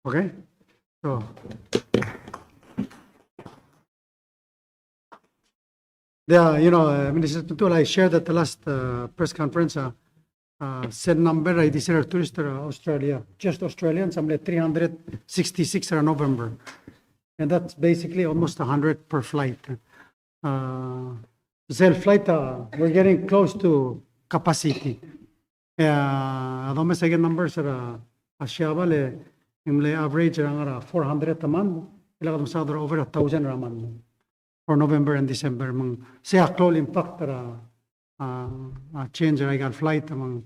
Okay? So, yeah, you know, uh, Minister Tontuol, I shared at the last, uh, press conference, uh, uh, sel number er a ildisel a retourist er a Australia, just Australians, a mle three hundred sixty-six er a November. And that's basically almost a hundred per flight. Uh, sel flight, uh, we're getting close to capacity. E a domes aike el numbers er a, a Siabal e ng mle average er a ngar er a four hundred a month, e le kede mesaod er a over a thousand er a month for November and December. Me ng sei a klou el impact er a, a, a change er aika el flight, me ng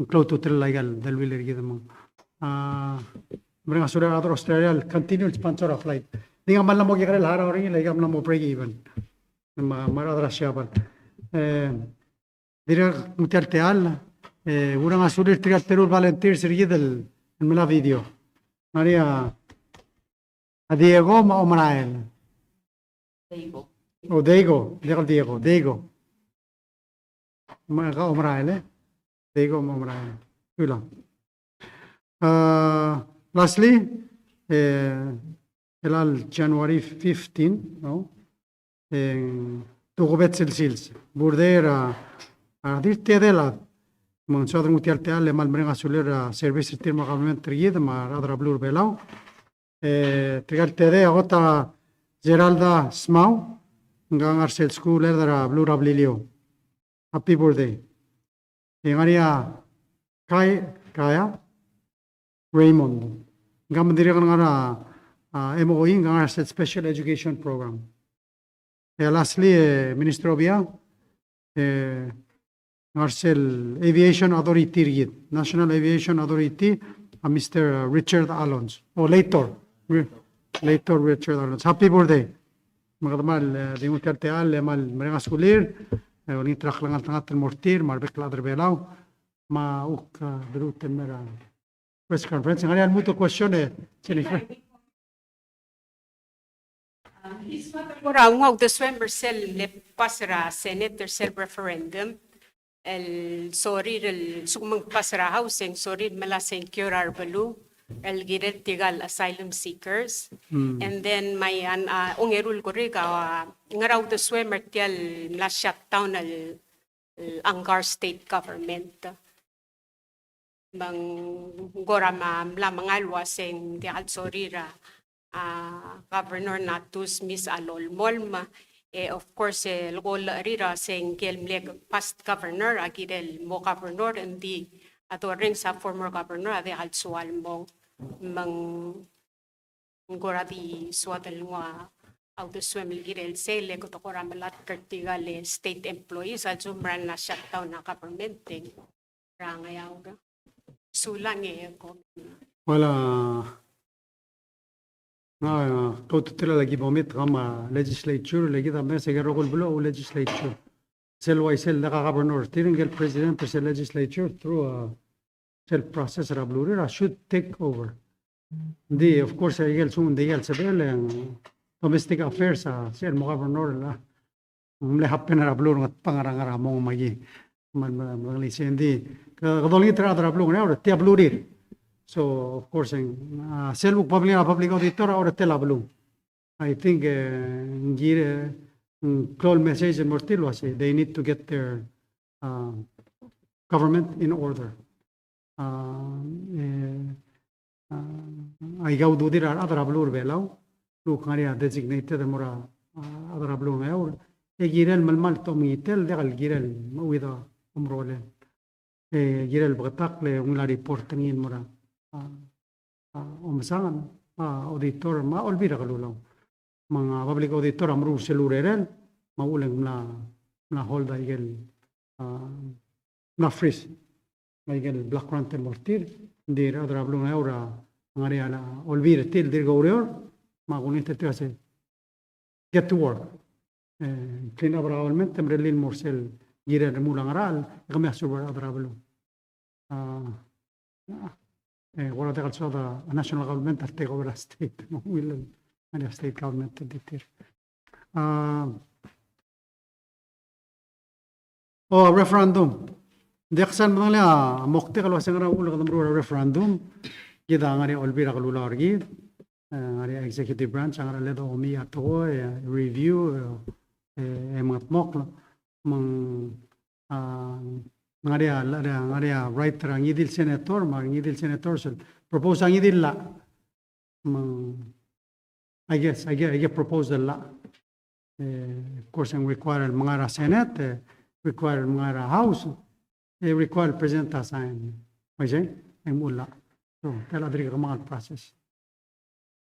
klou a ultutelel aika el deleuill er kid me ng, a, mereng a sulir a rechad er a Australia el continue el sponsor a flight. Di ngak a mla mo kekerei el harau er ngii, le aika a mla mo break even. Me a, me a rechad er a Siabal. E, Dirrek el nguu tia el techall, e, ureng a sulir tirka el teru el volunteers er kid el, el mla video. Ngar er ngii a, a Diego me a Omerael. Diego. O Diego, diak el Diego, Diego. Me a Omerael, e. Diego me a Omerael. Sulang. Uh, lastly, e, er a January fifteen, no? E ng tokubets el sils. Bo er a, a, di el tedei el chad. Me ng soad el nguu tia el techall e kmal mereng a sulir a service er tir me a government er kid me a rechad er a beluu er a Belau. E, tirka el tedei a kot a Geralda Smau, ngka a ngar er sel skuul er a beluu er a Beliliou. Happy birthday. E ngar er ngii a Kai, Kaya Raymond. Ngka me ng dirrek el ngar er a, a, M O E, ngka ngar er a Special Education Program. E lastly, e, Minister Obichang, e, ngar er sel Aviation Authority er kid, National Aviation Authority, a Mister Richard Alonso, o Leitor, Ri-, Leitor Richard Alonso. Happy birthday. Me kede kmal, e, di nguu tia el techall, e kmal mereng a sulir, e, olengit er a klengeltengat el mo er tir, me a rebek el chad er a Belau, me a kuk, e, deruul el mei er a press conference. Ngar er ngii a lmuut el question, e, Jennifer. Um, is not a, kora nguu a uldesuem er sel mle pass er a Senate er sel referendum. El sorir el lsekum ng pass er a House e ng sorir el melai a sengkio er a beluu el kirel tirka el asylum seekers. Mm. And then me a, a, ongeru el korrik a, a, ngar er a uldesuem er tia el mla shutdown el, el Angaur State Government. Me ng kora me mla mengai el uasei ng diak el sorir a, a, Governor Nattus Miss a lolemolem, e, of course, e, el ko el rir a se ngike el mle past governor a kirel mo governor, ng di a dorrenges a former governor a diak el soal mong. Me ng ng kora di soad el nguu a uldesuem el kirel sei, le kede kora melatk er tirka el state employees a lsekum ng mera el shutdown a government e ng ngar er ngii a Ngeaur. Sulang e ko. Well, a, ng, a, kot el a ki bo meet er a legislature, le kid a mesa er a rokui el beluu a legislature. Sel uaisei el diak a governor er tir, ngike el president er sel legislature through, a, sel process er a beluu er a should take over. Ng di, of course, aike el lsekum ng diak el sebechel e ng domestic affairs a sel mo governor el a ng mle happen er a beluu er a Ngatpang er a ngar er a mong me aki. Me, me, me, ng di, kede olengit er a rechad er a beluu er a Ngeaur, tia beluu er tir. So, of course, e ng, a, sel kuk public, a public auditor a orretel a beluu. I think, e, ng kirel, e, ng klou el message el mo er tir el uasei, they need to get their, uh, government in order. A, e, a, aika ududir a rechad er a beluu er a Belau, el kuk ngar er ngii a designated el mo er a, a, rechad er a beluu er a Ngeaur, e kirel melemalt a omengitel, diak el kirel meuid a omerolel. E kirel beketakl e ungil a report er ngii el mo er a, a, a, omesangel, a, auditor, me a Olbiil er a Kelulau. Me ng, a, public auditor a meruul sel urerel, me a uchul e ng mla, mla hold a ikel, a, mla freeze a ikel block grant el mo er tir, ng di a rechad er a beluu er a Ngeaur a ngar er ngii a olbiil er tir el dirk oureor, me a kulengit er tir a se get to work. E, clean up er a government, e merellii el mo er sel kirel el remuul a ngerachel, e kemiu a serve er a rechad er a beluu. A, e, kora diak el soad a national government a take over a state, me ng ungil el ngar er ngii a state government el di tir. A, o, referendum. Ng diak sel medengelii a moktek el uasei ngera uchul e kede meruul a referendum. Kid a ngar er ngii a Olbiil er a Kelulau er kid, e, ngar er ngii a executive branch a ngar er a led a omii a tekoi, e, review, e, e, e mengetmokl. Me ng, a, ngar er ngii a, ngar er ngii a right er a ngii di el senator, me a ngii di el senator sel propose a ngii di el llach. Me ng, I guess, I guess, I guess propose el llach. E, of course, e ng require el mengai er a Senate, e, require el mengai er a House, e, require el President a sign. Uaisei, e ng mo llach. So, tia el dirk kemanget el process.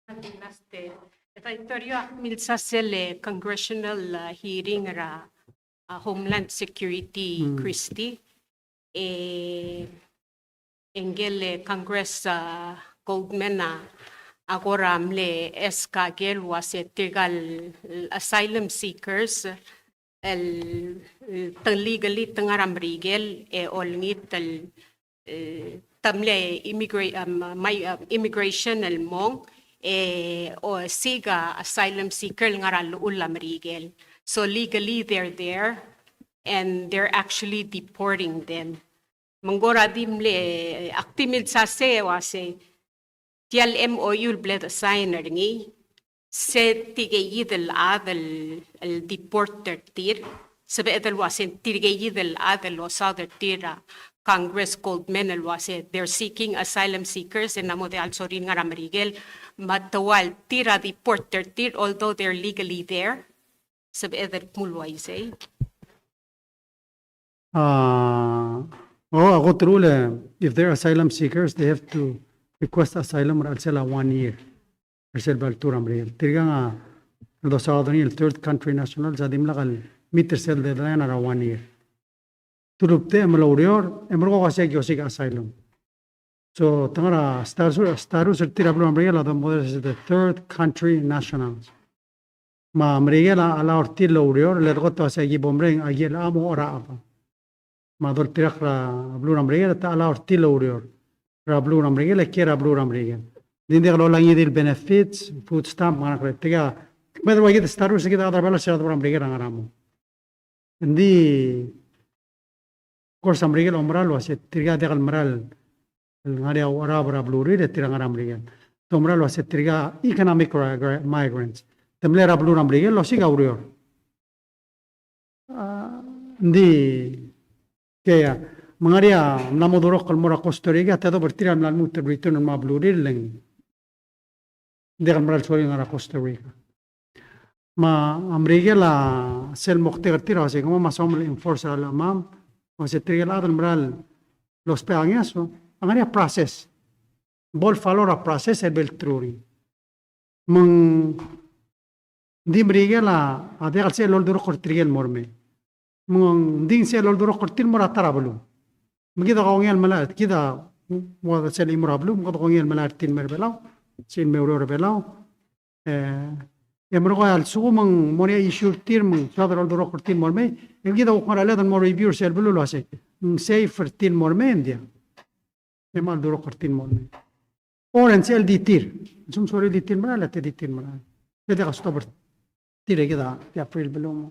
Last, e, Director, ak milsa sel, e, congressional, a, hearing er a, a, Homeland Security, mm, Christie. E, e ngike el, e, Congress, a, Goldman a, a kora mle ask a ikel uasei tirka el asylum seekers el, el te legally te ngar er a Merikel e olengit el, e, te mle immigra-, um, mai, um, immigration el mong, e, osiik a asylum seeker el ngar er a llechul a Merikel. So legally they're there and they're actually deporting them. Me ng kora di mle, ak di milsa sei el uasei, tia el M O U el bla de sign er ngii, se tirkeikid el chad el, el deport er tir, sebeched el uasei tirkeikid el chad el losaod er tir a Congress Goldman el uasei, they're seeking asylum seekers, e ng mo diak el sorir el ngar er a Merikel, me te ua el tir a deport er tir, although they're legally there, sebeched el kmo el uaisei. A, o, a kot el rule, if they're asylum seekers, they have to request asylum er a chelsel a one year er sel bo ltuu er a Merikel. Tirkang a dosaod er ngii el third country nationals a dimlak el meet er sel deadline er a one year. Te ulebengterir me a oureor, e merekong a uaisei e ki osiik a asylum. So, te ngar er a status, status er tir a beluu er a Merikel a domkedengei el third country nationals. Me a Merikel a allow er tir el oureor, le dekot a uaisei e ki bo mereng a ikel cham e cherecheb. Me a doltirakl er a beluu er a Merikel, te allow er tir el oureor er a beluu er a Merikel, e kiei er a beluu er a Merikel. Ng di ng diak lolai ngii di el benefits, food stamp, me a ngerang. Tirka, me a ua kid a status er kid a chad er a Belau er sel beluu er a Merikel a ngar er a mong. Ng di, of course, a Merikel a oumera el uase tirka a diak el mera el ngar er ngii a cherecheb er a belurir e tir a ngar er a Merikel. Te oumera el uase tirka economic gra-, gra-, migrants. Te mle er a beluu er a Merikel el osiik a ureor. A, ng di, kea, me ng ngar er ngii a mla mo durokl el mo er a Costa Rica, te dob er tir a mla lmuut el return el mo er a belurir el ng diak el mera el sorir el ngar er a Costa Rica. Me a Merikel a sel moktek er tir a uase kemam a soam el enforce er a llach er kemam, uase tirke el chad el mera el ousbech a ngeso, a ngar er ngii a process. Bo el follow er a process el bo el truly. Me ng di Merikel a, a diak el sebechel el oldurokl er tirke el mo remei. Me ng di ng sebechel el oldurokl er tir el mo er a ta er a beluu. Me kid a kongei el melai, kid a ua sel chimo er a beluu, me kid a kongei el melai er tir el mei er a Belau, sel mei oureor er a Belau. E, e merekong a lsekum ng mo er ngii a issue er tir, me ng soad el oldurokl er tir el mo remei, e kid a kuk ngar er a led el mo review er sel beluu el uase ng safe er tir el mo remei, ng diak. E me a oldurokl er tir el mo remei. Or e ng sebechel di tir. Ng sorir di tir el merael, e te di tir el merael. E diak a stop er tir e kid a tia free el beluu.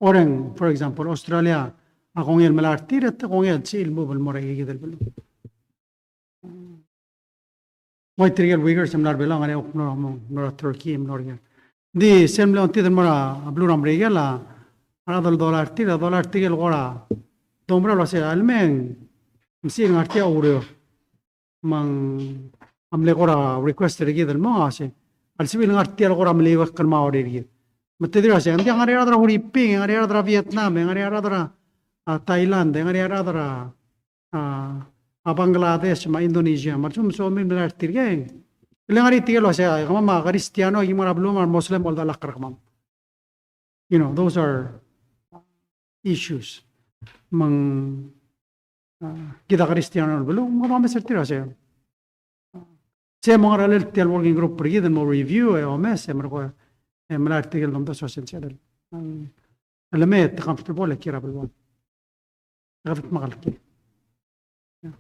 Or e ng, for example, Australia a kongei el melai er tir, e te kongei el sebechir el move el mo er a ikakid el beluu. Ua tirke el Uyghurs a mla er a Belau, ngar er ngii a kuk mlo, mlo er a Turkey, mlo er ngii. Ng di sel mle ongtid el mo er a beluu er a Merikel a, a rechad el dolai er tir, a dolai er tirke el kora doumera el uase a lemei ng sebechir el ngar tia oureor. Me ng a mle kora request er kid el mong a uase a lsebechir el ngar tia el kora meliuekl el mo er kid. Me te di el uase ng diak, ngar er ngii a rechad er a Huriping, ngar er ngii a rechad er a Vietnam, ngar er ngii a rechad er a, a, Thailand, ngar er ngii a rechad er a, a, a Bangladesh me a Indonesia, me a lsekum ng soam el melai er tirke. Le ngar er ngii tirke el uase, kemam a Kristiano, ki mo er a beluu me a Muslim a oldelak er kemam. You know, those are issues. Me ng, a, kid a Kristiano el beluu, me kede omes er tir el uase, se mo ngar er a lel tia el working group er kid el mo review, e omes, e merekong, e melai er tirke el domdasu el uase ng sebechel. A lemei e te comfortable e kiei er a beluad. Kede dmak el kiei. Ng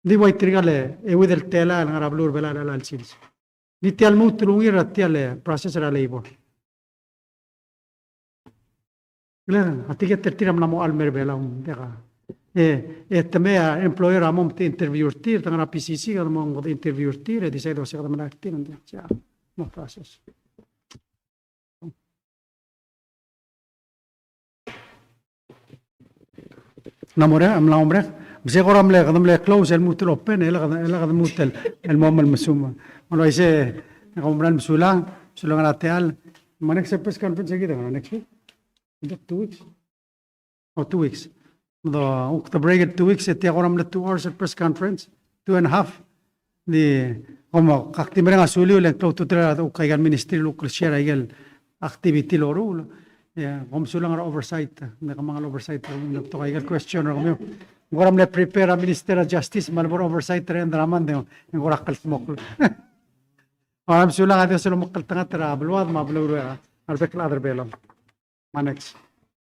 di ua tirka el euid el telael el ngar er a beluu er a Belau er a chelecha el sils. Ng di tia el lmuut el ungil er tia el process er a labor. Kele, a tiket er tir a mla mo chelm er a Belau, ng diak a. E, e te mei a employer a mo me te interview er tir, te ngar er a P C C, kede mo interview er tir, e decide el uase kede melai er tir, ng diak, sei a mo process. Ng mla mo merek, ng mla mo merek. Me se kora mle, kede mle close el lmuut el open, e le kede, e le kede lmuut el, el mo el mesumang. Me ng uaisei, e kom kmal mesulang, mesulang er a techall. Me a next press conference er kid a ngar er a next week? Two weeks? Oh, two weeks. Me kede, kuk kede break el two weeks, e tia kora mle two hours el press conference, two and a half. Ng di, kom, ak di mereng a suliu el klou a ultutelel a kuk aika el ministry el kuk share aike el activity el loruul. E, kom mesulang er a oversight, ng di kemanget el oversight, ng di betok aike el question er kemiu. Ng kora mle prepare a Minister er a Justice me a lebo er a oversight er a end er a month, e ng kora kldmokl. Kom mesulang, a Dios a lomekngeltengat er a beluad me a beluu er a rebek el chad er a Belau. Me a next.